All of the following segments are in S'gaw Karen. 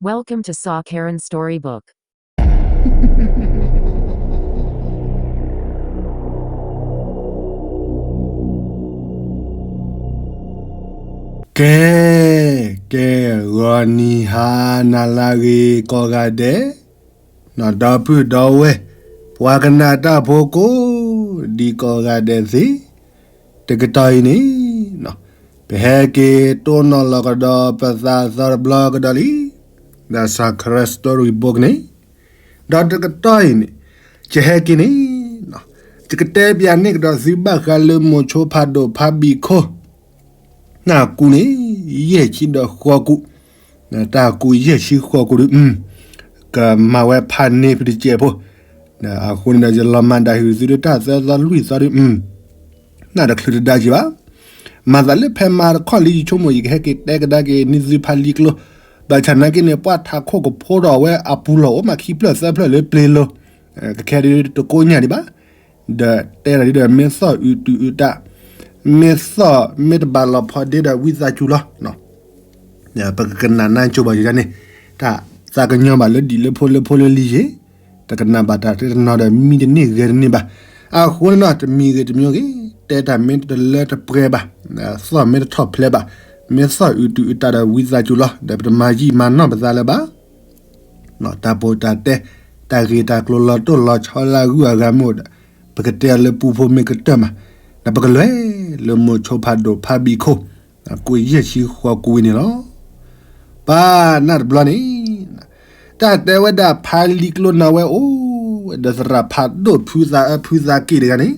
Welcome to Saw Karen Storybook. ကဲ, ကဲ, ဂီၤနံၤဟါနၤလၢအဂ့ၤကိးဂၤဒဲး, နီၢ်ဒီပုၢ်ဒီဝဲၢ်, ပှၤကနၣ်တၢ်ဖိကိးဒံကိးဂၤဒဲးသ့ၣ်, တကတီၢ်အံၤန့ၣ် ပဟဲက့ၤတိၢ်နီၣ်လီၤကဒီးပသးသီတဘျီကဒီးလံ, ဒီး Saw Karen Storybook န့ၣ်, ဒီးတကတီၢ်အံၤန့ၣ်, ယဟဲက့ၤန့ၣ်, ယကတဲပၠးန့ၢ်ကဒီးသုဘၣ်ဃးလၢမိၤဆိဖးဒိၣ်ဖးဘံၣ်ခိၣ်, တၢ်ကူးန့ၣ်, ယဲၢ်ဆံဒီးဃိးကူး, တၢ်ကူးယဲၢ်ဆံဃိးကူးဒီး, ကမၤဝဲဖးန့ၢ်ဖုတစဲးဖိ, အဃိန့ၣ်ဒီး ယလီၤမၢ်ဒၣ်ဟ့ၣ်သုလၢတၢ်သၢသီလွံၢ်သီဒီး နတချုးတဒါက့ၤဘၣ်. မၤသးလၢဖဲမၤတခီလံ ယဆိကမိၣ် ယကဟဲက့ၤတဲကဒါက့ၤန့ၢ်သုဖးလံၤကျိ, ဘၣ်ဆၣ်နာ်က့န့ၣ် ပှၤထးခိၣ်ကဖိဒီးအဝဲအပူၤလီၢ်အိၣ်မးခံဖျၢၣ်သၢဖျၢၣ်လၢပျ့ၤလိၤ, ကခဲဒုးတကိးညၣ်ဒံးဘၣ်, ဒီးတဲဒၣ်ဒ်ဒီး မ့ၢ်သီၣ်အုးတုၤအုးတၢ်, မ့ၢ်သီၣ်မ့ၢ်တဘၣ်လီၤဖီဒ့ဒီးဝံသးစူၤလီၤ. ပကကနၣ်နါကၠိဘၣ်ယၤန့ၣ်, တၢ်သးကညီၤဘၣ်လၢဒံၣ်လၢဖိလၢဖိလၢလံၤယ့ၤ, တကနၣ်ဘၣ်တၢ်တနီၤဒီးမံတန့ၢ်ဂဲၤတန့ၢ်ဘၣ်. အဃိန့ၣ်ဒီး တမံၤဂ့ၤတမံၤဂ့ၤ, တဲတၢ်မ့ၢ်တလၢတပှဲၤဘၣ်, သီၣ်မ့ၢ်တထီၣ်ဖျဲးဘၣ်, မ့ၢ်သီၣ်အုးတုၤအုးတၢ်ဒီးဝံသးစူၤလီၤ, ဒီးပတမၤယံာ်မၤနီၢ်ပသးလၢၤဘၣ်. တၢ်ပီးတၢ်တဲ, တၢ်ဂ့ၢ်တၢ်ကျိၤလီၤတိၢ်လီၤဆီလၢအဂုၤအဂၤမ့ၢ်အိၣ်ဒီး, ပကတဲအီၤလၢပူဖိမ့ၢ်ကတၢၢ်မး, ဒီးပကလဲၤလၢမိၤဆိဖးဒိၣ်ဖးဘံၣ်ခိၣ်, ကူးယဲၢ်ဆံဃိးကူးဝံၤန့ၣ်လီၤ. ပၢ်နၢ်တဘျီန့ၣ်, တၢ်တဲဝဲဒၣ်ဖးလံၤကျိန့ၣ် အဝဲအိၣ်ဝဲဒီးသရၣ်ဖးဒိၣ်ဖုသးအၢဖုသးက့ၣ်တဂၤန့ၣ်,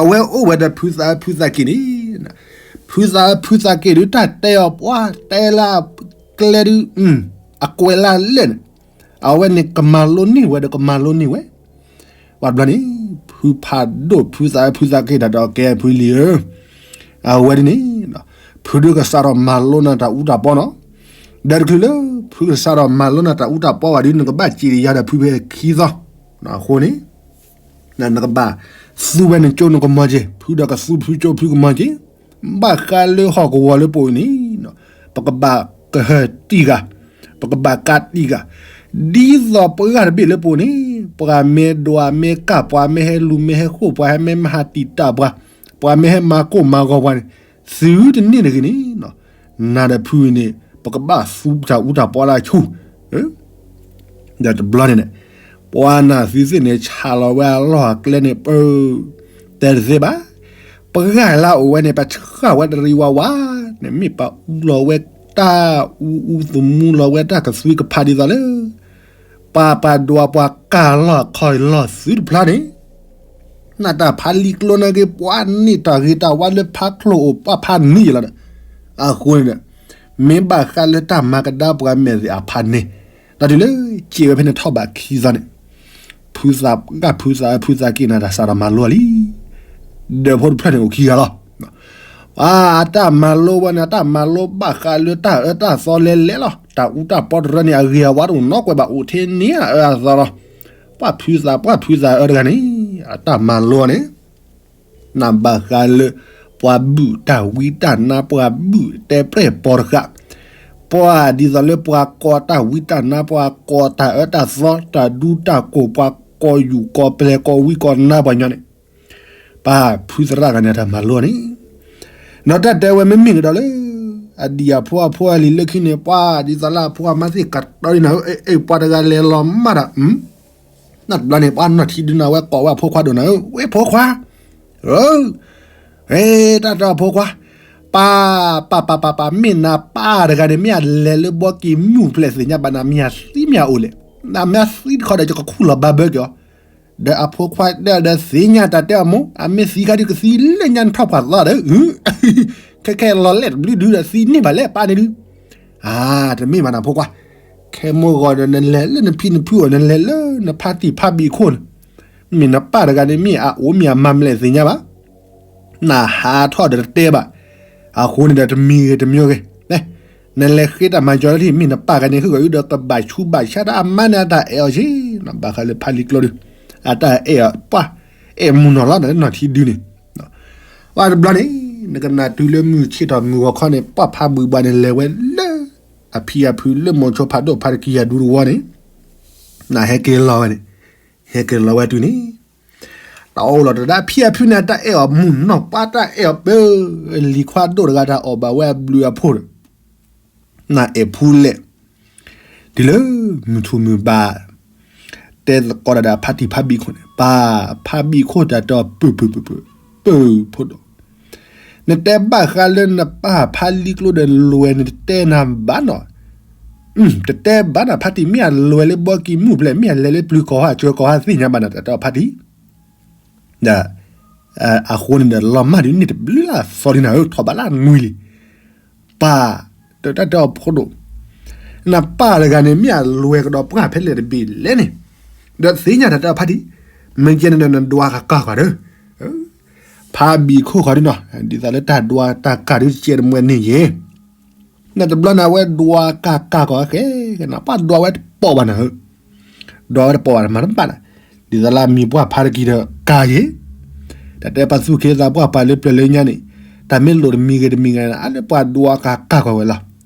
အဝဲအိၣ်ဝဲဒီးဖုသးအၢဖုသးက့ၣ်န့ၣ်, ဖုသးအၢဖုသးက့ၣ်ဒုး တၢ်တဲအီၤပှၤတဲလၢအကျဲဒုး, အကွဲးလၢအလဲၣ်န့ၣ်, အဝဲန့ၣ်ကမၤလိန့ၢ်ဝဲဒီးကမၤလိန့ၢ်ဝဲ. ပှၤတဘျီန့ၣ်, ဖုဖးဒိၣ်ဖုသးအၢဖုသးက့ၣ်တၢ်ဒီးကဲဖုလံၤဧၢ, အဝဲဒ်န့ၣ်, ဖုဒုးကစးထီၣ်မၤလိနၤတၢ်အူတၢ်ပီနီၤ, ဒီးတချုးလၢ ဖုကစးထီၣ်မၤလိနၤတၢ်အူတၢ်ပီဘၣ်ဒုး နကဘၣ်စံးယၤဒီးဖုဖဲခံသီ, အဃိန့ၣ် နကဘၣ်သူဝဲနကၠိနကမီၤက့ၤ, ဖုဒီးကသူဖုကၠိဖုကမီၤက့ၤ, ဘၣ်ဃးလၢဟီၣ်ကဝီၤလၢပအိၣ်န့ၣ်, ပကဘၣ်ကဟၢၤတံၢ်ဂၤ, ပကဘၣ်ကးတံၢ်ဂၤ, ဒ်သိးပှၤဂၤတဘ့ၣ်လၢပအိၣ်န့ၣ်, ပှၤမ့ၢ်ဒွးမ့ၢ်ကၢ် ပှၤမ့ၢ်ဟဲလူၤမ့ၢ်ဟဲဃိၣ် ပှၤဟဲမ့ၢ်မၤဟးတံာ်တာ်ပှၤ, ပှၤမ့ၢ်ဟဲမၤကိၢ်မၤဂီၤပှၤန့ၣ်, သုတန့ၢ်တဂ့ၤန့ၣ်, နၤဒီးဖုန့ၣ် ပကဘၣ်သူတၢ်အူတၢ်ပီလၢအဆူၣ် ဒီးတဘျီန့ၣ်, ပှၤနၢ်သုသ့ၣ်န့ၣ် ဆးလီၤဝဲအလီၢ်အကျဲန့ၣ် ပ, တဲတသ့ဘၣ်, ပှၤဂၤလၢအအိၣ်ဝဲန့ၣ် ပဆှၢဝဲတရံးဝးဝး, နမ့ၢ်ပှၤအူလီၤဝဲတၢ်အူအူသမူလီၤဝဲတၢ်ကသွံကဖးဒ်သိးလၢ ပှၤပှၤဒွးပှၤကၢ်လီၢ်ခီၣ်လီၢ်သုတဖျါန့ၣ်, နတၢ်ဖးလံၤကျိန့ၣ်က့ၤ ပှၤန့ၢ်တၢ်ဂ့ၤတၢ်ဝါလၢဖးချိၣ်အိၣ်ပှၤဖးန့ၢ်ယလီၤဒီး, အဃိန့ၣ်ဒီး, မ့ၢ်ဘၣ်ဃးလၢတၢ်မၤကဒါပှၤမဲာ်သ့ၣ်အဖးန့ၣ်, တၢ်တုၤလၢစံးဝဲဖဲန့ၣ်ထီၣ်ဘးခံသီန့ၣ်, ဖုသးပှၢ်ဖုသးအၢဖုသးက့ၣ်န့ၣ် တၢ်စးထီၣ်မၤလိလံ, ဒီးဖိတဖျၢၣ်န့ၣ်အိၣ်ခံဂၤလီၤ. အတၢ်မၤလိဝဲန့ၣ် အတၢ်မၤလိဘၣ်ဃးလၢတၢ်အၢတၢ်သီလဲၤလဲၤလီၤ. တၢ်အူတၢ်ပီတရၢန့ၣ် အဂ့ၤအဝါတအိၣ်နီတကွဲးဘၣ် အိၣ်ထဲန့ၣ်အအၢအသီလီၤ. ပှၢ်ဖုသးပှၢ်ဖုသးအၢတဂၤန့ၣ် အတၢ်မၤလိန့ၣ် နဘၣ်ဃးလၢ ပှၤဘုၣ်တၢ်ဝံတၢ်နါ ပှၤဘုၣ်တဲပြဲၢ်ပီၤတဃာ်, ပှၤဒ်သိးလၢပှၤကိးတၢ်ဝံတၢ်နါ ပှၤကိးတၢ်အၢတၢ်သီ တၢ်ဒူတၢ်ကိၢ် ပှၤကိးယူၢ်ကိးပျဲၤကိးဝံကိးနါပှၤညီန့ၣ် ပှၢ်ဖုသရၣ်တဂၤန့ၣ် အတၢ်မၤလိန့ၣ်, နီၢ်တၢ်တဲဝဲမ့မ့ၢ်ကဒီးလၢ အဒံၣ်အဖိအဖိအလံၤလၢခံန့ၣ် ပှၤဒ်သိးလၢအဖိအမါသ့ၣ်ကတီၤဒ်နၤဧၢ, အဲၣ်ပှၤတဂၤလဲၤလီၤမၢ်ဒီး နတဘျီန့ၣ် ပှၤနီၢ်ထံဒုနၤဝဲကိးဝဲအဖိခွါဒိၣ်နၤဧၢ, ဝဲဖိခွါ, ဧၢ, တၢ်တဲအဖိခွါ, ပၢ်, ပၢ်ပၢ်ပၢ်ပၢ် မ့ၢ်နၤပၢ်တဂၤန့ၣ် မ့ၢ်အလဲၤလၢဘီကံၢ်မုၢ်ဖျဲးသ့ၣ်ညါဘၣ်နၤ မ့ၢ်အသံမ့ၢ်အအိၣ်လဲၣ်, နမ့ၢ်သံတခီဒီး ယကခူၣ်လီၤဘၣ်ဘၢက့ၤအီၤ, ဒီးအဖိခွါတဲအီၤဒီး သ့ၣ်ညါတၢ်တဲအီၤမ့ၢ် အမ့ၢ်သံခါဒုးကသံလၢညါနထီၣ်ပှၢ်သီဒီး ခဲခဲလီၤလဲၣ်တဘျုးဒုဒီး သံန့ၢ်ဘၣ်လဲၣ်ပၢ်န့ၣ်ဒုး, အါ, တမ့ၢ်ဘၣ်နၤဖိခွါ, ခဲမုၢ်ဂီၤဒီး နလဲၤလၢနဖံနဖုအိၣ် နလဲၤလၢနဖါတံၢ်ဖါဘံၣ်ခိၣ်န့ၣ်, မ့ၢ်နပၢ်တဂၤန့ၣ် မ့ၢ်အအိၣ်မ့ၢ်အမၤမလဲၣ်သ့ၣ်ညါဘၣ်, နဟးထီၣ်ဒီးတတဲဘၣ်, အဃိန့ၣ်ဒီး တမံၤဂ့ၤတမံၤဂ့ၤ နလဲၤဃ့တၢ်မၤစၢၤလၢထံၣ် မ့ၢ်နပၢ်ဂၤန့ၣ် ဟ့ၣ်ဂီၤအုဒီးကဘၣ်ဆူးဘၣ်ဆါတၢ်အမါန့ၣ် အတၢ်အဲၣ်အီၤက့ၤ, ဘၣ်ဃးလၢဖါလံၤကျိဒုး, အတၢ်အဲၣ်အီၤပှၢ်, အဲၣ်မုၢ်နီၢ်လီၤ နလၢနီၢ်ထံဒုန့ၣ်, ပှၢ်တဘျီန့ၣ် နကနၣ်တုၤလၢမုၢ်ဆ့ၣ်ထီၣ်မုၢ်ဂီၤခီန့ၣ် ပှၢ်ဖးဘုၣ်ဘၣ်န့ၣ် လဲၤဝဲလၢ အဖံအဖုလၢမိၤဆိဖးဒိၣ်ဖါတကံယၤဒူတဝီန့ၣ်, နဟဲက့ၤလီၤဝဲန့ၣ်, ဟဲက့ၤလီၤဝဲတုၤန့ၣ်, တၢ်အိၣ်လီၤတဒၣ် ဖံအဖုန့ၣ် တၢ်အဲၣ်အီၤမုၢ်နီၢ်ပှၢ် တၢ်အဲၣ်အီၤပၢ, လံၤခွါဒိၣ်တဂၤတၢ်အီၣ်ဘၣ်ဝဲအဘျုးအဖှိၣ်ဒီး နအဲၣ်ဖူလဲၣ်, တုၤလၢမုၢ်ထူၣ်မုၢ်ဘၣ်, တဲသကိးတၢ်ဒီးဖါတံၢ်ဖါဘံၣ်ခိၣ်န့ၣ်, ပၢ်, ဖါဘံၣ်ခိၣ်တၢ်တဲအီၤ ပုၢ်ပုၢ်ပုၢ်ပုၢ်, ပုၢ်ဖိဒိၣ်, နတဲဘၣ်ဃးလၢနပၢ်ဖါလံကျိဒီးလွဲၢ်န့ၣ် တတဲနၤဘၣ်နီၤ, တတဲဘၣ်နၤ ဖါတံၢ် မ့ၢ်အလွဲၢ်လၢဘီကံမုၢ်ဖျဲး မ့ၢ်အလဲၤလၢပျုၤကီၢ်ဟါ စၢၤကီၢ်ဟါသ့ၣ်ညါဘၣ်နၤ တၢ်တဲအီၤဖါတံၢ် ဒီး အဃိန့ၣ်ဒီး လီၤမၢ်ဒုးန့ၢ်တဘျုးလၢအသီဒ်နၤဧၢ ထီၣ်ဘးလၢအနွံလံ. ပၢ်, တၢ်တဲအီၤဖိဒိၣ်, နပၢ်တဂၤန့ၣ် မ့ၢ်အလွဲၢ်ကဒီးပှၢ်ဖဲလဲၣ်တဘ့ၣ်လဲၣ်န့ၣ်, ဒီးသ့ၣ်ညါတၢ်တဲအီၤဖါတံၢ်, မ့ၢ်ကဲန့ၣ်ဒီးနဒွးကးကးကွၢ်ဒီး, ဖါဘံၣ်ခိၣ်ဃီဒ်နီၤ, ဒ်သိးလၢတၢ်ဒွးတၢ်ကးဒုးကဲတမွဲန့ၣ်ယဲ နတဘျီန့ၣ်အဝဲဒွးကးကးကီးဝဲဃဲ, ကနၣ်ပှၢ်ဒွးဝဲတပိာ်ဘၣ်နၤဧၢ, ဒွးဝဲတပိာ်ဘၣ်တမၤတဘၣ်နၤ, ဒ်သိးလၢအမံၤပှၢ်ဖါတကံဒီးကါယဲ, တၢ်တဲပှၤသူၣ်က့သးပှၢ်ပှၤလၢပျၢၤလၢညါန့ၣ်, တၢ်မ့ၢ်လိၣ်တမံၤဂ့ၤတမံၤဂ့ၤန့ၣ် အါလၢပှၤဒွးကးကးကီးဝဲလီၤ.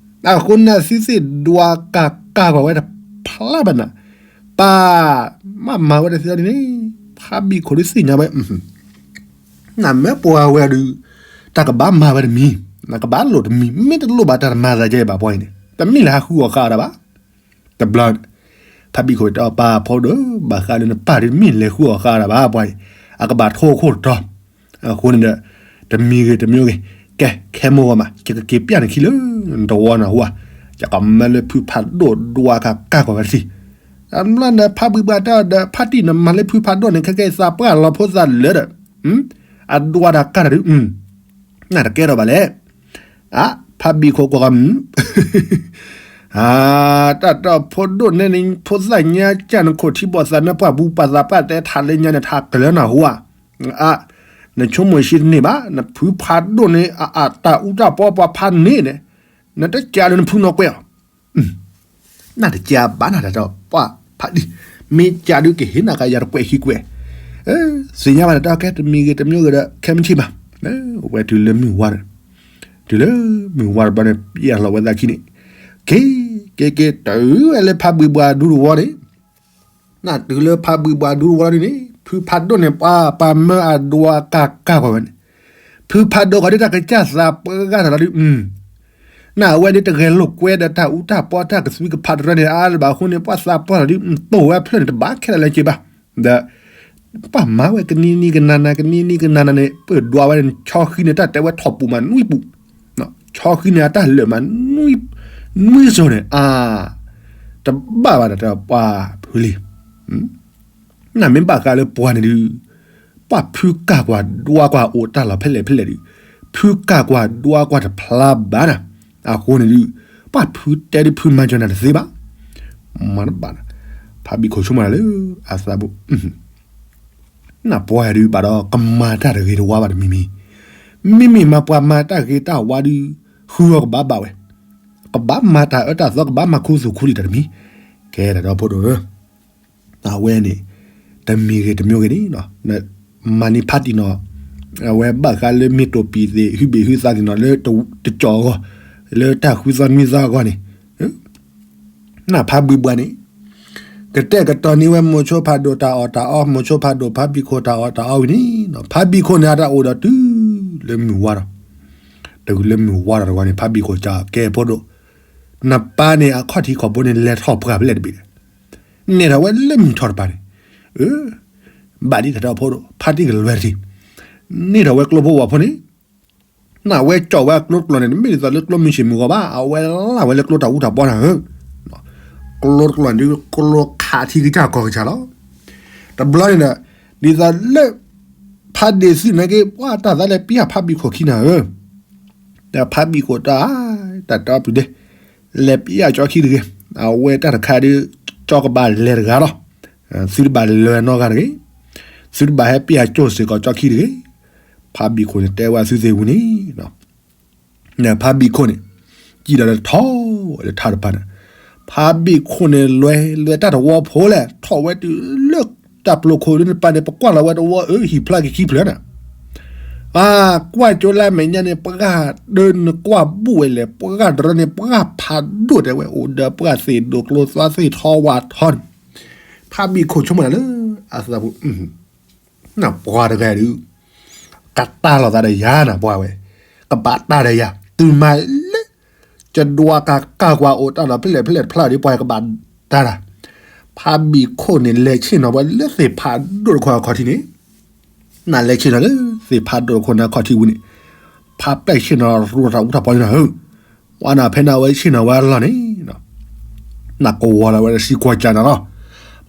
အဃိန့ၣ်သုသ့ၣ်ဒွးကးကးကီးဝဲတဖျါဘၣ်နၤ, ပၢ်, မ့ၢ်မၤဝဲတသ့န့ၣ်, ဖါဘံၣ်ခိၣ်ဒုးသ့ၣ်ညါဝဲ နမ့ၢ်ပှၤဝဲဒုး, တၢ်ကဘၣ်မၤဝဲတမံၤ, နကဘၣ်လိၣ်တမံၤ, မ့ၢ်တလိၣ်ဘၣ်တၢ်တမၤသးကဲဘၣ်ပှၤအံၤန့ၣ်, တမ့ၢ်လၢဟးဃုအီၣ်ဃာ်တၢ်ဘၣ်. တဘျီ, ဖါဘံၣ်ခိၣ်တဲအီၤ ပၢ်ဖိဒိၣ်, ဘၣ်ဃးလၢနပၢ်ဒုး တမ့ၢ်လဲၤဃုအီၣ်ဃာ်တၢ်ဘၣ်ပှၤအံၤ, အကဘၣ်ထိၣ်ခိၣ်တတီၤ, အဃိန့ၣ်ဒီး, တမံၤဂ့ၤတမံၤဂ့ၤ, ကဲ ခဲမိၢ်ဂီၤမး ယကက့ၤပျၢ်နခံလၢနတဝီနၤဟူဧါ, ယကမၢလၢဖုဖးဒိၣ်ဒွးကးကးကီးဝဲတထံၣ် အဘျီန့ၣ် ဖါဘံၣ်ပှၤတဲအီၤဒီး ဖါတံၢ်နမၤလၢဖုဖးဒိၣ်န့ၣ် ခဲကဲသးပှၢ်လီၤဖိသးလၢဒီး, အဒွးတၢ်ကးတၢ်ဒုး, နတကဲထီၣ်ဘၣ်လဲၣ်. အါ, ဖါဘံၣ်ခိၣ်ကွၢ်ကမုၢ်, အါ, တၢ်တီၢ်ဖိဒိၣ်န့ၣ်န့ၣ် ဖိသၣ်ညါကၢ်နခိၣ်ထံဘီၣ်သးနၢပှၢ်ပူၤပာ်သးပှၢ်တဲထးလၢညါန့ၣ် ထးကလၢနၢ်ဟူဧါ, အါ, နဆိကမိၣ်ဆံးတန့ၢ်ဘၣ် နဖုဖးဒိၣ်န့ၣ် အအတၢ်အူတၢ်ပီပှၤဖးန့ၣ်န့ၣ်, နတကးလၢနဖုနီၢ်ကွဲးအီၤ နတကးဘၣ်နၤတၢ်ဒီးပှၤဖးဒံၣ်, မ့ၢ်ကးဒုးကဟ့ၣ်နၤကယၤတကွဲးခံကွဲး, သ့ၣ်ညါဘၣ်နတၢ်ကဲတမံၤဂ့ၤတမံၤဂ့ၤဒီး ခဲမုၢ်ဆ့ၣ်ဘၣ်, ဝဲတုၤလၢမုၢ်ဝါဒီး, တုၤလၢမုၢ်ဝါတဘျီန့ၣ် ပျဲလီၤဝဲသးခံန့ၣ်, က့ၤ, က့ၤက့ၤတုၤဝဲလၢဖးဘံၣ်ပှၤဒူတဝီန့ၣ် နတုၤလၢဖးဘံၣ်ပှၤဒူတဝီလီၤဒ်န့ၣ် ဖုဖးဒိၣ်န့ၣ် ပှၤပာ်မၢအဒွးကးကးကွၢ်ဝဲန့ၣ်, ဖုဖးဒိၣ်ဃီဒ်တၢ်ကစၢ်သးပှၢ်ဂၤတၢ်လီၤဒ်, နအဝဲဒ်တဂဲၤလိာ်ကွဲဒီးတၢ်အူတၢ်ပီတၢ်ကသွံကဖးတရၢန့ၣ် အါလၢၤဘၣ်အဃိန့ၣ် ပှၤသးပှၢ်လီၤဒ် တိၢ်ဝဲဖျၢၣ်န့ၣ် တဘၣ်ခဲလၢာ်လၢက့ဘၣ်, ဒီး ပှၤမၤဝဲကနံၤနံၤကနၤနၤ ကနံၤနံၤကနၤနၤန့ၣ် ပၢၢ်ဒွးဝဲန့ၣ် ဆီဃံန့ၣ် တၢ်တဲဝဲထီၣ်ပူၤမးနွံပူၤ, ဆီဃံန့ၣ် အတၢ်လၢာ်မး နွံစိၤန့ၣ် အါ, တဘၣ်ဘၣ်ဒီးပှၤဖုလံ, နမ့ၢ်ဘၣ်ဃးလၢပှၤန့ၣ်ဒုး, ပှၤဖုကးကွၢ်ဒွးကွၢ်အိၣ်တၢ်လီၢ်ဖဲလဲၣ်ဖဲလဲၣ်ဒုး, ဖုကးကွၢ်ဒွးကွၢ်တဖျါဘၣ်နၤ, အဃိန့ၣ်ဒုး, ပှၤဖုတဲဒုးဖုမၤစၢၤနၤတသ့ဘၣ်, မၤတဘၣ်နၤ, ဖးဘံၣ်ခိၣ်ဆိကမိၣ်နၤလၢအသးဘိ နပှၤဒုးဘၣ်ဒီးကမၤတၢ်တဂ့ၤတဝါဘၣ်တမံၤမံၤ, မ့မ့ၢ်မၤပှၤမၤတၢ်ဂ့ၤတၢ်ဝါဒုး, ဃုအီၤကဘၣ်ဘၣ်ဝဲ, ကဘၣ်မၤတၢ်အၢတၢ်သီ ကဘၣ်မၤခူသူၣ်ခူလံာ်တၢ်တမံၤ, ကဲတၢ်ဒီဖိဒိၣ်ဧၢ, အဝဲန့ၣ်, တမံၤဂ့ၤတမံၤဂ့ၤန့ၣ်, မၤန့ၢ်ဖးတံၢ်နီၤ, အဝဲဘၣ်ဃးလၢမ့ၢ်တိာ်ပံၤသ့ၣ် ဟုဘ့ၣ်ဟုသးသ့ၣ်နီၤ လၢတကၠီၣ်အဂီၢ်, လၢတၢ်ဃုသီနွံသီအဂီၢ်န့ၣ် နဖးဘံၣ်ပှၤန့ၣ်, ကတဲာ်ကတီၤန့ၢ်ဝဲမိၤဆိဖးဒိၣ်တၢ်အီၣ်တၢ်အီ မိၤဆိဖးဒိၣ်ဖးဘံၣ်ခိၣ်တၢ်အီၣ်တၢ်အီဝံၤန့ၣ်, ဖးဘံၣ်ခိၣ်န့ၣ် အတၢ်အိၣ်ဒီးတုၤလၢမုၢ်ဝါဒီး, တုၤလၢမုၢ်ဝါဒီးတဂီၤန့ၣ် ဖးဘံၣ်ခိၣ်စံးကဲဖိဒိၣ်, နပၢ်န့ၣ်အခီၣ်ထံးခီၣ်ဘိန့ၣ် လဲၤထီၣ်ပှၢ်ဖဲလဲၣ်တဘ့ၣ်လဲၣ်, နဲၣ်ထီၣ်ဝဲလၢမုၢ်ထီၣ်တပၤန့ၣ်, ဘၣ်ဒ်တၢ်ဒီဖိဒိၣ် ဖးတံၢ်ကလွဲတထံၣ်, န့ၣ်ထီၣ်ဝဲကျိဖိဝီၤဖိန့ၣ် နဝဲကၠီၣ်ဝဲအကျိတကျိာ်န့ၣ် တမ့ၢ်ဒ်သိးလၢကျိမုၢ်ဆ့ၣ်မုၢ်ဂီၤဘၣ် အဝဲလၢ်ဝဲလၢကျိတၢ်အူတၢ်ပီတၢ်ဧၢ, ကျိတကျိာ်န့ၣ်ဒုး ကျိခးထံကစၢ်ကီၢ်ကစၢ်လီၤ. တဘျီန့ၣ်ဒီး ဒ်သိးလၢ ဖးဒ့ၣ်သုနာ်က့ ပှၤတၢ်သးလဲၤပျၢ်ဖးဘံၣ်ခိၣ်ခံနၤဧၢ, ဒီးဖးဘံၣ်ခိၣ်တၢ် တၢ်တီပူၤဒဲး လဲၤပျၢ်ကၠီခံတဂ့ၤ, အဝဲတၢ်တခါဒုး ကၠီကဘၣ်လဲၤတဂၤလီၤ, သုတဘၣ်လဲၤနီတဂၤတဂ့ၤ, သုတဘၣ်ဟဲပျၢ်ကၠိစ့ၢ်ကီးကၠီခံတဂ့ၤ, ဖးဘံၣ်ခိၣ်န့ၣ်တဲဝဲသုသ့ၣ်ဝံၤန့ၣ် ဖးဘံၣ်ခိၣ်န့ၣ် စံၣ်ဒီးထီၣ်ဝဲလၢထးတဖၣ်န့ၣ်, ဖးဘံၣ်ခိၣ်န့ၣ် လွဲလွဲတၢ်တဝီဖိလဲၣ် ထီၣ်ဝဲတုၤလၢတၢ်ပျိာ်ခိၣ်လၢနပၤန့ၣ် ပကွၢ်လီၤဝဲတဝီအၢ ဟံၣ်ဖျါက့ၤခံဖျၢၣ်န့ၣ်, အကွၢ်ကၠိလၢအမဲာ်ညါန့ၣ် ပှၢ်ဒၢနကွၢ်ဘူၣ်ဝဲလဲၣ်, ပှၢ်တရၢန့ၣ် ပှၢ်ဖးဒိၣ်တဲဝဲ အိၣ်ဒီးပှၢ်သ့ၣ်ဒိၣ်ကျိသီသ့ၣ်ထီဝါထီန့ၣ်, ဖးဘံၣ်ခိၣ်ဆိကမိၣ်နၤလၢ အသးပူၤ နပှၤတဂၤဒုး ကတၢ်လီၤသးဒီးယၤနပှၤဝဲ, ကဘၣ်တၢ်ဒီးယၤ တုၤမၤလၢ ကဒွးကၤကၢ်ကွၢ်အိၣ်တၢ်ဒီးဖဲလဲၣ်ဖဲလဲၣ်တဖျါဒီး ပှၤကဘၣ်တၢ်တၢ်, ဖးဘံၣ်ခိၣ်န့ၣ် လဲၤဆ့ၣ်နီၤဝဲလၢသ့ၣ်ဖးဒိၣ်တခိၣ်အခီၣ်ထံးန့ၣ်, နလဲၤဆ့ၣ်နီၤလၢသ့ၣ်ဖးဒိၣ်တခိၣ်န့ၣ်အခီၣ်ထံးဝံၤန့ၣ်, ဖးပျဲၢ်ဆ့ၣ်နီၤရူးတၢ်အူတၢ်ပီန့ၣ်နၤဧၢ, ဝဲနၤဖဲနၤဝဲဆ့ၣ်နီၤဝဲအလီၢ်န့ၣ် နကဝီၤလီၤဝဲတဆံကွၢ်ကၢ်နၤလီၤ.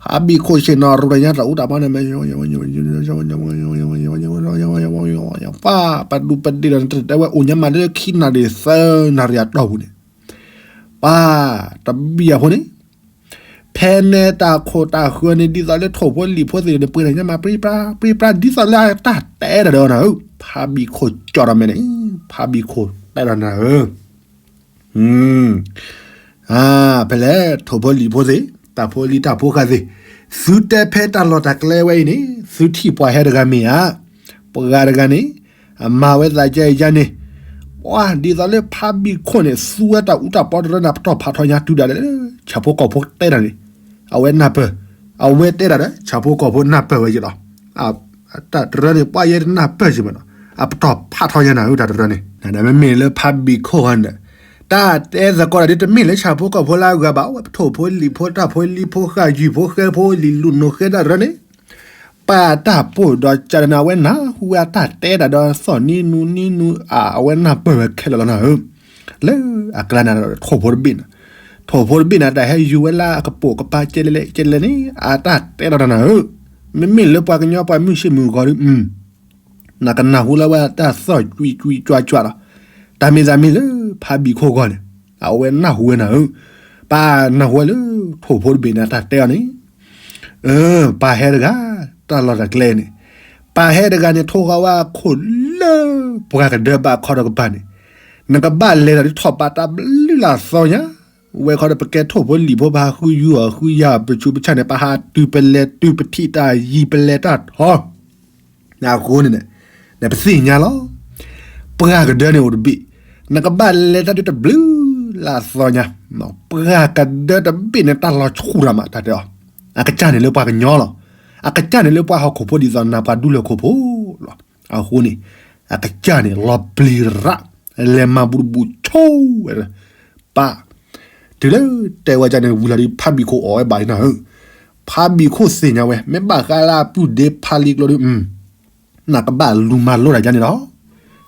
ဖးဘံၣ်ခိၣ်ဆ့ၣ်နီၤရူးတၢ်ညါတၢ်အူတၢ်ပီန့ၣ် ပှၤပဒူပဒ့ၣ်ဒီး တဲဝဲအိၣ်ညါမးလၢခံနၣ်ရံၣ်သၢနၣ်ရံၣ်အတီၢ်ပူၤန့ၣ်, ပှၤတဘံၣ်အဖိန့ၣ်, ဖဲန့ၣ်တၢ်ခိၣ်တၢ်ဃၢၤန့ၣ် ဒ်သိးလၢထိၣ်ဖိလံၣ်ဖိသ့ၣ်န့ၣ် ပှ့ၤတၢ်ညါမး ပြံပြါ ပြံပြါ ဒ်သိးလၢတၢ်တဲတၢ်ဒီးနၤဧၢ, ဖးဘံၣ်ခိၣ်ကၠီၣ်ထီၣ်မဲာ်န့ၣ်, ဖးဘံၣ်ခိၣ်တဲဒီးနၤဧၢ ဖဲလဲၣ် ထိၣ်ဖိလံၣ်ဖိသ့ၣ် တၢ်ဖိလံၤတၢ်ဖိဃာ်သ့ၣ်, သုတဲဖဲတၢ်လီၢ်တၢ်ကျဲဝဲအံၤန့ၣ် သုထံၣ်ပှၤဟဲတဂၤမ့ၢ်ဧါ, ပှၤတဂၤန့ၣ် အမၤဝဲသးကဲအံၤန့ၣ်, ပှၤဒ်သိးလၢဖးဘံၣ်ခိၣ်န့ၣ် သူဝဲတၢ်အူတၢ်ပီတရၢန့ၣ် ပတီၢ်ဖးထီညါတုၤဒၣ်လဲာ်လၢ ဆၣ်ဖိကီၢ်ဖိတဲတၢ်န့ၣ်, အဝဲနၢ်ပၢၢ်, အဝဲတဲတၢ်ဒီး ဆၣ်ဖိကီၢ်ဖိနၢ်ပၢၢ်ဝဲယ့ၣ်လီၤ. တၢ်တရၢန့ၣ် ပှၤယဲတနၢ်ပၢၢ်က့ၤမးနီၤ, အပတီၢ်ဖးထီညါနၤဧၢ တၢ်တရၢန့ၣ်, ဒီးမ့မ့ၢ်လၢဖးဘံၣ်ခိၣ်ဃီန့ၣ်, တၢ်တဲသကိးတၢ်ဒ်တမ့ၢ်လၢဆၣ်ဖိကီၢ်ဖိလၢအဂၤဘၣ်, ထိၣ်ဖိလံၣ်ဖိ တၢ်ဖိလံၤဖိဃာ် ယုၢ်ဖိဃဲဖိ လံာ်လူၢ်နိၣ်ဃဲတၢ်တရၢန့ၣ်, ပာ်တၢ်ပိာ်ဒီးကၢ်ဒီးနၤ အဝဲနၢ်ဟူဝဲအတၢ်တဲတၢ်ဒီးသီၣ်နံၤနူနံၤနူ အဝဲနၢ်ပၢၢ်ဝဲခဲလၢာ်လီၤနၤဧၢ, လၢအကျါန့ၣ် ထိၣ်ဖိတဘ့ၣ်န့ၣ်, ထိၣ်ဖိတဘ့ၣ်န့ၣ် တၢ်ဟဲယူၤဝဲလၢအကပိာ်ကပၤကဲလဲၣ်လဲၣ်ကဲလဲၣ်န့ၣ် အတၢ်တဲတၢ်ဒီးနၤဧၢ, မ့မ့ၢ်လၢပှၤကညီပှၤမုၢ်ဆ့ၣ်မုၢ်ဂီၤဒီး နကနၢ်ဟူလၢဝဲတၢ်သီၣ်ကွံကွံကွၢ်ကွၢ်လီၤ. တၢ်မ့ၢ်သးမ့ၢ်လၢဖးဘံၣ်ခိၣ်ဂီၢ်န့ၣ်, အဝဲနၢ်ဟူဝဲနၤဧၢ, ပာ်နၢ်ဟူဝဲလၢထိၣ်ဖိတဘ့ၣ်န့ၣ် တၢ်တဲအီၤန့ၣ်, ပာ်ဟဲတဂၤ, တၢ်လီၢ်တၢ်ကျဲန့ၣ်, ပာ်ဟဲတဂၤန့ၣ် ထိၣ်ဃီဝဲအခိၣ်လၢ ပှၤကဒၢဘၣ်ခီဒီးကပၤန့ၣ်, နကဘၣ်လဲၤဒီးဒ်ထီၣ်ပာ်တၢ်ဘျုးလၢအသီညါ, ဝဲခီဒီးပကဲထိၣ်ဖိလံၣ်ဖိ ပဟးဃုယုၤအီၤဃုယၤ ပဆူးပဆါန့ၣ် ပဟးတုၤပလဲၤတုၤပထံၣ်တၢ်ယံၤပလဲၤတၢ်ထီ အဃိန့ၣ်, နပသ့ၣ်ညါလီၤ. ပှၤကဒၢန့ၣ်အိၣ်တဘ့ၣ်, နကဘၣ်လဲၤတၢ်ဒုးတဘျုးလၢအသီညါ, ပှၤကဒၢတဘ့ၣ်န့ၣ် တၢ်လီၤဆူၣ်တၢ်မး တၢ်တဲအီၤ, အကစၢ်န့ၣ်လၢပှၤကညီလီၤ. အကစၢ်န့ၣ်လၢပှၤဟီၣ်ခိၣ်ဖိဒ်သိးနၤပှၤဒူလၢၢ်ခိၣ်ဖိလီၤ. အဃိန့ၣ်, အကစၢ်န့ၣ် လီၤပျံၤရၣ်, လဲၤမၤဘူးတဘူးဆိဝဲ ပာ်, တုၤလၢတဲဝဲဒ်န့ၣ်ဝံၤလီၤဒီး ဖးဘံၣ်ခိၣ်အီၣ်ဝဲဘၣ်အံၤနၤဧၢ, ဖးဘံၣ်ခိၣ်သ့ၣ်ညါဝဲ မ့ၢ်ဘၣ်ဃးလၢအပုၢ်ဒ့ဖးလံကျိဒီး နကဘၣ်လူၤမၤလိတၢ်ဒ်န့ၣ်လီၤ.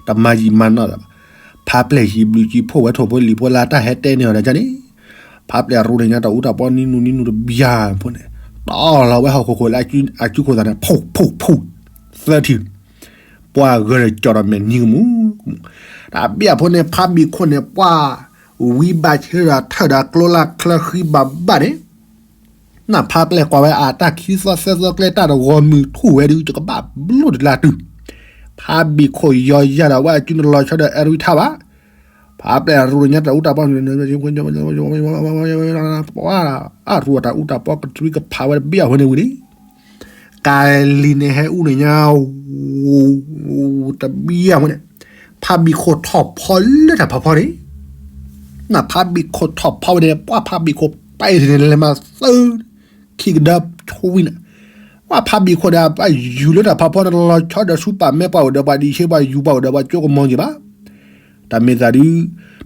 တမၤယံာ်မၤနီၢ်လၢၤဘၣ်. ဖးပျဲၢ်ဟံးဘျုးကံဖှိၣ်ဝဲထိၣ်ဖိလံၣ်ဖိလၢတၢ်ဟဲတဲန့ၢ်အီၤဒ်န့ၣ်, ဖးပျဲၢ်ရူးတညါတၢ်အူတၢ်ပီနံၤနူနံၤနူတဘျီဖိန့ၣ်, တီၢ်လီၤဝဲဟီၣ်ခိၣ်ခိၣ်လၢအစုခိၣ်သးန့ၣ် ဖူၣ်ဖူၣ်ဖူၣ်, သၢထံၣ် ပှၤဂၢၢ်ဒီးကၠီၣ်ဒီးမဲာ်နံၤကမူၣ်ကမူၣ်, တၢ်ဘံၣ်အဖိန့ၣ် ဖးဘံၣ်ခိၣ်န့ၣ် ပှၤဝံဘၣ်ဆၢဒီးထၢၣ်ဒီးကျိလၢချၢဃံဘၣ်ဘၣ်န့ၣ် နဖးပျဲၢ်ကွၢ်ဝဲအတၢ်ခံသီသၢသီကျဲတၢ်တဂီၤမုၢ်ထူၣ်ဝဲဒုး ယကဘၣ်ဘျိတလၢတုၤ, ဖးဘံၣ်ခိၣ်ယီၤယၤဒီးဝဲအစုန့ၣ်လီၤဆီဒီးအဲၣ်ရံထၢၣ်ဘၣ်, ဖးပျဲၢ်ရူးတညါတၢ်အူတၢ်ပီ အရူးတၢ်အူတၢ်ပီကတြံကဖးဝဲတဘ့ၣ်အဃိန့ၣ်ဝံၤန့ၣ်, ကၤလံၤန့ၣ်ဟဲအူန့ၣ်ညါ တဘ့ၣ်အဃိန့ၣ်, ဖးဘံၣ်ခိၣ်ထီၣ်ဖီလၢတၢ်ဖီဖီန့ၣ် နဖးဘံၣ်ခိၣ်ထီၣ်ဖီဝဲန့ၣ် ပှၤဖးဘံၣ်ခိၣ်ပဲာ်န့ၣ် လဲၤမၤသၢ ခံကဒါဆိဝံၤန့ၣ်, ပှၤဖးဘံၣ်ခိၣ်ဒီး ပှၤယူၤလၢတၢ်ဖီဖီန့ၣ် လီၤဆီဒီးဆူပာ်မဲ ပှၤအိၣ်ဒီးပှၤဒံးဆ့ ပှၤယူၤပှၤအိၣ်ဒီးပှၤကၠိကမီၤက့ၤဘၣ်. တၢ်မ့ၢ်သးဒုး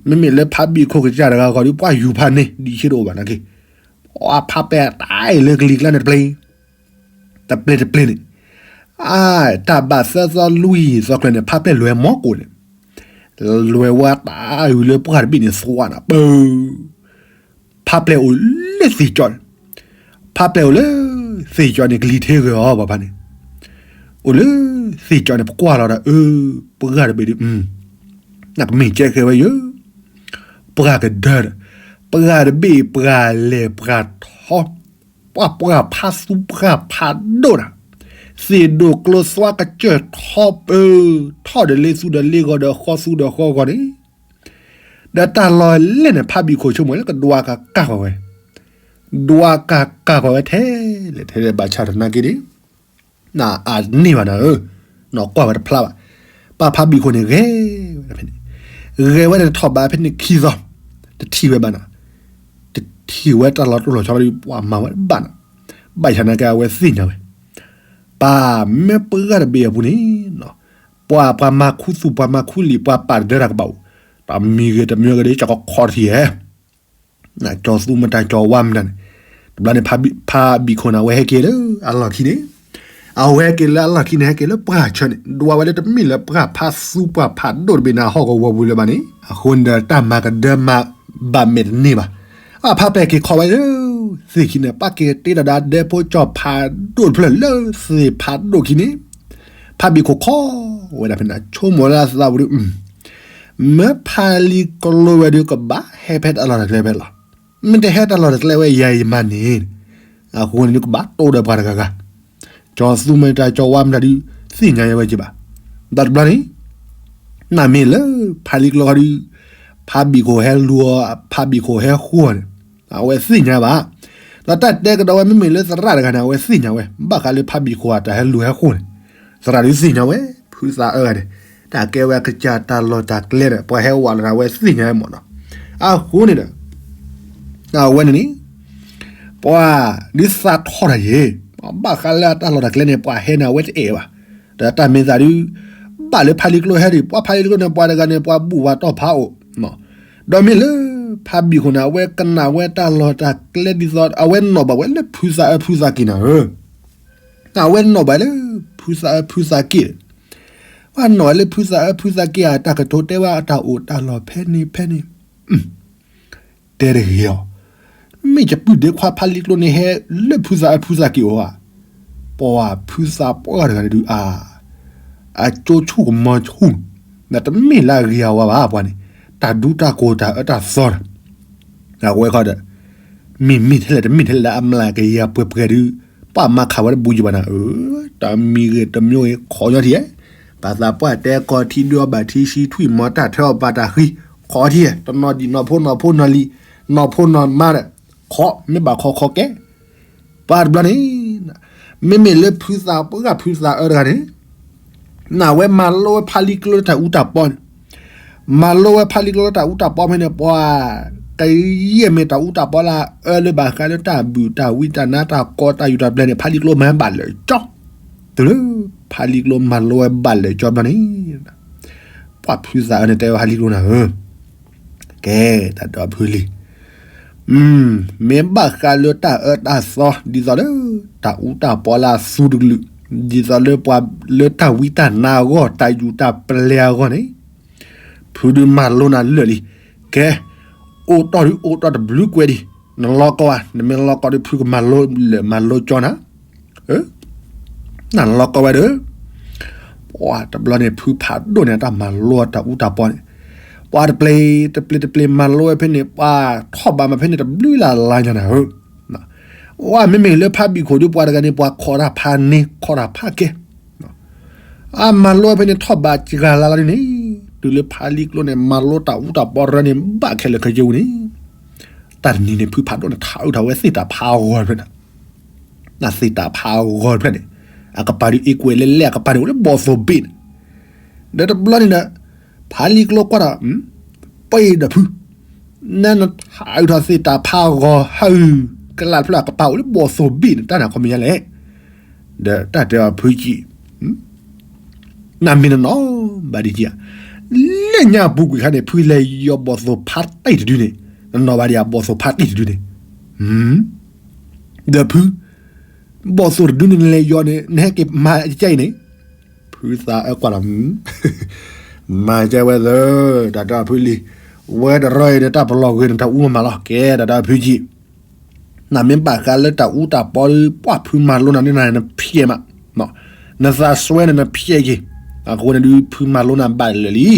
မ့မ့ၢ်လၢဖးဘံၣ်ခိၣ်ကစၢ်တဂၤဂီၢ်ဒုး ပှၤယူၤဖးန့ၣ် ဒံးဆ့တအိၣ်ဘၣ်နာ်က့, ပှၤဖးပျဲၢ်တၢ်အံၤလၢကလံၤကျါန့ၣ်တပျ့ၤ တပျ့ၤတပျ့ၤန့ၣ်, အါ တၢ်ဘၣ်သၢသီလွံၢ်သီကျၢၤန့ၣ် ဖးပျဲၢ်လွဲၤမီၢ်ကိၣ်န့ၣ်, လွဲၤဝဲတၢ်အံၤလၢပှၢ်တဘ့ၣ်န့ၣ် သွးနၤပၢၢ်, ဖးပျဲၢ်အိၣ်လၢသ့ၣ်ကၠီန့ၣ်, ဖးပျဲၢ်အိၣ်လၢသ့ၣ်ကၠီန့ၣ် ကလံၤထဲဂၢၢ်အီၤဘၣ်ဖးန့ၣ်, အိၣ်လၢသ့ၣ်ကၠီန့ၣ် ပကွၢ်လီၤဒီး အၢ ပှၢ်တဘ့ၣ်ဒုး နကမ့ၢ်ကဲဃဲဝဲယၢ ပှၢ်ကဒၢဒီး ပှၢ်တဘ့ၣ်ပှၢ်လဲၤပှၢ်ထီ ပှၢ်ပှၢ်ဖးသူပှၢ်ဖးဒိၣ်တၢ်, သ့ၣ်ဒိၣ်ကျိသွါကစၢၢ်ထီပၢၢ် ထီၣ်ဒီးလ့သူဒီးလ့ဂီၤဒီးဃီသူဒီးဃီဂီၤန့ၣ်, ဒီးတၢ်လီၢ်လဲၣ်န့ၣ် ဖးဘံၣ်ခိၣ်ဆိကမိၣ်လၢကဒွးကၤကၢ်ကွၢ်ဝဲ, ဒွးကၤကၢ်ကွၢ်ဝဲထဲလဲၣ်ထဲလဲၣ်ဘၣ်ဆၣ်သနာ်က့န့ၣ် နအန့ၢ်ဘၣ်နၤဧၢ, နကွၢ်ဝဲတဖျါဘၣ်. ပၢ်ဖးဘံၣ်ခိၣ်န့ၣ်ဂဲၤဝဲဒၣ်ဖဲန့ၣ်, ဂဲၤဝဲန့ၣ်တထီၣ်ဘးဖဲန့ၣ်ခံသီ, တထံၣ်ဝဲဘၣ်နီၤ, တထံၣ်ဝဲတၢ်လီၤတိၢ်လီၤဆီဘၣ်ဒီး ပှၤမၤဝဲဘၣ်နီၤ, ဘၣ်ဆၣ်နာ်က့အဝဲသ့ၣ်ညါဝဲ, ပၢ်မ့ၢ်ပှၤတဘ့ၣ်အပူၤန့ၣ်, ပှၤပှၤမၤခူသူၣ်ပှၤမၤခူလံာ်ပှၤပာ်တဒၢတၢ်ကဘၣ်အိၣ်, တၢ်မံၤဂ့ၤတမံၤဂ့ၤဒီးကီခီတထံၣ်ဧဲ ကၠီၤသူမတၤကၠီၤဝါမတၤန့ၣ်, တဘျီန့ၣ် ဖးဘံၣ်ခိၣ်န့ၣ် အဝဲဟဲက့ၤလၢအလီၢ်ခံန့ၣ်, အဝဲဟဲက့ၤလၢအလီၢ်ခံန့ၣ် ဟဲက့ၤလၢပှၢ်ဆၢန့ၣ် ဒွးဝဲလၢတမ့ၢ်လၢပှၢ်ဖးသူပှၢ်ဖးဒိၣ်တဘ့ၣ်န့ၣ် ဟီၣ်ကဝီၤပူၤလၢၤဘၣ်န့ၣ်, အဃိန့ၣ်ဒီးတၢ်မၤကဒၢမၤဘၣ်မဲာ်တန့ၢ်ဘၣ်, အဖးပဲာ်က့ၤခီဝဲလၢ သ့ၣ်ခံန့ၣ် ပၣ်က့ၤတ့တၢ်ဒီးဒဲဖိကၠီၤဖးဒိၣ်တဖျၢၣ်လၢသ့ၣ်ဖးဒိၣ်ခံန့ၣ်, ဖးဘံၣ်ခိၣ်ခီဝဲဒၣ်ဖဲန့ၣ် ဆိကမိၣ်လၢအသးပူၤဒီး မ့ၢ်ဖးလံာ်ကျိဝဲဒီးကဘၣ်ဟဲဖဲတၢ်လီၢ်တၢ်ကျဲဖဲလီၤ, မ့ၢ်တဟဲတၢ်လီၢ်တၢ်ကျဲဝဲယၤယမၤန့ၣ်, အဃိန့ၣ်ဒုးကဘၣ်တိၢ်ဒီးပှၤတဂၤဂၤ, ကၠီၤသူမတၤကၠီၤဝါမတၤဒုး သ့ၣ်ညါဝဲက့ၤဘၣ်, ဒီးတဘျီန့ၣ် နမ့ၢ်လၢဖးလံာ်ကျိခီဒုး, ဖးဘံၣ်ခိၣ်ဟဲလူၤအီၤ ဖးဘံၣ်ခိၣ်ဟဲဃုအီၤန့ၣ်, အဝဲသ့ၣ်ညါဘၣ်, ဒီးတၢ်တဲကဒီးဝဲမ့မ့ၢ်လၢသရၣ်တဂၤန့ၣ် အဝဲသ့ၣ်ညါဝဲ, ဘၣ်ဃးလၢဖးဘံၣ်ခိၣ်အတၢ်ဟဲလူၤဟဲဃုန့ၣ်, သရၣ်ဒုးသ့ၣ်ညါဝဲ, ဖုသးအၢဂၤန့ၣ်, တၢ်ကဲဝဲကစၢ်တၢ်လီၢ်တၢ်ကျဲဒီး ပှၤဟဲဝးလီၤတၢ်ဝဲသ့ၣ်ညါဝဲမ့ၢ်နီၤ, အဃိန့ၣ်ဒီး အဝဲန့ၣ်န့ၣ် ပှၤဒုးသးထီၣ်တၢ်ယဲ, ဘၣ်ဃးလၢအတၢ်လီၢ်တၢ်ကျဲန့ၣ် ပှၤဟဲန့ၣ် အဝဲတအဲၣ်ဘၣ်, ဒီးတၢ်မ့ၢ်သးဒုး ဘၣ်လၢဖးလံာ်ကျိဟဲဒံး, ပှၤဖးလံာ်ကျိန့ၣ် ပှၤတဂၤန့ၣ် ပှၤဘူၣ်ဝးတီၢ်ဖးအိၣ်, ဒီးမ့ၢ်လၢ ဖးဘံၣ်ခိၣ်န့ၣ် အဝဲကနၣ်ဝဲတၢ်လီၢ်တၢ်ကျဲဒ်သိး အဝဲနီၣ်ဘၣ်ဝဲလၢဖုသးအၢဖုသးက့ၤနၤဧၢ, အဝဲနီၣ်ဘၣ်လၢ ဖုသးအၢဖုသးက့ၤ, ပှၤနီၣ်ဝဲလၢဖုသးအၢဖုသးက့ၤအတၢ်ကတိၤတဲဝဲအတၢ်အိၣ်တၢ်လီၢ်ဖဲန့ၣ်ဖဲန့ၣ် တဲတဂ့ၤအီၤ, မ့ၢ်ယပုၢ်ဒ့ခွါဖးလံာ်ကျိန့ၣ်ဟဲလၢဖုသးအၢဖုသးက့ၤအီၤဧါ, ပှၤဖုသးပှၢ်တဂၤန့ၣ်ဒုးအါ, အကၠိဆူၣ်ကမီၤဆူၣ်, နတမ့ၢ်လၢအဂ့ၤအဝါဘၣ်ပှၤန့ၣ်, တၢ်ဒူတၢ်ကိၢ်တၢ်အၢတၢ်သီန့ၣ်, အဝဲခီဒီး မ့မ့ၢ်ထဲလဲၣ်တမ့ၢ်ထဲလဲၣ်လၢအမျးကယၤပှဲၤပှဲၤဒုး, ပှၤမၤခးဝဲတဘူးယံၤဘၣ်နၤဧၢ, တၢ်မံၤဂ့ၤတမံၤဂ့ၤခီညီထံၣ်ဧဲ, ပှၤသးပှၢ်တဲကီၤထံဒုးအီၣ်ဘၣ်ထံဆှံထွံၣ်မီၤတၢ်ထၢအီၣ်ဘၣ်တၢ်ဃံ, ခီထံၣ်ဧဲ, တနီၤဒံၣ်နီၢ်ဖိနီၢ်ဖိနီၢ်လံၤ, နီၢ်ဖိနီၢ်မါဒီး, ခီ, မ့ၢ်ဘၣ်ခီခီကဲ, ပှၤတဘျီန့ၣ် မ့မ့ၢ်လၢဖုသးပှၢ်ဖုသးအၢတဂၤန့ၣ်, နဝဲမၤလိဝဲဖးလံာ်ကျိလၢတၢ်အူတၢ်ပီန့ၣ်, မၤလိဝဲဖးလံာ်ကျိလၢတၢ်အူတၢ်ပီဖဲန့ၣ် ပှၤ, ကယဲၢ်မ့ၢ်တၢ်အူတၢ်ပီလၢအအၢလၢဘၣ်ဃးလၢတၢ်ဘုၣ်တၢ်ဝံတၢ်နါတၢ်ကီတၢ်ယူၤတၢ်ပျဲန့ၣ် ဖးလံာ်ကျိမၤဘၣ်လၢာ်ကၠီ, တုၤလၢဖးလံာ်ကျိမၤလိဝဲဘၣ်လၢာ်ကၠီဘျီန့ၣ် ပှၤဖုသးအၢန့ၣ်တဲဝဲဖးလံာ်ကျိနၤဧၢ, ကဲ, တၢ်ဒီဖုလံၤ, မ့ၢ်ဘၣ်ဃးလၢတၢ်အၢတၢ်သီ ဒ်သိးလၢ တၢ်အူတၢ်ပီလၢအသူတကလုာ်, ဒ်သိးလၢပှၤလၢတၢ်ဝံတၢ်နါအဂီၢ် တၢ်ယူၤတၢ်ပျဲအဂီၢ်န့ၣ်, ဖုဒုးမၤလိနၤလၢာ်လံ, ကဲ, အိၣ်တီၢ်ဒုးအိၣ်တီၢ်တဘျုးကွဲးဒံး, နလီၤကီဧါ, နမ့ၢ်လီၤကီဒီးဖုကမၤလိလၢာ်မၤလိကၠီနၤ နလီၤကီဝဲဒီး, ပှၤတဘျီန့ၣ် ဖုဖးဒိၣ်န့ၣ် တၢ်မၤလိတၢ်အူတၢ်ပီန့ၣ်, ပှၤတပျဲတပျဲတပျဲမၤလိဝဲဖဲန့ၣ် ပှၤထီၣ်ဘးမးဖဲန့ၣ် တဘျုးလၢ်လၢ်ညါနၤဧၢ, ဝဲမ့မ့ၢ်လၢဖးဘံၣ်ခိၣ်ဒုးပှၤတဂၤန့ၣ် ပှၤခိးတၢ်ဖးန့ၢ် ခိးတၢ်ဖးကဲ, အမၤလိဝဲဖဲန့ၣ် ထီၣ်ဘးစှၤလၢ်လၢ်ဒ်န့ၣ်, တုၤလၢဖးလံာ်ကျိန့ၣ် မၤလိတၢ်အူတၢ်ပီရၢန့ၣ် ဘၣ်ခဲလၢာ်ခဲဆ့ဝံၤန့ၣ်, တၢ်တနံၤန့ၣ် ဖုဖးဒိၣ်န့ၣ် ထးအုးထီၣ်ဝဲသ့ၣ်တၢ်ဖးအဂီၢ်တဖျၢၣ်န့ၣ်, နသ့ၣ်တၢ်ဖးအဂီၢ်တဖျၢၣ်န့ၣ်, အကပၤဒုးအ့ကွဲးလဲၣ်လဲၣ် အကပၤန့ၣ်အိၣ်လၢဘီၣ်သိၣ်ဘ့ၣ်န့ၣ်, ဒီးတဘျီန့ၣ်ဒီး, ဖးလံာ်ကျိကွၢ်ဒီး, ပှဲၤဒီးဖု, နနထးအုးထီၣ်သ့ၣ်တၢ်ဖးအဂီၢ်ဟး, ကလၢ်တဖျၢၣ်အကပၤအိၣ်လၢဘီၣ်သိၣ်ဘ့ၣ်န့ၣ် တၢ်န့ၣ်ခီမ့ၢ်ယါလဲၣ်, ဒီးတၢ်တဲအီၤဖုကံၣ် နမ့ၢ်နနီၣ်ဘၣ်ဒံးကံၣ်ဧါ, လၢညါပူၤကွံာ်ခါန့ၣ် ဖုလဲၤယီၤဘီၣ်သိၣ်ဖးတံၢ်တဒုန့ၣ်, နနီၣ်ဘၣ်ဒံးဧါ ဘီၣ်သိၣ်ဖးတံၢ်တဒုန့ၣ်, ဒီးဖု, ဘီၣ်သိၣ်တဒုန့ၣ်နလဲၤယီၤန့ၣ် နဟဲက့ၤမၤကဲအံၤန့ၣ်, ဖုသးအၢကွၢ်လီၤ, မၤကဲဝဲသၢ, တၢ်တဲအီၤဖုလံၤ, ဝဲတရၢအံၤန့ၣ် တၢ်ပလီၢ်ဂ့ၤန့ၣ် တၢ်အူမးမးလီၤ ကဲ တၢ်တဲအီၤဖုကံၣ် နမ့ၢ်ဘၣ်ဃးလၢတၢ်အူတၢ်ပီဒီး ပှၤဖုမၤလိနၤန့ၣ် နဖျဲးမး, နသးစွဲန့ၣ် နဖျဲးက့ၤ, အဃိန့ၣ်ဒုး ဖုမၤလိနၤဘၣ်လၢာ်လံ,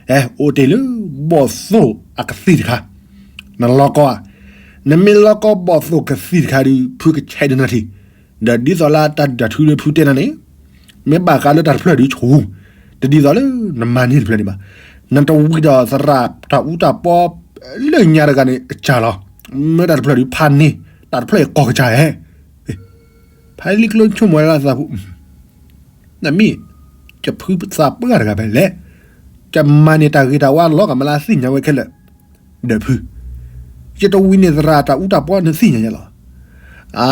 အဲ အိၣ်တ့ၢ်လၢ ဘီၣ်သိၣ်အကသံၣ်တခါ, နလီၤကီဧါ, နမ့ၢ်လီၤကီဘီၣ်သိၣ်ကသံၣ်တခါဒီး ဖုကဆဲးဒုးနၤထံး, ဒီးဒ်သိးလၢတၢ်ဒုးတၢ်ထုလၢဖုတဲနၤန့ၣ်, မ့ၢ်ဘၣ်ဃးလၢတၢ်တဖျၢၣ်ဒုးဆူၣ်, တဒ်သိးလၢနမၤန့ၢ်တဖျၢၣ်န့ၣ်ဘၣ်, နတဝံၤဒီးသရၣ်တၢ်အူတၢ်ပီ လၢညါတဂၤန့ၣ် အစၢ်လီၤ, မ့ၢ်တၢ်တဖျၢၣ်ဒုးဖးန့ၢ်, တၢ်တဖျၢၣ်အံၤကီၢ်ကစၢ်ဧဲ, ဖးလံာ်ကျိဆိကမိၣ်ဝဲလၢသးပူၤ, နမ့ၢ် ယဖုသးပှၢ်တဂၤဖဲလဲၣ်, ယမၤန့ၢ်တၢ်ဂ့ၤတၢ်ဝါလီၤကမလါသ့ၣ်ညါဝဲခဲလၢာ်, ဒီးဖု, ယတဝံၤန့ၢ်သရၣ်တၢ်အူတၢ်ပီနသ့ၣ်ညါယဲလီၤ. အါ,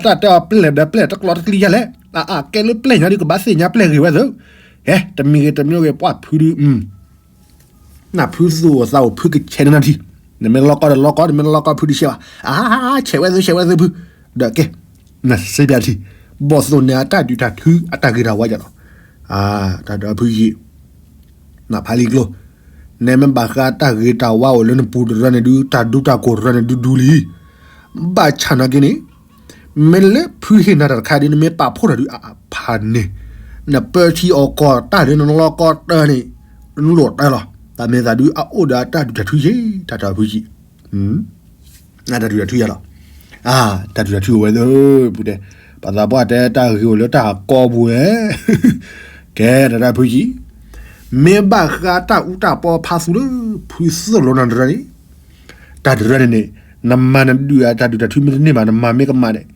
တၢ်တဲအီၤပျဲၢ်ဒီးပျဲၢ်တကျိးတကျံယဲလဲၣ်, အါအါ ကဲလၢပျဲၢ်ညါဒုးကဘၣ်သ့ၣ်ညါပျဲၢ်ဂ့ၤဝဲသၢ, ဟဲ တမံၤဂ့ၤတမံၤဂ့ၤ ပှၢ်ဖုဒုး နဖုသူၣ်အိၣ်သးအိၣ်ဖုကဆဲးန့ၢ်နၤထံ, နမ့ၢ်လီၤကီဒီးလီၤကီ, နမ့ၢ်လီၤကီဖုဒုးဆဲးဘၣ်, အါ, ဆဲးဝဲသၢ ဆဲးဝဲသၢဖု, ဒီးကဲ, နစ့ပၠးထံ, ဘီၣ်သိၣ်န့ၣ်အတၢ်ဒုးတၢ်ထုအတၢ်ဂ့ၤတၢ်ဝါယဲလီၤ. အါ, တၢ်ဒီးဖုယံာ်, နဖါလံကျိ, နမ့ၢ်ဘၣ်ဃးတၢ်ဂ့ၤတၢ်ဝါအိၣ်လၢနပူၤတရၢန့ၣ်ဒုး တၢ်ဒူတၢ်ကိၢ်တရၢန့ၣ်ဒုးဒူလံ, ဘၣ်ဆၣ်နာ်က့န့ၣ် မ့ၢ်လၢဖုဟ့ၣ်နၤတၢ်တခါဒုး နမ့ၢ်ပာ်ဖှိၣ်တၢ်ဒုး အဖးန့ၣ်, နပၢထံအီၣ်ကီၢ်တၢ်ဒုး နလီၤကီတၢ်န့ၣ်, နလိၣ်တၢ်လီၤ. တၢ်မ့ၢ်သးဒုးအအိၣ်ဒီးအတၢ်ဒုးတၢ်ထုယဲ, တၢ်တၢ်ဖုယံာ်, တၢ်ဒုးတၢ်ထုယဲလီၤ. အါ, တၢ်ဒုးတၢ်ထုအိၣ်ဝဲသၢ, ပတဲ, ပှၤသးပှၢ်တဲတၢ်ဂ့ၤအိၣ်လၢတၢ်ကိးပူၤဝဲ ကဲ, တၢ်တၢ်ဖုယံာ်, မ့ၢ်ဘၣ်ဃးတၢ်အူတၢ်ပီဖးသူလၢ ဖုသိၣ်လိနၤတရၢန့ၣ်, တၢ်တရၢန့ၣ်န့ၣ်, နမၤနဒုးအတၢ်ဒုးတၢ်ထုမ့ၢ်တန့ၢ်ဘၣ် နမၤမ့ၢ်ကမၣ်န့ၣ်,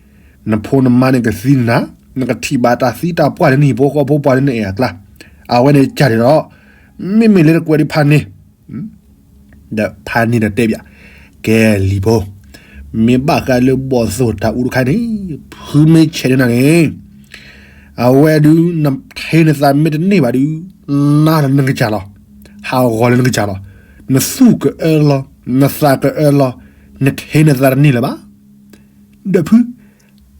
နဖိနမါန့ၣ်ကသံနၤ, နကထံၣ်ဘၣ်တၢ်သံတၢ်ပှၢ်လၢနဟံၣ်ဖိဃီဖိပှၤလၢနအဲၣ်အကျါ, အဝဲန့ၣ်ကၢ်န့ၣ်ဒီး, မ့မ့ၢ်လၢတကွဲးဒံးဖးန့ၣ် ဒီးဖးန့ၣ်ဒီးတဲဘၣ်, ကဲလံာ်ဖိ, မ့ၢ်ဘၣ်ဃးလၢဘီၣ်သိၣ်တၢ်အူတခါန့ၣ်, ဖုမ့ၢ်ဆဲးန့ၢ်နၤန့ၣ်, အဝဲဒုး နထ့နသးမ့ၢ်တန့ၢ်ဘၣ်ဒုး, နၤလၢနကစၢ်လီၤ, ဟးဂီၤလၢနကစၢ်လီၤ, နသူၣ်ကအၢလီၤ, နသးကအၢလီၤ, နထ့နသးတန့ၢ်လၢၤဘၣ်. ဒီးဖု,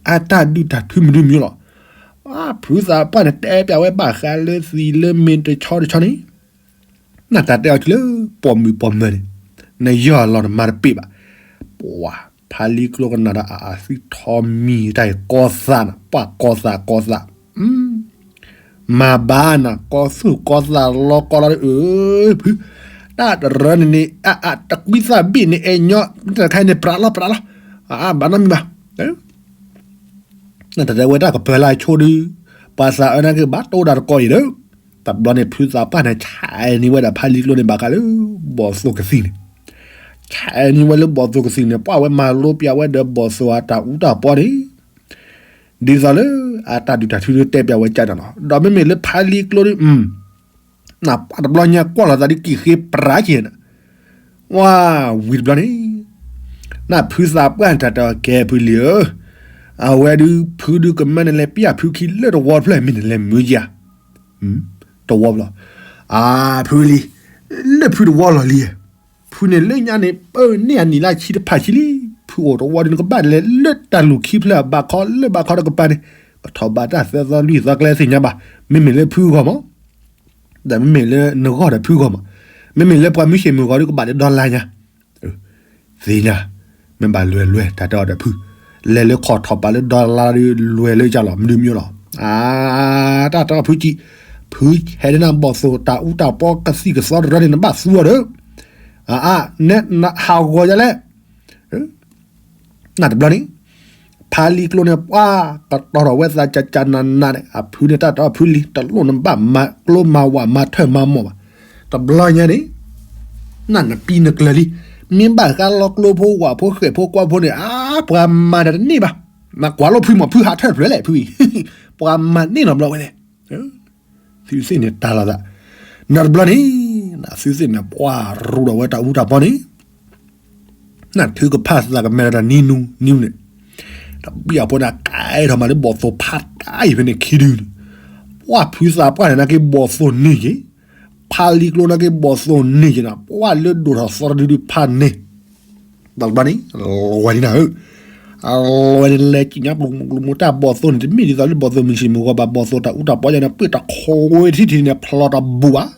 အတၢ်ဒုးတၢ်ထုမနုၤမနုၤလီၤ. ဖုသးပှၢ်န့ၣ်တဲပၠးဝဲဘၣ်ဃးလၢသံလၢမ့ၢ်တဆီတဆီန့ၣ်, နတၢ်တဲအီၤတုၤလၢ ပိာ်မုၣ်ပိာ်မၢၤန့ၣ်, နယီၢ်လီၤနမၤတပ့ၢ်ဘၣ်. ပှၤဖါလံကျိကနၣ်ဒီးအအသံထီမံၤတၢ်အံၤကီသးနၤ, ပှၤကီသးကီသး, မၤဘၣ်နၤ ကီသူၣ်ကီသးလီၤကီလီၤဒီး အၢ ဖု, တၢ်တရၢန့ၣ်န့ၣ် အအတကွံသးဘ့ၣ်န့ၣ် အဲၣ်ညီ, တၢ်တခါအံၤန့ၣ် ပြးလီၤပြးလီၤ, အဘၣ်နီတမံၤဘၣ်. နတၢ်တဲဝဲတၢ်ကပၢၤလၢအဆိဒုး, ပှၤသးအၢနာ်က့ဘၣ်တိၢ်ဒၣ်တကီအံၤဒီး, တဘျီန့ၣ်ဖုသးပှၢ်န့ၣ် ဆဲးန့ၢ်ဝဲဒၣ်ဖါလံကျိန့ၣ်ဘၣ်ဃးလၢ ဘီၣ်သိၣ်ကသံၣ်န့ၣ်, ဆဲးန့ၢ်ဝဲလၢဘီၣ်သိၣ်ကသံၣ်န့ၣ် ပှၤဝဲမၤလိပၠးဝဲဒီးဘီၣ်သိၣ်အတၢ်အူတၢ်ပီန့ၣ်, ဒ်သိးလၢအတၢ်ဒုးတၢ်ထုဒုးတဲပၠးဝဲကၢ်န့ၣ်လီၤ. ဒီးမ့မ့ၢ်လၢဖါလံကျိဒုး နပှၤတဘျီညါကွၢ်လီၤသးဒ်ကံၢ်ဃ့ပြးက့ၤနၤ, ဝါ, ဝံၤတဘျီန့ၣ်, နဖုသးပှၢ်တၢ်တဲအီၤကဲဖုလံၤဧၢ, အဝဲဒုး ဖုဒုးကမၢနလဲၤပျၢ်ဖုခံလၢတဝီတဖျၢၣ်မ့ၢ်နလဲၤမုာ်ယၤ, တဝီဘျီ, အါ, ဖုလံၤ, လၢဖုတဝီလီၤလံ, ဖုန့ၣ်လၢညါန့ၣ် ပၢန့ၢ်အနံၣ်လၢဆံတဖၣ်ဆံလံ, ဖုအိၣ်တဝီဒုးနကဘၣ်လဲၤလၢတၢ်လူၢ်ခံဖျၢၣ်အဘၣ်ခီလၢဘၣ်ခီတကပၤန့ၣ်, ပထီၣ်ဘၣ်တၢ်သၢသီလွံၢ်သီကျဲသ့ၣ်ညါဘၣ်, မ့မ့ၢ်လၢဖုဂီၢ်မး ဒီးမ့မ့ၢ်လၢနဂီၢ်ဒီးဖုဂီၢ်မး, မ့မ့ၢ်လၢပှၤမုၢ်ဆ့ၣ်မုၢ်ဂီၤဒုးကဘၣ်လၢဒီလါညါ, သ့ၣ်ညါ, မ့ၢ်ဘၣ်လွဲလွဲတၢ်တဲအီၤဒီးဖု, လဲၤလၢခီၣ်ထီၣ်ပာ်လၢဒီလါဒုးလွဲလၢကၢ်လီၤ မနုၤမနုၤလီၤ. အါ, တၢ်တဲအီၤဖုကံၢ်, ဖုဟဲဒၣ်နၤဘီၣ်သိၣ်တၢ်အူတၢ်ပီကသံၣ်ကသီတရၢန့ၣ် နဘၣ်သူအီၤဒီး, အါ, နဟးဂီၤယၤလဲၣ် နတဘျီန့ၣ်, ဖါလံကျိန့ၣ် ပှၤကတီၤထီၣ်ဝဲသးကၢ်ကၢ်နးနးန့ၣ် အဖုန့ၣ်တၢ်တီဖုလံၤ တလိၣ်နဘၣ်မၤကျိမၤဝးမၤထၢၣ်မၤမီၢ်ဘၣ်. တဘျီညါန့ၣ်, နနပံနကျၢၤလံ, မ့ၢ်ဘၣ်ဃးလီၤကျိဖိဝးဖိဃဲၣ်ဖိကွၢ်ဖိန့ၣ် အါ ပှၤမၤတန့ၢ်ဘၣ်. မၤကွၢ်လိာ်ဖုမီၢ်ဖုဟးထၢၣ်တဖျၢၣ်လဲၣ်ဖုအံၤ, ပှၤမၤန့ၢ်နီတဘျီဝဲလဲၣ် သုသ့ၣ်န့ၣ်တၢ်လီၤသး, နတဘျီန့ၣ်, သုသ့ၣ်န့ၣ်ပှၤရူးဒီးဝဲတၢ်အူတၢ်ပီန့ၣ်, နထုကဖၣ်သးကမဲာ်ဒီးနံၤနူနံၤန့ၣ်, တဘံၣ်အဖိန့ၣ် ကဲထီၣ်မးလၢဘီၣ်သိၣ်ဖးတၢ်အံၤဖဲန့ၣ်ခံဒုန့ၣ်, ပှၤဖုသးပှၢ်န့ၣ်နာ်က့ဘီၣ်သိၣ်န့ၢ်က့ၤ, ဖါလံကျိနာ်က့ဘီၣ်သိၣ်န့ၢ်က့ၤနၤ ပှၤလၢဒိၣ်ထီၣ်သီတဒုဒုဖးန့ၣ် တဘျီန့ၣ်, လွဲလံနၤဧၢ, အလွဲန့ၣ်လဲၤကံၣ်ညါပျိမုၢ်ကျိမုၢ်တၢ်ဘီၣ်သိၣ်န့ၣ် တမ့ၢ်ဒ်သိးလၢဘီၣ်သိၣ်မုၢ်ဆ့ၣ်မုၢ်ဂီၤဘၣ် ဘီၣ်သိၣ်တၢ်အူတၢ်ပီယါန့ၣ် ပှ့ၢ်တၢ်ခိးဝဲထံထံန့ၣ် ဖျီတၢ်ဘူးဘၣ်.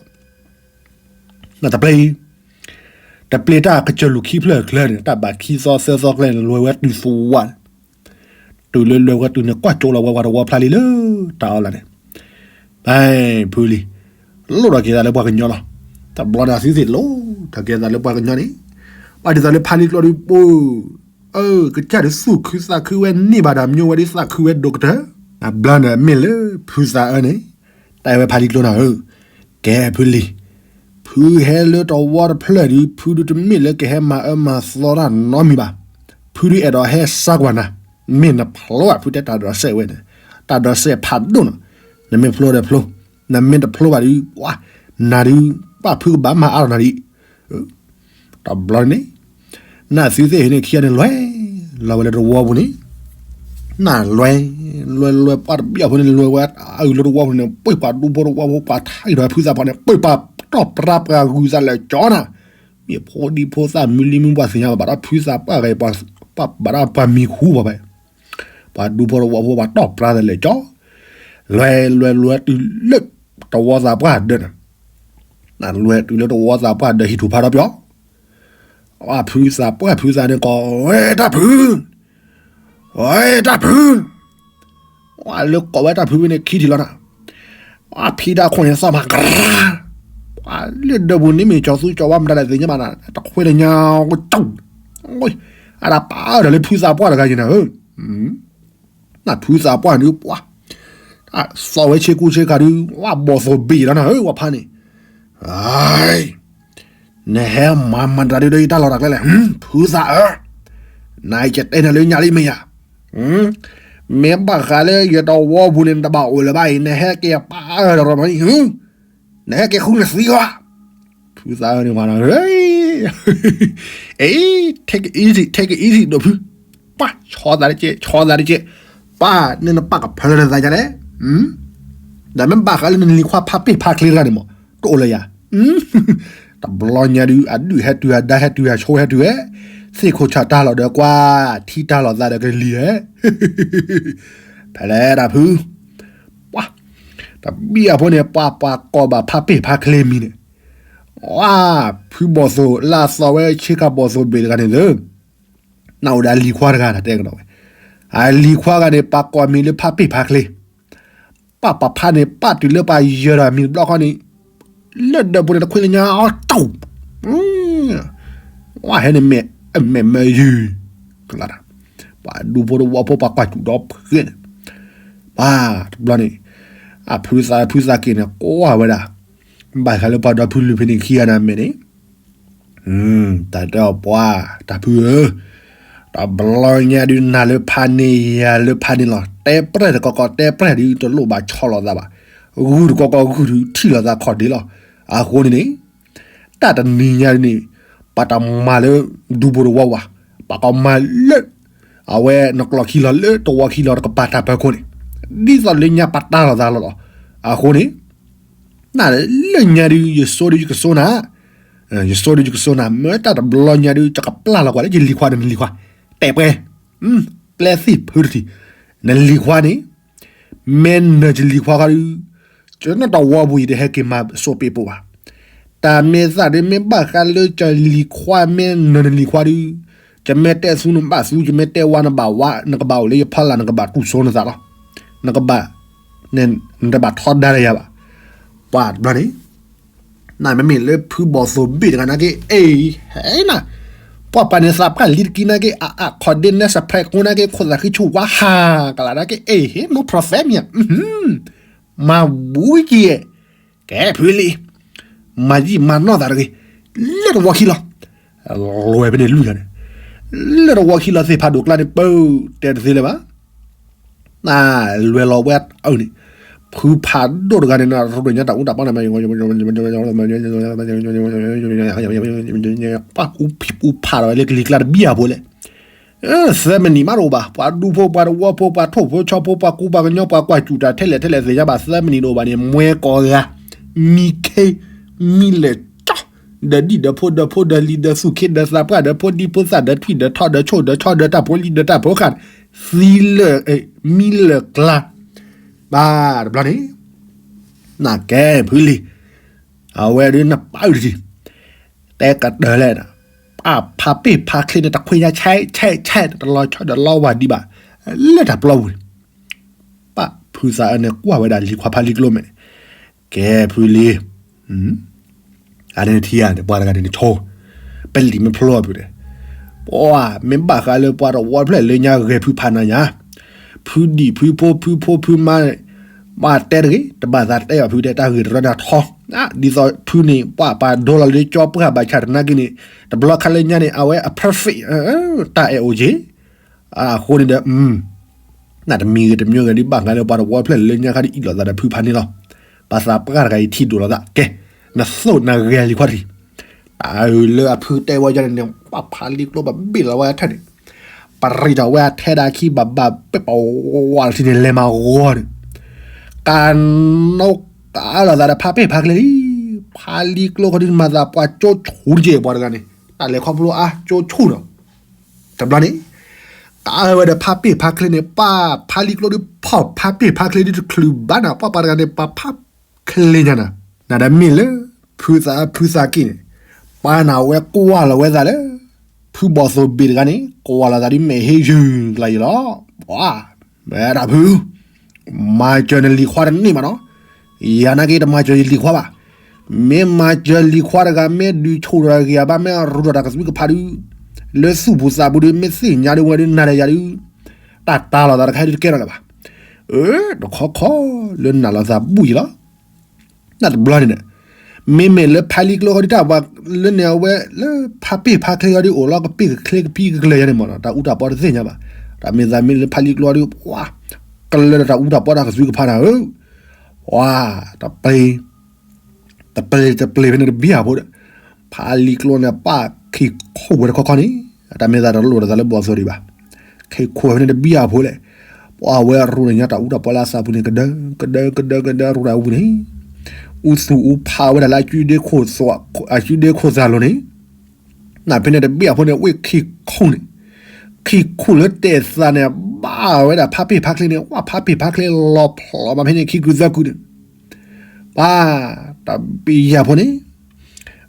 နတပျဲၢ်, တပျဲၢ်တၢ်ကစၢၢ်လူၢ်ခံဖျၢၣ်ကျၢၤန့ၣ် တၢ်ဘၣ်ခံသီသၢသီကျဲန့ၣ် လွဲဝဲတုၤသဝးန့ၣ်, တုၤလၢလွဲဝဲတုၤန့ၣ် ကွၢ်ကၠိလီၤဝဲပှၤတဝီဖျါလံလၢတၢ်အီၣ်လၢ်န့ၣ်, ဖဲဖုလံၤ, လိၣ်ထီၣ်က့ၤသးလၢပှၤကညီလီၤ. တဘျီန့ၣ်အသုသ့ၣ်လိၣ်ထီၣ်က့ၤသးလၢပှၤကညီန့ၣ်, ဘၣ်ဒ်သိးလၢဖါလံကျိဒုးပူၤ, အၢ ကစၢ်ဒုးသူၣ်ခုသးခုဝဲန့ၢ်ဘၣ်ဒီး မညိဝဲဒ်သးခုဝဲဒိၣ်ကတၢၢ်, အဘျီန့ၣ်မ့ၢ်လၢဖုသးအၢန့ၣ်, တၢ်အဝဲဖါလံကျိနၤဧၢ, ကဲဖုလံၤ, ဖုဟဲလၢတဝီတဖျၢၣ်ဒုး ဖုဒုးတမ့ၢ်လၢကဟဲမၤအၢမၤသီတၢ်နီတမံၤဘၣ်. ဖုဒုးအဲၣ်ဒိးဟဲစါကွၢ်နၤ, မ့ၢ်နဖျိဘၣ်ဖုတဲတၢ်ဒိးစဲးဝဲန့ၣ်, တၢ်ဒိးစဲးဖးဒိၣ်နီၤ, နမ့ၢ်ဖျိဒီးဖျိ နမ့ၢ်တဖျိဘၣ်ဒုး ပှၤ နၤဒုး ပၢ်ဖုကဘၣ်မၤအါထီၣ်နၤဒံး. တဘျီန့ၣ် နသုသ့ၣ်ဟ့န့ၣ်ခံဂၤန့ၣ်လွဲ လီၤဝဲလၢတဝီပူၤန့ၣ် နလွဲ လွဲလွဲပှၤတဘျီဖိန့ၣ် လွဲဝဲအဂုၤလၢတဝီပူၤန့ၣ် ပှ့ၤပှၤဒူဖိတဝီဖိ ပှၤထါအံၤဒီးဖုသးပှၢ်န့ၣ် ပှ့ၤပှၤတီၢ်ပြၢပှၤဂုၤသးလဲၤကၠီနၤ မ့ၢ်ဖိဒံဖိသၣ်မုၢ်လံမုၢ်ပှၢ်သ့ၣ်ညါဘၣ် ဘၣ်ဒီးဖုသးပှၢ်ဂ့ၤ ဘၣ်ဒီးပှၤမံၤဟူဘၣ်ဝဲ ပှၤဒူဖိတဝီဖိ ပှၤတီၢ်ပြၢသးလဲၤကၠီ လွဲလွဲလွဲတုၤလၢတဝီသးပှၢ်ဒၢးန့ၣ် နလွဲတုၤလၢတဝီသးပှၢ်ဒၢးဟံၣ်ထူၣ်ဖးထီပၠီ ဝဲဖုသးပှၢ်ဖုသးန့ၣ်ကိးဝဲတၢ်ဖု ဝဲတၢ်ဖု ဝဲလၢကိးဝဲတၢ်ဖုဖဲန့ၣ်ခံထံၣ်လီၤနၤ ဝဲဖံတၢ်ခိၣ်န့ၣ်သီၣ်မးကရၢ လၢဒၢးပူၤန့ၣ်မ့ၢ်ကၠီၤသူကၠီၤဝါမတၤလဲၣ်သ့ၣ်ညါဘၣ်နၤ တခွဲးလၢညါကၠီ အတၢ်ပာ်အၢဒီးလၢဖုသးပှၢ်တဂၤယံၤနၤဧၢ နဖုသးပှၢ်န့ၣ်ပှၤ သီၣ်ဝဲဆ့ကူဆ့ကၤဒုး ဝဲဘီၣ်သိၣ်ဘ့ၣ်လီၤနၤဧၢ ဝဲဖါန့ၣ် နဟဲမၤမတၤဒုးဒီးယတၢ်လီၢ်တၢ်ကျဲလဲၣ် ဖုသးအၢ နကတဲနၤလၢညါလံမ့ၢ်ယၤ မ့ၢ်ဘၣ်ဃးလၢယတဝီပူၤန့ၣ် နတဘၣ်အိၣ်လၢၤဘၣ်အံၤ နဟဲက့ၤပာ်အၢဒီးရမံ နဟဲက့ၤဃုနသံကွၢ် ဖုသးအၢန့ၣ်ဝဲ အ့ take it easy take it easy ဒိၣ်ဖု ပှၤ ဆီသးတကဲ ဆီသးတကဲ ပၢ် န့ၣ်နပၢ်ကဖၢလၢနသးညါလဲၣ် ဒီးမ့ၢ်ဘၣ်ဃးလၢနလံၤခွါဖါပ့ၢ်ဖါချ့တဂၤန့ၣ်မး တအိၣ်လၢၤယၤ တဘျီညါဒုး အဒုၣ်ဟဲတုၤ အဒါဟဲတုၤ အဆိဟဲတုၤဝဲ သ့ၣ်ခိၣ်ဆၣ်တၢ်လီၢ်ဒီးကွၢ် ထံတၢ်လီၢ်သးဒီးကလံၤဧၢ ဖဲလဲၣ်တၢ်ဖု ပှၤ တဘံၣ်အဖိန့ၣ် ပှၤပှၤကိးဘၣ်ဖါပ့ၢ်ဖါချ့မံၤန့ၣ် ဝါ ဖုဘီၣ်သိၣ်လၢအသီၣ်ဝဲဆ့ကၤဘီၣ်သိၣ်ဘ့ၣ်တဂၤန့ၣ်သၢ နအိၣ်ဒီးအလံၤခွါတဂၤ တဲကဒီးဝဲ အလံၤခွါတဂၤန့ၣ် ပှၤကိးမံၤလၢဖါပ့ၢ်ဖါချ့ ပၢ်ပဖါန့ၣ် ပၢ်တုၤလၢပှၤယၢၤဒီးမံၤတဘျီဃီန့ၣ် လၢဒၢးပူၤန့ၣ် တခွဲးလၢညါအီၤတီၢ် ဝါဟဲန့ၣ်မဲာ် မဲာ်မၢယုၢ် ပှၤဒူဖိတဝီဖိ ပှၤကွၢ်စူၣ်ဒီဖုန့ၣ် ပှၤတဘျီန့ၣ် အဖုသးဖုသးက့ၤန့ၣ် ကွၢ်ဝဲဒၣ် ဘၣ်ဃးလၢပှၤဒီဖုလုၢ်ဖဲန့ၣ်ခံဂၤန့ၣ်အမဲာ်န့ၣ် တၢ်တဲအီၤပှၤ တၢ်ဖုဧၢ, တဘျီညါဒုးနၤလၢဖးန့ၣ် ယၤလၢဖးန့ၣ်လီၤ. တဲပြဲၢ်တကီကီးတဲပြဲၢ်ဒုး တလိၣ်ဘၣ်ဆီလီၤသးဘၣ်. ဂုၢ်တကီကီးဂုၢ်ဒုး ထံၣ်လိာ်သးခီၣ်ဒ့လီၤ. အဃိန့ၣ်န့ၣ် တၢ်တနံၤညါဒုးန့ၣ် ပတမၤလၢဒူဖိတဝီဝဲ, ပကမၤလၢ အဝဲနကျိာ်ခံလီၤလၢတဝီခံလီၤ တကပၤတၢ်ပၢခိၣ်န့ၣ် ဒ်သိးလၢညါပတၢ်လီၤသးလီၤလီၤ. အဃိန့ၣ် နလၢညါဒုး ယဆိဒုးယကဆိနၤ, ယဆိဒုးယကဆိနၤ, မ့ၢ်တၢ်တဘျီညါဒုး ယကပျၢ်လီၤကွၢ်လၢယလံၤခွါဒီးနလံၤခွါ, တဲပှဲၤ, ပျဲသ့ၣ်ဖုတထံၣ်, နလံၤခွါန့ၣ် မ့ၢ်နၢၤယလံၤခွါခီဒုး ယနီၣ်တဝီပူၤ ယတဟဲက့ၤမၤစိးပ့းပိာ်ဘၣ်. တၢ်မ့ၢ်သးဒုး မ့ၢ်ဘၣ်ဃးလၢယလံၤခွါ မ့ၢ်နၢၤနလံၤခွါဒုး ယမ့ၢ်တဲသူနဘၣ်သူ, ယမ့ၢ်တဲဝါနဘၣ်ဝါ, နကဘၣ်အိၣ်လၢယဖီလာ် နကဘၣ်တူၢ်စိနသးလီၤ. နကဘၣ် နတဘၣ်ထီဒါလၢယၤဘၣ်. ပှၤတဘျီန့ၣ် နမ့မ့ၢ်လၢဖုဘီၣ်သိၣ်ဘ့ၣ်တဂၤနာ်က့ အ့ၣ် ဟဲနၤ, ပှၤပာ်န့ၢ်သးပှၢ်လံတကံနာ်က့ အအါခီၣ်ဒ့နဲစဖဲးကိနာ်က့ ခိၣ်သးဃံဆူၣ်ဝါဟးကလးနာ်က့ အ့ၣ် ဟ့ၣ် no problem မ့ၢ် မၤဘူက့ၤ, ကဲဖုလံ, မၤယံာ်မၤနီၢ်သးတဂ့ၤ, လၢတဝီခံလီၤ, လွဲဖဲန့ၣ်လွံၢ်ဂၤန့ၣ်, လၢတဝီခံလီၤသ့ၣ်ဖးဒိၣ်ကျါန့ၣ် ပၢတဲတသ့လၢၤဘၣ်. နလွဲလီၤဝဲအၢန့ၣ်, ဖုဖးဒိၣ်တဂၤန့ၣ် နရူၢ်ဒိၣ်ညါတၢ်အူတၢ်ပီန့ၣ် ပှၤအူဖံးအူဖးဒီးဝဲလၢကလံၤကျါတဘံၣ်အဖိလဲၣ် သၢမံးနံးမးတအိၣ်ဘၣ်, ပှၤဒူဖိ ပှၤတဝီဖိ ပှၤထိၣ်ဖိဆီဖိ ပှၤကူပှၤကညီ ပှၤကွၢ်စူၣ်တၢ်ထဲလဲၣ်ထဲလဲၣ်သ့ၣ်ညါဘၣ် သၢမံးနံးတအိၣ်ဘၣ်န့ၣ် မွဲကီၤဂၤ, မံခ့, မံလၢာ်ကၠီ, ဒီးဒံၣ်ဒီးဖိ ဒီးဖိဒီးလံၤ ဒီးသူၣ်ခ့ဒီးသးပှၢ် ဒီးဖိဒံဖိသၣ် ဒီးထွံၣ်ဒီးထီ ဒီးဆိၣ်ဒီးဆီ ဒီးတၢ်ဖိလံၤ ဒီးတၢ်ဖိဃၢ်, သံလၢာ်, မံလၢာ်ကျါ, ဘၣ်တဘျီန့ၣ် နကဲဖုလံ အဝဲဒုးနပာ်အုၣ်တထံၣ်, တဲကတၢၢ်လဲၣ်, ပာ်ဖးပ့ၢ်ဖးချ့န့ၣ် တခွဲးညါဆဲးဆဲးဆဲး တလီၤဆီဒီးလီၤဝါဒံးဘၣ်, လၢတၢ်ပျီပူၤန့ၣ်, ပၢ်ဖုသးအၢန့ၣ် ကွၢ်ဝဲဒၣ်လံၤခွါဖးလံၤကျိမဲာ်န့ၣ်, ကဲဖုလံ အန့ၣ်ထံၣ်ဧါန့ၣ် ပှၤတဂၤန့ၣ်ဆိ, ပလံၤမ့ၢ်ဖျိအီၤဖုန့ၣ်, ပှၤ မ့ၢ်ဘၣ်ဃးလၢပှၤတဝီဖျၢၣ်လၢညါဂဲၤဖုဖးနၤညါ, ဖုဒံၣ်ဖုဖိဖုဖိဖုမါ, ပှၤတဲတဂ့ၤ တဘၣ်သးတဲဘၣ်ဖုတဲတၢ်ဂ့ၢ်တရၢနၤထီ, ဒ်သိးဖုန့ၣ် ပှၤပာ်ဒိလီၤလၢကၠီပှၢ်ဘၣ်ဆၣ်တနာ်က့န့ၣ် တဘျီခါလၢညါန့ၣ် အဝဲအ perfect တၢ်အဲၣ်အိၣ်က့ၤ, အဃိန့ၣ်ဒီး နတမံၤဂ့ၤတမံၤဂ့ၤဒ်ဘၣ်ဃးလၢပှၤတဝီဖျၢၣ်လၢညါခါဒ်အံၤလိာ်သးဒီးဖုဖးန့ၣ်လီၤ. ပှၤသးပှၢ်တဂၤအံၤထံၣ်ဒိၣ်လီၤသးကဲ, နသိၣ်နဂဲၤလံၤခွါတထံၣ်, တၢ်အုးလၢအဖုတဲဝဲယါန့ၣ်န့ၣ် ပှၤဖးလံၤကျိဘၣ်ဘ့ၣ်လီၤဝဲအထၢၣ်န့ၣ်, ပရံးထီၣ်ဝဲအထဲဒၣ်ခံဘၣ်ဘၣ်ပ့ၣ်ပဝါလီၤထံန့ၣ် လဲၤမၤဂီၤန့ၣ်, ကနိကးလီၤသးဒီးဖးပ့ၣ်ဖးချ့လံ, ဖးလံၤကျိခီဒုမၤသးပှၤကၠိဆူၣ်တကဲပှၤတဂၤန့ၣ် တၢ်လဲၤခီဖျိအါကၠိဆူၣ်နီၤ တဘျီန့ၣ်, ကးဝဲဒီးဖးပ့ၣ်ဖးချ့န့ၣ် ပှၤဖးလံၤကျိဒုဖီၣ်ဖးပ့ၣ်ဖးချ့ဒုတချုးဘၣ်နၤ ပှၤပှၤတဂၤန့ၣ် ပှၤဖးချ့ညါနၤ, နၤဒီးမ့ၢ်လၢ ဖုသးဖုသးက့ၣ်န့ၣ်, ပှၤနၤဝဲကွၢ်လီၤဝဲသးလၢ ဖုဘီၣ်သိၣ်ဘ့ၣ်တဂၤန့ၣ် ကွၢ်လီၤသးဒ်မ့ၢ်ဟ့ယုၢ်ကျါယံၤလီၤ, ပှၤ, မ့ၢ်တၢ်ဖု မၤစၢၤနလံၤခွါတန့ၢ်ဘၣ်နီၤ, ယၤနာ်က့တမၤစၢၤယလံၤခွါဘၣ်, မ့ၢ်မၤစၢၤလံၤခွါတဂၤ မ့ၢ်ဒုးဆူၣ်ထီၣ်ဂ့ၤအဘၣ် မ့ၢ်ရူးထီၣ်တၢ်ကစုကဖးဒုး, လၢသူၣ်ပူၤသးပူၤဒုး မ့ၢ်သ့ၣ်ညါဒုးဝဲဒုးနၤဒီးယၤဒုး, တၢ်တၢ်လီၤသးတခါဒုးတကဲထီၣ်လၢၤဘၣ်, အၢ တခီခီ လၢနၤလီၤသးဘူၣ်ယံၤလီၤ တၢ်တဘျီန့ၣ်န့ၣ်, မ့မ့ၢ်လၢဖးလံၤကျိဃီဒုးတၢ်ဘၣ်လၢန့ၣ်အဝဲလၢဖးပ့ၣ်ဖးချ့ဃီဒုးအိၣ်လီၤကပ့ၢ်ကချ့ကပံကကျၢၤယါန့ၣ်မ့ၢ်နီၤ တၢ်အူတၢ်ပီတသ့ၣ်ညါဘၣ်, တၢ်မ့ၢ်သးမ့ၢ်လၢဖးလံၤကျိဃီဒုး ပှၤ, ကလၢာ်ဒီးတၢ်အူတၢ်ပီတၢ်ကစုကဖးနၤဧၢ, ပှၤ, တပျ့ၤ, တပျ့ၤတပျ့ၤဖဲန့ၣ်တဘံၣ်အဖိဒီး, ဖးလံၤကျိန့ၣ် ပၢ်ခံခိၣ်ဝဲတခီခီန့ၣ်, တၢ်မ့ၢ်သးတလိၣ်ဒီးသးလၢဘီၣ်သိၣ်ဒံးဘၣ်, ခံခိၣ်ဝဲဖဲန့ၣ်တဘံၣ်အဖိလဲၣ်, ပှၤဝဲရူးန့ၣ်ညါတၢ်အူတၢ်ပီလၢအသးပူၤန့ၣ် ကဒၢ, ကဒၢ ကဒၢ ကဒၢ ရူးတၢ်အူပူၤန့ၣ်, အူသူၣ်အူဖးဝဲဒၣ်လၢ အစုဒ့ခိၣ်သးလိၤန့ၣ်, နဖဲန့ၣ်တဘံၣ်အဖိန့ၣ် ဝ့ၢ်ခံခိၣ်န့ၣ်, ခံခိၣ်လၢတဲာ်သးန့ၣ် ဘၣ်ဝဲဒၣ်ဖးပ့ၣ်ဖးချ့န့ၣ် ဝဲဖးပ့ၣ်ဖးချ့လီၤဖျိးဘၣ်ဖဲန့ၣ်ခံကုသၢကုန့ၣ်, ပှၤ, တဘံၣ်ယၤဖိန့ၣ်,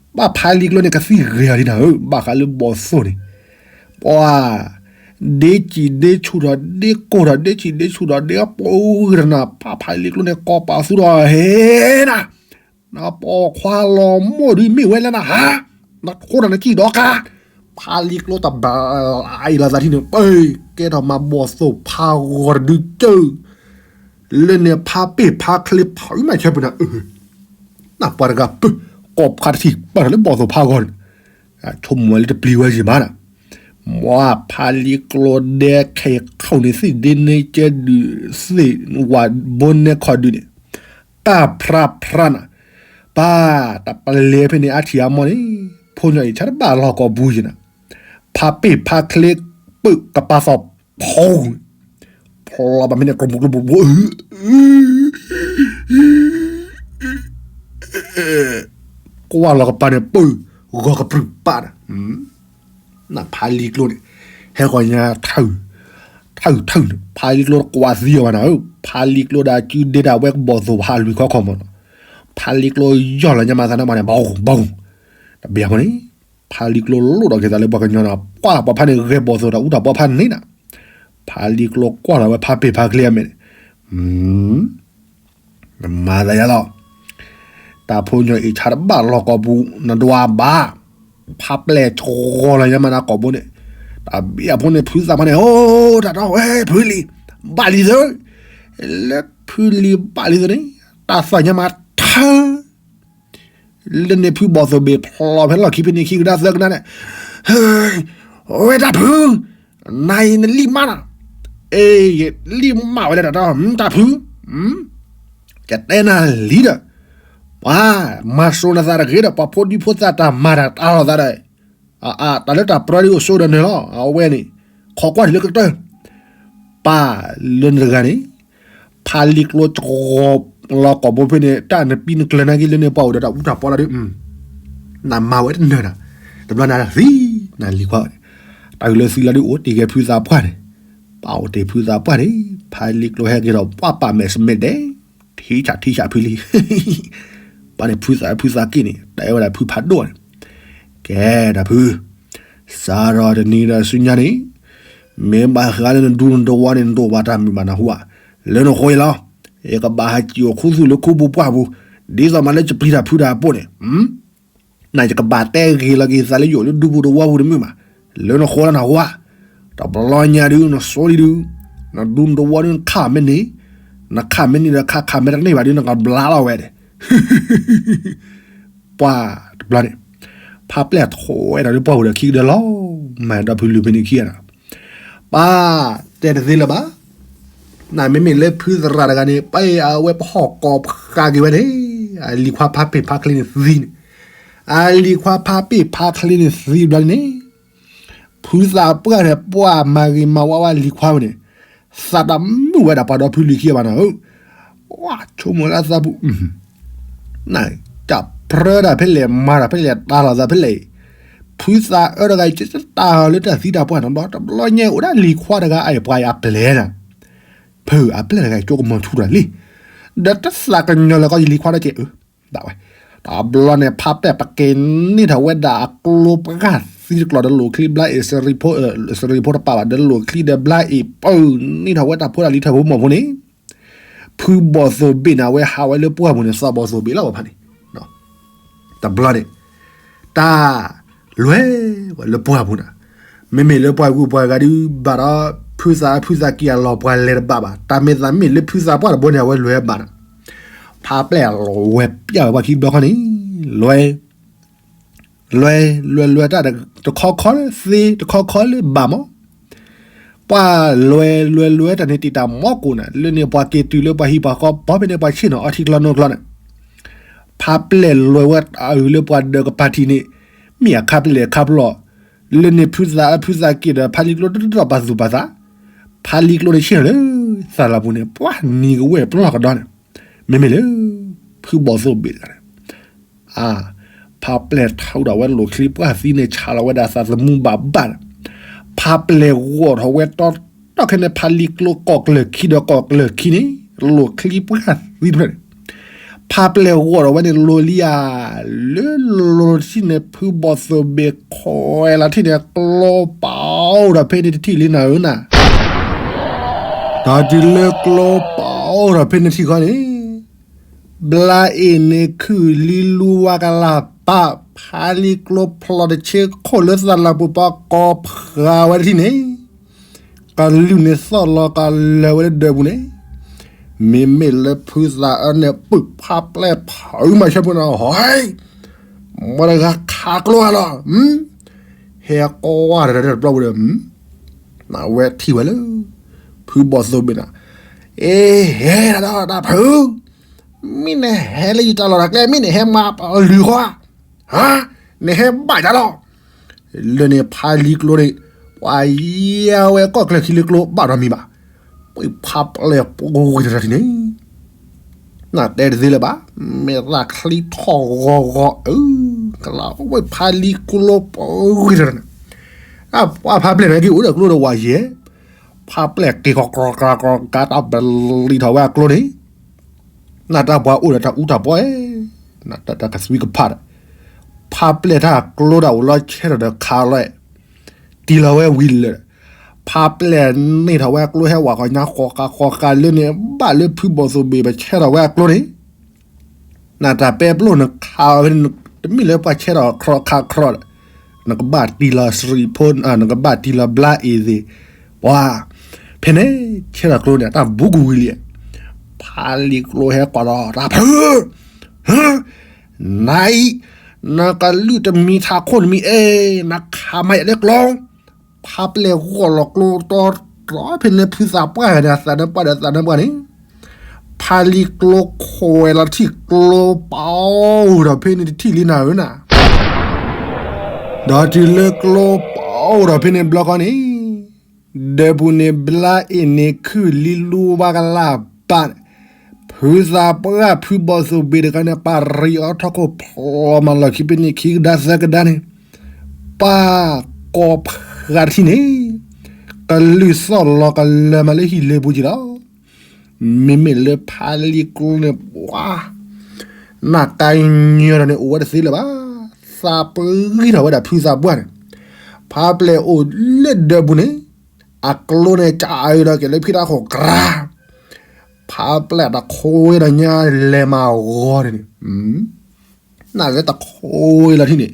ဘၣ်ဖးလံၤကျိန့ၣ် ကသံၣ်ဂ့ၤအီၤလံနၤဧၢ ဘၣ်ဃးလၢဘီၣ်သိၣ်န့ၣ်, ပှၤ, ဒ့စံၣ်ဒ့ဆူၣ်ဒီးဒ့ကိၢ်ဒီးဒ့စံၣ်ဒ့ဆူၣ်ဒီးဒ့အပူၤတနၤ ပၢ်ဖးလံၤကျိန့ၣ် ကိးပာ်သူဒီးဟဲနၤ နပိာ်ခွါလီၤမိၢ်ဒုးမ့ၢ်ဝဲလၢနဟါ, နထိဒီးနစံၣ်ဒီးကါ, ဖးလံၤကျိတဘၣ်အံၤလီၤသးထံန့ၣ် ပၢၢ် ကဲထီၣ်မၤဘီၣ်သိၣ်ဖးဂီၤတဒုကၢၢ်, လၢန့ၣ်ဖးပ့ၣ်ဖးချ့ဖးအုးမးဆၢပူၤနၤအၢ, နပှၤတဂၤပၢၢ် ကိးဖးတထံၣ်ပၢၢ်ထီၣ်လၢဘီၣ်သိၣ်ဖးဂီၤန့ၣ်, ဆိကမိၣ်လၢတပျံၤဝဲယံၤမးနၤ, မ့ၢ်ဖးလံၤကျိဒဲခဲခိၣ်န့ၣ် သ့ၣ်ဒ့နဲကဲဒုး သ့ၣ်ဝၤဘိနဲခီၣ်ဒုးန့ၣ် တၢ်ဖြါဖြါနၤ, ပၢ်, တပလဲၤဖဲန့ၣ် အါထံၣ်အါမီၢ်န့ၣ်, ဖိညီအံၤဆါတဘၣ်လီၢ်ကီၢ်ပူၤယံၤနၤ, ဖးပ့ၣ်ဖးချ့ ပၢၢ်ကပာ်သီၣ်ဖီ, ဖျိးဘၣ်ဖဲန့ၣ် ကျိပူၤကျိပူၤ ကွၢ်လီၤကပၤန့ၣ်ပၢၢ်ဂီၤကပြုၢ်ပာ်နၤ, နဖးလံၤကျိန့ၣ်, ဟဲဃီၤညါ ထၢၣ်, ထၢၣ်ထၢၣ်န့ၣ် ဖးလံၤကျိတကွၢ်သံအီၤဘၣ်နၤဧၢ, ဖးလံၤကျိဒီးအစုဒ့ဒၣ်ဝဲကဘီၣ်သိၣ်ဖးလွံၢ်ခီခီမ့ၢ်နီၤ, ဖးလံၤကျိယီၢ်လီၤညါမးသးန့ၣ်မးန့ၣ် ဘီၣ်ဘီၣ်, တဘံၣ်အဖိန့ၣ်, ဖးလံၤကျိလိၣ်ဒီးက့ၤသးလၢပှၤကညီနၤ, ပှၤပှၤဖးန့ၣ်ဂဲၤဘီၣ်သိၣ်တၢ်အူတၢ်ပီဖးန့ၣ်နၤ, ဖးလံၤကျိကွၢ်လီၤဝဲဖးပ့ၣ်ဖးချ့အမဲာ်န့ၣ်, နမၤသးယါလီၤ, တၢ်ဖိညီအံၤဆါတဘၣ်လီၢ်ကီၢ်ပူၤ နဒွးဘၣ်, ဖးပျဲၢ်ဆှီလီၤညါမးနၤကီၢ်ဘိန့ၣ်, တဘံၣ်အဖိန့ၣ် ဖုသးပှၢ်န့ၣ် အိၣ်တၢ်တီဝဲ ဖုလံၤ, ဘၣ်လံၤသၢ, လၢဖုလံၤဘၣ်လံၤသၢန့ၣ်, တၢ်သီၣ်ညါမးထၢ လၢန့ၣ်ဖုဘီၣ်သိၣ်ဘ့ၣ်ဖျိးဖဲလီၢ်ခံဖဲန့ၣ်ခံကဒါသၢကဒါန့ၣ်, ဝဲတၢ်ဖု, နၤအံၤနလံၣ်မးနၤ, အ့ ယလံၣ်မးဝဲလၢတၢ်တီ, တၢ်ဖု, ယတဲနၤလံဒီး, ပှၤ, မၤစိၤနသးတဂ့ၤဒီး ပှၤဖိဒံဖိသၣ်တၢ်မၤတၢ်တၢ်လီၤသးဒီး, အါ တၢ်လၢတၢ်ပြၢဒ်အိၣ်ဆိဒီးနၤလီၤ အဝဲန့ၣ်, ခိးကွၢ်ထံးလၢကတၢၢ် ပၢ်လၢနတဂၤန့ၣ်, ဖးလံၤကျိလီၤကီၢ်ဘိဖဲန့ၣ် တၢ်နပံနကျၢၤနာ်က့လၢန့ၣ် ပှၤအိၣ်ဒီးတၢ်အူတၢ်ပီလီၤဒုး, နမၤဝဲတနၢၤနၤ, တဘျီနၤသံ, နလံၤခွါန့ၣ်, တၢ်အုးလၢသံလီၤဒုးအိၣ်တ့ၢ်ဂဲၤဖုသးပှၢ်န့ၣ်, ပၢ်အိၣ်တ့ၢ်ဖုသးပှၢ်န့ၣ်, ဖးလံၤကျိဟဲက့ၤဒီး ပှၤပာ်မဲာ်စမဲာ်ဒဲး, ထံဆးထံဆးဖုလံၤ ပှၤန့ၣ်ဖုသးဖုသးက့ၣ်န့ၣ် တဲဝဲဒၣ်ဖုဖးဒိၣ်န့ၣ်, ကဲ တၢ်ဖု, စးထီၣ်တနံၤဒီးဆူညါန့ၣ်, မ့ၢ်ဘၣ်ဃးလၢနဒူနတဝီန့ၣ် နတအိၣ်ဘၣ်တၢ်မုာ်ဘၣ်နဟူဧါ, လၢနဃိအံၤလီၤ, ယကဘၣ်ဟးစံၣ်အိၣ်ခူသူၣ်လၢခူပူၤပှၢ်ပူၤ, ဒ်သိးမးလၢယပျံၤတၢ်ဖုတၢ်အပိၢ်န့ၣ် နယကဘၣ်တဲဂ့ၤလီၤက့ၤသးလၢယအိၣ်လၢဒူပူၤတဝီပူၤတမုာ်ဘၣ်, လၢနဃိလၢနဟူဧါ, တဘျီညါဒုးနဆိလံဒုး, နဒူနတဝီဒုးနခးမ့ၢ်န့ၢ်, နခးမ့ၢ်န့ၢ်ဒီးခးခးမ့ၢ်တန့ၢ်ဘၣ်ဒုး နကဘျါလီၤဝဲဒၣ် ပှၤတဘျီန့ၣ်, ဖးပျဲၢ်ထိးဝဲဒၣ်လၢပှၢ်ပူၤဒီးခံကဒၢလီၤ, မၤဒီဖုလုၢ်ဖဲန့ၣ်ခံဂၤဒီး, ပၢ်, တဲတသ့လၢၤဘၣ် နမ့မ့ၢ်လၢဖုသရၣ်တဂၤန့ၣ် ပအဝဲပဟီၣ်ကိးဖးက့ၤဝဲန့ၣ်, အလံၤခွါဖးပ့ၢ်ဖးချ့န့ၣ်သံန့ၣ်, အလံၤခွါဖးပ့ၢ်ဖးချ့န့ၣ်သံဘျီန့ၣ်, ဖုသးပှၢ်န့ၣ် ပှၢ်မၤဂ့ၤမၤဝါဝဲလံၤခွါဝဲန့ၣ်, သးတမုာ်ဝဲဒၣ်ပှၤဒီဖုလံၤခံဘၣ်နီၤဧၢ, ဆိကမိၣ်လၢသးပူၤ တၢ်ပြၢတၢ်ဖဲလဲၣ် မၤတၢ်ဖဲလဲၣ် တၢ်လီၤသးဖဲလဲၣ်အံၤ, ဖုသးအၢတဂၤအံၤ တတၢ်လၢတၢ်သံတၢ်ပှၢ်နီတဘျီ, တဘျီညါအိၣ်ဒၣ်လံၤခွါတဂၤအံၤ ပှၤအံၤအပျဲၢ်နၤ, ဖုအပျဲၢ်တဂၤအံၤ ကၠိကမီၤထူတၢ်လံ, ဒီးတသးကညီၤလၢကီၢ်ယလံၤခွါဒီးက့ၤအၢ ဒၣ်ဝဲ, တဘျီန့ၣ် ဖးပျဲၢ်ပက့ၤန့ၢ်ထီၣ်ဝဲဒၣ်အကျိပှၢ်သံတကျိၤဒီးလိာ်ချံဘျါအ့ၣ် စရံဖိတပာ်ဘၣ် ဒီးလိာ်ချံဒီးဘျါအ့ၣ်ပၢၢ်န့ၢ်ထီၣ်ဝဲတၢ်ဖိတၢ်လံၤထၢၣ်ဖိမီၢ်ဖိန့ၣ်, ဖုဘီၣ်သိၣ်ဘ့ၣ်န့ၣ် အဝဲဟးဝဲလၢပှၢ်ပူၤန့ၣ် သးဘီၣ်သိၣ်ဘ့ၣ်လီၤဘၣ်ဖးန့ၣ်, တဘျီန့ၣ်, တၢ်လွဲဝဲလၢပှၢ်ပူၤန့ၣ်, မ့မ့ၢ်လၢပှၤဂုၤပှၤဂၤဒုးဘၣ်ဒီး ဖုသးဖုသးက့ၤအလီၤပှၤလဲၤတဘၣ်ဘၣ်, တၢ်မ့ၢ်သးမ့ၢ်လၢဖုသးပှၢ်တဘိန့ၣ် အဝဲလွဲဘၣ်န့ၣ်, ဖးပျဲၢ်အလီၤဝဲပျၢ်ဝဲပှၤခံဘျီခီန့ၣ်, လွဲ လွဲ လွဲ လွဲ တၢ် တခီခီလၢသ့ တခီခီလၢဘၣ်မး, ပှၤလွဲ လွဲ လွဲ တၢ်န့ၣ်တံာ်တာ်မီကိးနၤ လၢန့ၣ်ပှၤက့ၤတုၤလၢပှၤဟံၣ်ပှၤဃီ ပီဖဲန့ၣ်ပှၤဆ့ၣ်နီၤအီထံကျီနိကျီန့ၣ်, ဖးပျဲၢ်လွဲဝဲတၢ်အုၣ်လၢပှၤဒၢးကပၤထံးန့ၣ်, မ့ၢ်အခါပျဲၢ်ခါပျီ, လၢန့ၣ်ဖုသးအၢဖုသးက့ၤဒီး ဖးလံၤကျိတတီၢ်ပာ်သူၣ်ပာ်သး, ဖးလံၤကျိန့ၣ်ဆ့ၣ်လၢသးလီၤပူၤန့ၣ် ပှၤနံၤကဝဲၢ်ပျီၢ်ကဒီးန့ၣ်, မ့မ့ၢ်လၢ ဖုဘီၣ်သိၣ်ဘ့ၣ်တဂၤန့ၣ် အါ, ဖးပျဲၢ်ထီၣ်ဒီးဝဲလိာ်ချံပှၢ်သံန့ၣ် ဆးလီၤဝဲဒၣ်သးသမူဘၣ်ဘၣ်န့ၣ်, ဖးပျဲၢ်ဂီၢ်ထီၣ်ဝဲတီတီခဲန့ၣ် ဖးလံၤကျိကိးကျၢၢ်ခံဒီးကိးကျၢၢ်ခံန့ၣ်, လိာ်ချံပှၢ်သံတဖျၢၣ်န့ၣ်, ဖးပျဲၢ်ဂီၢ်ထီၣ်ဝဲန့ၣ် လိၤလံဧါ, လၢလိၤထံၣ်န့ၣ် ဖုဘီၣ်သိၣ်ဘ့ၣ်ခွဲးလီၤထံၣ်န့ၣ် ကျိပာ်အိၣ်ဒီးဖဲန့ၣ်တထံၣ်လံနၤဧၢနၤ ဒီးတုၤလၢကျိပာ်အိၣ်ဒီးဖဲန့ၣ်ထံၣ်ဃီန့ၣ်, ဘျါအ့ၣ်န့ၣ်ခုၣ်လံလူဝါကလၢ်ပာ်, ဖးလံၤကျိဖျိးတဆ့ခိၣ်လၢသးလီၤပူၤပှၤကိးဖးဝဲတထံၣ်န့ၣ်, ကလုၢ်န့ၣ်သီၣ်လီၤကလၢၤဝဲလၢဒၢးပူၤန့ၣ်, မ့မ့ၢ်လၢဖုသးအၢန့ၣ် ပုၢ်ဖးပျဲၢ်ဖုးမးဆၢဖိန့ၣ် ဟီ, မတၤတဂၤခးကျိဧါလီၤ, ဟဲကွၢ်တၢ်တဘျီပူၤဒီး အဝဲထံၣ်ဝဲလၢ ဖုဘီၣ်သိၣ်ဘ့ၣ်န့ၣ်, အ့ ဟဲဒၣ်ဒီးတၢ်ဖုး, မ့ၢ်နဟဲလၢယတၢ်လီၢ်တၢ်ကျဲ မ့ၢ်နဟဲမၤပလုၢ်ဃီဧါ, နဟဲဘၣ်ယၤလီၤ, လၢန့ၣ်ဖးလံၤကျိန့ၣ်, ပှၤယါဝဲကိးကျၢၢ်ခံလၢကျိဘၣ်ဒီးမံၤဘၣ်, ပှၤဖးပျဲၢ်ပှၤဝံၤတထံၣ်န့ၣ် နတဲတသ့လၢၤဘၣ်, မဲာ်သၣ်ချံထီၣ်ဂီၤဂီၤအၢ, ကလးဝဲဖးလံၤကျိပှၤဂ့ၤတၢ်န့ၣ်, ပှၤဖးပျဲၢ်န့ၣ်က့ၤအိၣ်ဒီးကျိဒီးဝဲယဲ, ဖးပျဲၢ်က့ၤကီကီကီကီတၢ်ဘလံၤထီၣ်ဝဲအကျိန့ၣ်, နတၢ်ပှၤအိၣ်ဒီးတၢ်အူတၢ်ပီ, နတၢ်ကသွံကဖးဒီး, ဖးပျဲၢ်တၢ်ကျိဒၣ်အိၣ်လီၤဆဲထီၣ်ဒီးခးလီၤ, တံၢ်လီၤဝဲဝံၤလၢာ်, ဖးပျဲၢ်န့ၢ်ထီၣ်ဝဲအကျိဟဲဝးဃီညါဃီဃာ်ဃီဃာ်လၢန့ၣ် ဘၣ်လၢဖုဘီၣ်သိၣ်ဘ့ၣ်ပဆဲထီၣ်ဝဲအကျိန့ၣ်, နတၢ်ပဲပျိၢ်နခးဝဲဖဲန့ၣ် တမ့ၢ်လၢပှၤဆဲထီၣ်ခရီခးခရီဒီး, နကဘၣ်တံၢ်လီၤစရံဖိ, နကဘၣ်တံၢ်လီၤဘျါအ့ၣ်သ့ၣ်, ပှၤ, ဖဲန့ၣ်, ဆဲထီၣ်ကျိန့ၣ် တၢ်ဘူးကဝံၤလံ, ဖးလံၤကျိဟဲကွၢ်ဒီးတၢ်ဖုး နအံၤ, နကလုၢ်တမံၤထးခိၣ်တမံၤအ့, နခးမၤယၤလၢကျိ, ဖးပျဲၢ်ဂီၢ်လီၤကျိတီတီဖဲန့ၣ် ဖုသးပှၢ်န့ၣ် အသးနၢပှၢ်ဒီးသးနၢပှၢ်န့ၣ်, ဖးလံၤကျိခွဲးလီၤထံၣ်ကျိပာ်အိၣ်ဒီးဖဲန့ၣ်တထံၣ်လံနၤဧၢနၤ, ဒီးတုၤလၢကျိပာ်အိၣ်ဒီးဖဲန့ၣ်ဘျီဃီန့ၣ်, ဒၢးပူၤန့ၣ်ဘျါအ့ၣ်န့ၣ်ခုၣ်လံလူဝါကလၢ်ဘၣ်, ဖုသးပှၢ်ဖုဘီၣ်သိၣ်ဘ့ၣ်တဂၤန့ၣ် ပာ်ရံးအီထီၣ်ခိၣ်ဖျိမၤလီၢ်ခံဖဲန့ၣ်ခံကဒါသၢကဒါန့ၣ်, ပၢ်ကိးဖးတထံၣ်န့ၣ်, ကလုၢ်သီၣ်လီၤကလၢၤမးလၢဟံၣ်လ့ပူၤက့ၤလီၤ. မ့မ့ၢ်လၢဖးလံၤကျိန့ၣ် ပှၤ နၢ်ကါညီဒီးန့ၣ် အိၣ်ဝဲတသ့လၢၤဘၣ်. သးပဂံၢ်ထီၣ်ဝဲဒၣ်ဖုသးပှၢ်န့ၣ်, ဖးပျဲၢ်အိၣ်လၢဒၢးပူၤန့ၣ်, အကျိန့ၣ် ကအုဒီးက့ၤလၢဖံတၢ်ခိၣ်ကြၤ, ဖးပျဲၢ်တခိၣ်ဝဲဒီးညါလဲၤမၤဂီၤန့ၣ်န့ၣ် နဝဲတခိၣ်လီၤထံၣ်န့ၣ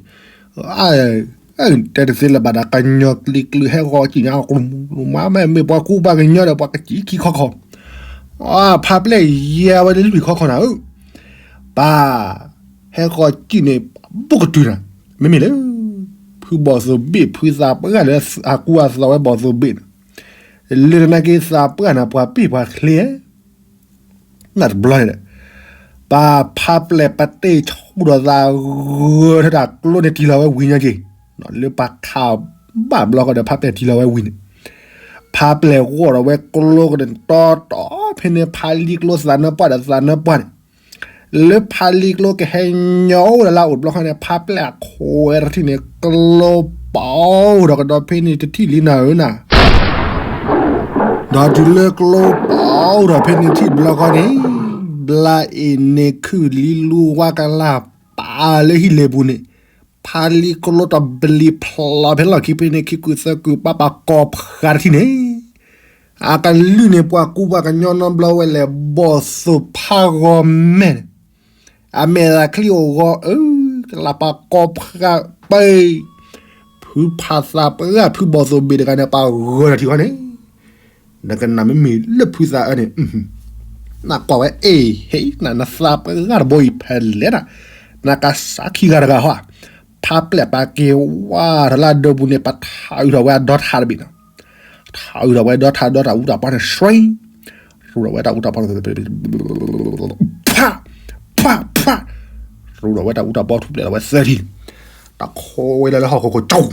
်, တဲတသ့လၢၤဘၣ်ဒီး ကညီကျံၤကျုာ်ဟဲဂီၤစံၣ်ညါအကျိၤမူၤမး မ့မ့ၢ်ပှၤကူပှၤကညီဒီး ပှၤကစံၣ်ခံခီခီ, ဖးပျဲၢ်ယဲဝဲလၢလွံၢ်ခီခီနၤဧၢ, ပၢ် ဟဲဂီၤစံၣ်န့ၣ် ဘူးကတုၤနၤ, မ့မ့ၢ်လၢ ဖုဘီၣ်သိၣ်ဘ့ၣ် ဖုသးပှၢ်လၢအကူအသိးဝဲဘီၣ်သိၣ်ဘ့ၣ်န့ၣ်, လၢတနာ်က့သးပှၢ်န့ၣ် ပှၤပ့ၢ်ပှၤချ့ နတဘျီန့ၣ်ဒီး ပှၤဖးပျဲၢ်ပတ့ၢ်ဆူၣ်ဒီးသး ဂၢၢ်ထီၣ်တၢ်ကျိန့ၣ်တံၢ်လီၤဝဲဝံၤညီက့ၤ, လၢပှၤခးဘၣ်ဘျီဃီဒီး ဖးပျဲၢ်တံၢ်လီၤဝဲဝံၤန့ၣ်, ဖးပျဲၢ်ဂီၢ်ဒီးဝဲကျိကဒီးတီတီဖဲန့ၣ် ဖးလံကျိသးနၢပှၢ်ဒီး သးနၢပှၢ်န့ၣ် လၢဖးလံကျိကဟဲညီအိၣ်ဒီးလၢအအိၣ်တဘျီဃီန့ၣ် ဖးပျဲၢ်အခိၣ်ဝဲတထံၣ်န့ၣ် ကျိပီၤဒီးကဒီးဖဲန့ၣ်တထံၣ်လံနၤဧၢနၤ, ဒီးတုၤလၢကျိပီၤဒီးဖဲန့ၣ်ထံၣ်တဘျီဃီန့ၣ်, ဘျါအ့ၣ်န့ၣ်ခုၣ်လံလူဝါကလၢ်ပာ်လၢဟံၣ်လဲၢ်ပူၤန့ၣ်, ဖးလံကျိတဘျံးဖျီဖဲလီၢ်ခံဖဲန့ၣ် ခံကုာ်သၢကုာ်ပၢ်ပာ်ကိးဖးတထံၣ်န့ၣ် အကလုၢ်န့ၣ် ပှၤကူပှၤကညီနီတဘျီဝဲလဲၣ် ဘီၣ်သိၣ်ဖးဂီၤမဲာ်န့ၣ်, အမဲာ်သးချံအိၣ်ဂီၤအၢ, ကလၢ်ပာ်ကိးဖးပၢ်, ဖုဖးသးပှၢ်ဖုဘီၣ်သိၣ်ဘ့ၣ်တဂၤန့ၣ် ပာ်ဂီၤတၢ်ထံၣ်ဃီန့ၣ်, နကနၣ်မ့မ့ၢ်လၢဖုသးအၢန့ၣ်, နကွၢ်ဝဲအ့ၣ် ဟ့ၣ်နၤနသးပှၢ်တဘိအံၤဖဲလဲၣ်နၤ, နကစးခံဂၤတဂၤဟီ, ဖးပျဲၢ်ပာ်က့ၤဝါထီၣ်လၢအဒၢးပူၤန့ၣ် ပာ်ထးအုးထီၣ်ဝဲအဒီထးတဘ့ၣ်နီၤ, ထးအုးထီၣ်ဝဲဒီထးဒီတၢ်အူတၢ်ပီန့ၣ် ဆှံ, ရူးထီၣ်ဝဲတၢ်အူတၢ်ပီန့ၣ် ဖး, ဖး, ဖး, ရူးထီၣ်ဝဲတၢ်အူတၢ်ပီထူၣ်ဖျဲးထီၣ်ဝဲသၢထံၣ်, တၢ်ခိးဝဲလၢဟီၣ်ခိၣ်ခိၣ်ကၠူၣ်,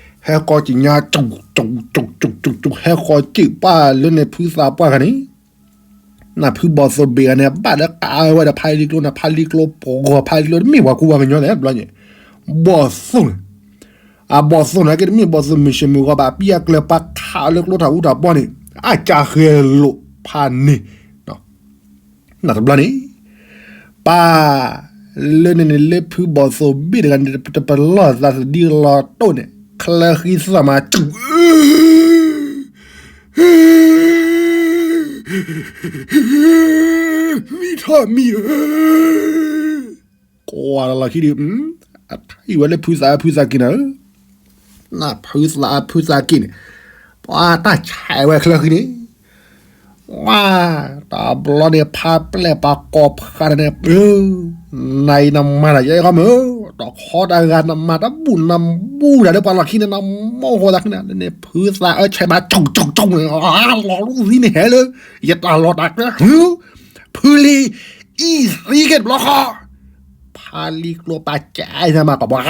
ဟဲဃီက့ၤညါကၠူၣ်, ကၠူၣ်, ကၠူၣ်, ကၠူၣ်, ကၠူၣ်, ကၠူၣ်, ဟဲဃီကၠူၣ်ပှၢ်လၢန့ၣ်ဖုသးပှၢ်ဂၤန့ၣ် နဖုဘီၣ်သိၣ်ဘ့ၣ်ဂၤန့ၣ် ဘၣ်လၢကးဝဲဒီးဖးလံကျိန့ၣ် ဖးလံကျိပဂီၤ ဖးလံကျိတမ့ၢ်ပှၤကူပှၤကညီလဲၣ်တဘျီန့ၣ်, ဘီၣ်သိၣ်န့ၣ်, အဘီၣ်သိၣ်န့ၣ်က့တမ့ၢ်ဘီၣ်သိၣ်မုၢ်ဆ့ၣ်မုၢ်ဂီၤဘၣ် ပံအကျၢၤပှၤခးလၢကျိတၢ်အူတၢ်ပီန့ၣ် အကၢ်ဃဲၤလိာ်ဖးန့ၣ် နတဘျီန့ၣ်, ပၢ်, လၢန့ၣ်န့ၣ်လၢဖုဘီၣ်သိၣ်ဘ့ၣ်တဂၤန့ၣ် တပလီၢ်သးသဒံလီၤတိၢ်န့ၣ် ချၢဃံသးမၤစူၣ် မံထီၣ်မံဧၢ, ကွၢ်လီၤလီၤခံဒုး, အထံၣ်ဝဲလၢဖုသးအၢဖုသးက့ၤနၤဧၢ, နဖုသးအၢဖုသးက့ၤန့ၣ်, ပှၤတၢ်ဆဲးဝဲချၢဃံန့ၣ် ဝါ, တဘျီန့ၣ် ဖးပျဲၢ်ပာ်ကိးဖးန့ၣ်, နအံၤနမၤတၢ်ယဲအံၤဃီမ့ၢ်, တခီတဂၤနမၤတဘူၣ်နဘူၣ်တၢ်လၢပှၤလီၢ်ခံန့ၣ် နမိၢ်ဃိသးခံန့ၣ် နဖုသးအၢဆဲးမၤကၠူၣ်ကၠူၣ်ကၠူၣ်န့ၣ် လီၤလူသံန့ၣ်ဟဲလၢ ယတၢ်လီၢ်တၢ်ကျဲ ဖုလံ အံၤသံက့ၤတဘျီဃီ ဖးလံကျိပာ်ကဲအံၤမးကဘီ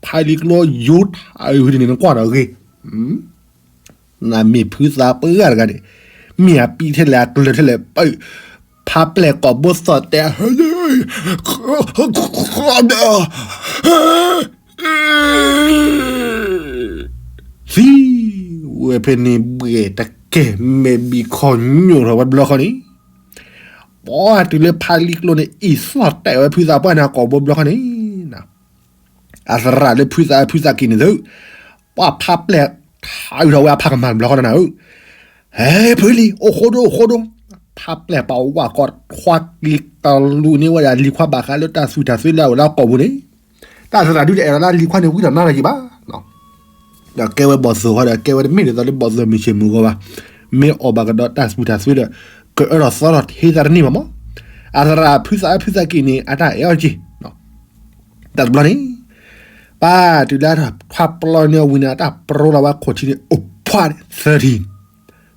ဖးလံကျိယူၤထးအုးန့ၣ် နကွၢ်ဒီးဂ့ၤ နမ့ၢ်ဖုသးပှၢ်တဂၤန့ၣ် မ့ၢ်အပံထဲလဲၣ်အကျၢၤထဲလဲၣ် ဖးပျဲၢ်ကိာ်ဘိသီၣ်တဲာ် သံဝဲဖဲန့ၣ်ဘှဲၣ်တကဲၢ် မဲာ်ဘံၣ်ခီၣ်ညိၣ်ထီၣ်ဝဲတဘျီဃီန့ၣ် ပှၤတုၤလၢဖးလံကျိန့ၣ် အံၤသီၣ်တဲာ်ဝဲဖုသးပှၢ်န့ၣ် ကိာ်ဘိတဘျီဃီန့ၣ် အသရၣ်လၢဖုသးအၢဖုသးက့ၤန့ၣ်သု ပှၤဖးပျဲၢ်ထးအုးထီၣ်ဝဲအဖးကမၣ်တဘျီဃီန့ၣ်ဧၢ, ဟဲဖုလံ အိၣ်ဃိဒိ အိၣ်ဃိဒိ, ဖးပျဲၢ်ပာ်ဝဲကီးထွါက့ၤကလူးန့ၢ်ဝဲဒၣ်လံၤခွါဘၣ်ဃးလၢတၢ်သူၣ်တၢ်သ့လၢအအိၣ်လၢအကိာ်ပူၤန့ၣ်, တၢ်သရၣ်ဒုတအဲၣ်ဒိးလၢလံၤခွါန့ၣ်ဝံထီၣ်နါထီၣ်က့ၤဘၣ် ဒီးကဲဝဲဘီၣ်သိၣ်ဃီဒီး ကဲဝဲတမ့ၢ်ဒ်သိးလၢဘီၣ်သိၣ်မုၢ်ဆ့ၣ်မုၢ်ဂီၤဘၣ်, မ့ၢ်အီၣ်ဘၣ်ကဒီးတၢ်သူၣ်တၢ်သ့ဒီး ကအၢထီၣ်သီထီၣ်ထံသးတန့ၢ်ဘၣ်မး, အသရၣ်ဖုသးအၢဖုသးက့ၤန့ၣ် အတၢ်အဲၣ်အီၤက့ၤ တၢ်တဘျီန့ၣ် ပၢ်တုၤလၢထွါပျီန့ၣ်ဝံၤန့ၣ် အတၢ်ပရိလီၤဝဲခိၣ်ထံန့ၣ် အိၣ်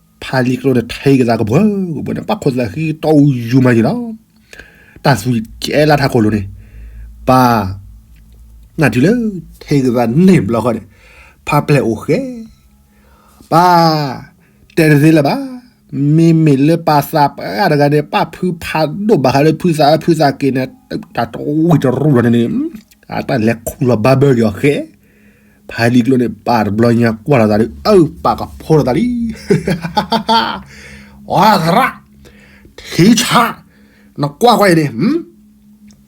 ဖှၣ်န့ၣ် သၢထံၣ်န့ၣ်, ဖးလံကျိန့ၣ်ထံကသးကဘှၢကဘှၢန့ၣ် ပှၤခိၣ်သးဃံတီအူယူၤမးက့ၤလီၤ, တၢ်သူၣ်ကဲလၢထးခိၣ်လိၤန့ၣ်, ပၢ် နတုၤလၢ ထံကသးန့ၣ်ဘျီဃီန့ၣ် ဖးပျဲၢ်အိၣ်ဃဲ ပၢ် တဲတသ့လၢၤဘၣ်, မ့မ့ၢ်လၢပၢ်သးပှၢ်တဂၤန့ၣ် ပၢ်ဖုဖးဒိၣ်ဘၣ်ဃးလၢဖုသးအၢဖုသးက့ၤန့ၣ် တၢ်တဝံၣ်တရူၢ်လီၤန့ၣ်န့ၣ် အတၢ်လဲၤခူၣ်လီၤဘၣ်ဘၢက့ၤအီၤဃဲ ဖးလံကျိန့ၣ် ပၢ်တဘျီညါကွၢ်လီၤသးဒီး အၢ ပၢ်ကဖိလီၤသးလံ အသရၣ် ထံဆး နကွၢ်ကွၢ်အံၤန့ၣ်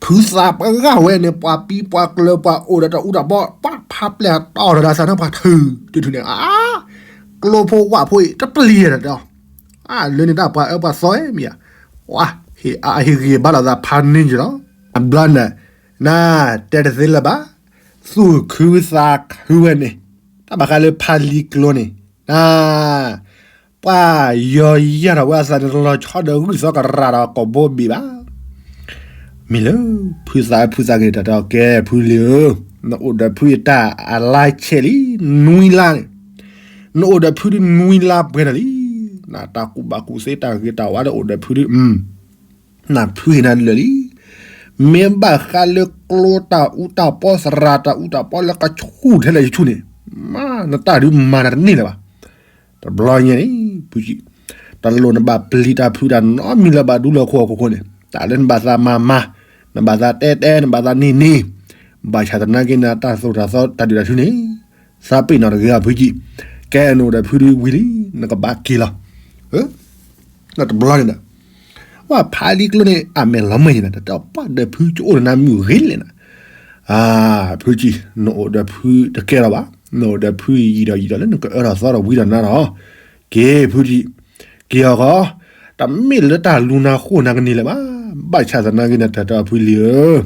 ဖုသးပှၢ်ဝဲန့ၣ် ပှၤပံပှၤကျၢၤပှၤအိၣ်ဒီးတၢ်အူတၢ်ပီ ပှၤဖးပျဲၢ်တီၢ်ဒီးသးနၢ်ပှၤထုး တုၤထုးန့ၣ် အါ ကျိဖိဝၣ်ဖိအံၤ တပျံၤဒီး အါ လၢန့ၣ်တၢ်ပှၤအၢပှၤသီမ့ၢ်ဧါ ဝါ ဟ့ၣ်အဟ့ၣ်ဂံၢ်ဘါလိာ်သးဖးန့ၢ်က့ၤလီၤ အဘျီန့ၣ် နတဲတသ့လၢၤဘၣ် သူၣ်ခုသးခုဝဲန့ၣ် တၢ်ဘၣ်ဃးလၢဖးလံကျိန့ၣ် န ပှၤယီၤယၤထီၣ်ဝဲအသးန့ၣ် လီၤဆီဒီးဂုၢ်သီကရၢဒီးကိာ်ဘိဘ့ၣ်ဘၣ်. မ့ၢ်လၢ ဖုသးဖုသးက့ၤတၢ်တဲအီၤ ကဲဖုလံဧၢ, နအိၣ်ဒီးဖုယတၢ်အလါဆဲးလံ နွံလါန့ၣ်, နအိၣ်ဒီးဖုဒုနွံလါပှဲၤဒီးလံ. နတၢ်ကူၣ်ဘၣ်ကူၣ်သ့တၢ်ဂ့ၤတၢ်ဝါဒီးအိၣ်ဒီးဖုဒု, နဖုဟ့ၣ်နၤလၢာ်လံ. မ့ၢ်ဘၣ်ဃးလၢကျိတၢ်အူတၢ်ပီ သရၣ်တၢ်အူတၢ်ပီလၢကဆူၣ်ထဲလဲၣ်ယဆူၣ်န့ၣ်, မ့ၢ်နတၢ်ဒုးမၤနၤတန့ၢ်လၢၤဘၣ်. တဘျီညါန့ၣ် ဖုကံ, တလိၣ်နဘၣ်ပျံၤတၢ်ဖုးတၢ်နီတမံၤလၢၤဘၣ်ဒူလၢခိၣ်အခိၣ်ဃိန့ၣ်, တၢ်လၢနဘၣ်သးမၤမၤ, နဘၣ်သးတဲတဲ နဘၣ်သးန့ၢ်န့ၢ်, ဘၣ်ဆၣ်သနာ်က့န့ၣ် တၢ်သိၣ်တၢ်သီတၢ်ဒုးတၢ်ထုန့ၣ် သးပ့ၤနီၣ်တဂ့ၤအီၤဖုကံ. ကဲနအိၣ်ဒီးဖုဒုဝံၤလံ, နကဘၣ်က့ၤလီၤ. ဒီးတဘျီန့ၣ်ဒီး ဝဲဖးလံကျိန့ၣ် အမဲာ်လီၤမၢ်ယံၤနၤ, တၢ်ပှၢ်ဒီးဖုကအိၣ်ဒီးနၤမုၢ်ဂ့ၤလဲၣ်နၤ. ဖုကံ, နအိၣ်ဒီးဖုတကဲလီၤဘၣ်, နအိၣ်ဒီးဖုယံာ်ဒီးယံာ်ဒီးလၢနကအၢထီၣ်သီထီၣ်ဝံထီၣ်နါဒီး, က့ၤဖုကံ, က့ၤအီၤဃီ, တမ့ၢ်လၢတၢ်လူနၤဃိနၤကန့ၢ်လၢၤဘၣ်. ဘၣ်ဆၣ်သနာ်က့န့ၣ် တၢ်တၢ်ဖုလံၤဧၢ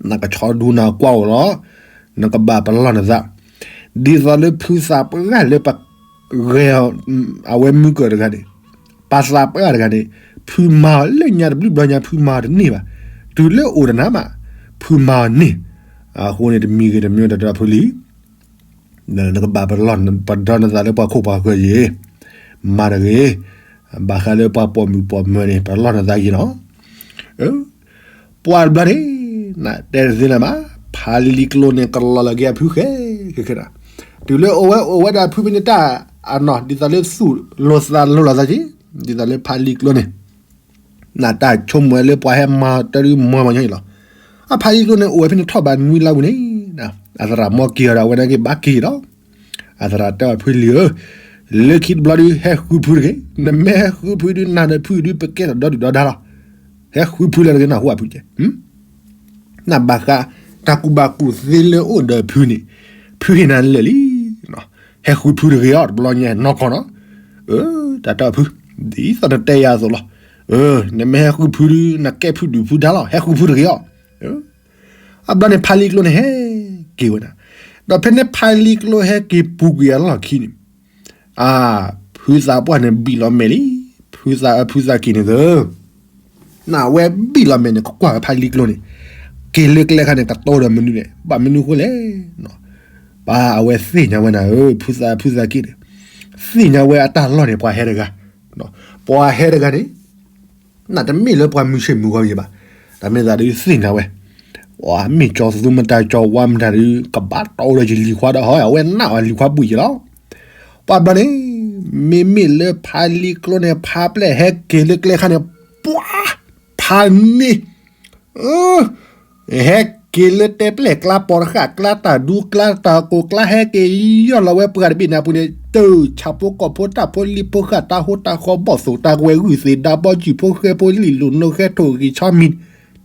နကဆီဒူနၤကွၢ်အိၣ်လီၤ, နကဘၣ်ပလီၢ်နသး, ဒ်သိးလၢဖုသးပှၢ်လၢပဂဲၤအီၤ, အဝဲမုၢ်ကၢၢ်တဂၤန့ၣ်, ပသးပှၢ်တဂၤန့ၣ်, ဖုမၤအီၤလၢညါတဘျုးဘျီညါ ဖုမၤအီၤတန့ၢ်ဘၣ်. တုၤလၢအိၣ်ဒီးနၤမး, ဖုမၤအီၤန့ၢ်. အဃိန့ၣ် တမံၤဂ့ၤတမံၤတၢ်တၢ်ဖုလံၤ နကဘၣ်ပလီၢ်ပဒီနသးလၢပှၤခိၣ်ပှၤဃၢၤယံၤ, မၤတဂ့ၤ, ဘၣ်ဃးလၢပှၤပိာ်မုၣ်ပိာ်မၢၤန့ၣ် ပလီၢ်နသးယံၤလီၤ. ပှၤတဘျီန့ၣ်, နတဲတသ့လၢၤမး, ဖးလံကျိန့ၣ် ကလီၤလၢက့ၤအဖုဃဲ, ဃဲဃဲဒၣ်, တုၤလၢအိၣ်ဝဲအိၣ်ဝဲဒီးဖုဖဲန့ၣ်တၢ်အနီၢ် ဒ်သိးလၢသူၣ်လိာ်သးလိာ်လိာ်သးက့ၤ, ဒ်သိးလၢဖးလံကျိန့ၣ် နတၢ်ဆိကမိၣ်ဝဲလၢပှၤဟဲမၤတၢ်ဒုးမၤမၤညီအံၤလီၤ. အဖးလံကျိန့ၣ် အိၣ်ဝဲဖဲန့ၣ်ထီၣ်ဘးနွံလါဝံၤန့ၣ်, အသရၣ်မီက့ၤအီၤဒီးအဝဲနာ်က့ၤဘၣ်က့ၤလီၤ. အသရၣ်တဲအီၤဖုလံၤဧၢ, လၢခံတဘျီဒုး ဟဲဃုဖုတဂ့ၤ, နမ့ၢ်ဟဲဃုဖုဒုး နၤဒီးဖုဒုး ပကဲထီၣ်ဒီဒုၣ်ဒီဒါလီၤ. ဟဲဃုဖုလၢတဂ့ၤ နၢ်ဟူအဖုကဲ နဘၣ်ဃး တၢ်ကူၣ်ဘၣ်ကူၣ်သ့လၢအိၣ်ဒီးဖုန့ၣ်, ဖုဟ့ၣ်နၤလၢာ်လံ, ဟဲဃုဖုတဂ့ၤအီၤ တဘျီညါနီၢ်ကီၢ်နီၤ, တၢ်တၢ်ဖု, ဒ်သိးနတဲယၤအသိးလီၤ, နမ့ၢ်ဟဲဃုဖုဒုး နကဲဖုဒုၣ်ဖုဒါလီၤ ဟဲဃုဖုတဂ့ၤအီၤ, အဘျီန့ၣ်ဖးလံကျိန့ၣ်ဟဲက့ၤဝဲဒၣ်, ဒီးဖဲန့ၣ်ဖးလံကျိဟဲက့ၤပူၤကွံာ်အလီၢ်ခံန့ၣ် အါ, ဖုသးပှၢ်န့ၣ်ဘံၣ်လီၤမဲာ်လံ, ဖုသးဖုသးက့ၤန့ၣ်သၢ, နဝဲဘံၣ်လီၤမဲာ်န့ၣ် ကကွၢ်ဝဲဖးလံကျိန့ၣ်, က့ၤလၢကျဲခါန့ၣ် ကတိၤဒီးမနုၤလဲၣ်, ဘၣ်မနုၤဃိလဲၣ်, ပှၤအဝဲသ့ၣ်ညါဝဲနၤဧၢ, ဖုသးဖုသးက့ၤန့ၣ်, သ့ၣ်ညါဝဲအတၢ်လီၢ်န့ၣ် ပှၤဟဲတဂၤ, ပှၤဟဲတဂၤန့ၣ် နတမ့ၢ်လၢပှၤမုၢ်ဆ့ၣ်မုၢ်ဂီၤယံၤဘၣ်, တၢ်မ့ၢ်သးဒုးသ့ၣ်ညါဝဲ, မ့ၢ်ကၠီၤသူမတၤကၠီၤဝါမတၤဒုး ကဘၣ်တီဒီးယလံၤခွါဒီးဟီ အဝဲနၢ်အီၤလံၤခွါဘှံးယံၤလီၤ. ပှၤဘျီန့ၣ်, မ့မ့ၢ်လၢဖးလံကျိန့ၣ် ဖးပျဲၢ်ဟဲက့ၤလၢကျဲခါန့ၣ် ပှၤ, ဖးန့ၢ် ဟဲက့ၤလၢတဲပျဲၢ်ကျါ ပိာ်တဃာ်ကျါ တၢ်ဒူကျါ တၢ်ကိၢ်ကျါ ဟဲက့ၤယီၢ်လီၤဝဲပှၤတဘ့ၣ်န့ၣ်အပူၤန့ၣ်, တၢ်ဆၣ်ဖိကီၢ်ဖိ တၢ်ဖိလံၤဖိဃာ် တၢ်ဟိတၢ်ဃီ ဘီၣ်သိၣ်တၢ်ကွဲၤ ဂုၢ်သ့ၣ်ဒါ ဘီကုၢ်ဖိဃဲဖိ လံာ်လိာ်နိဃဲ ထိၣ်ဂံၢ်ဆီမံၤ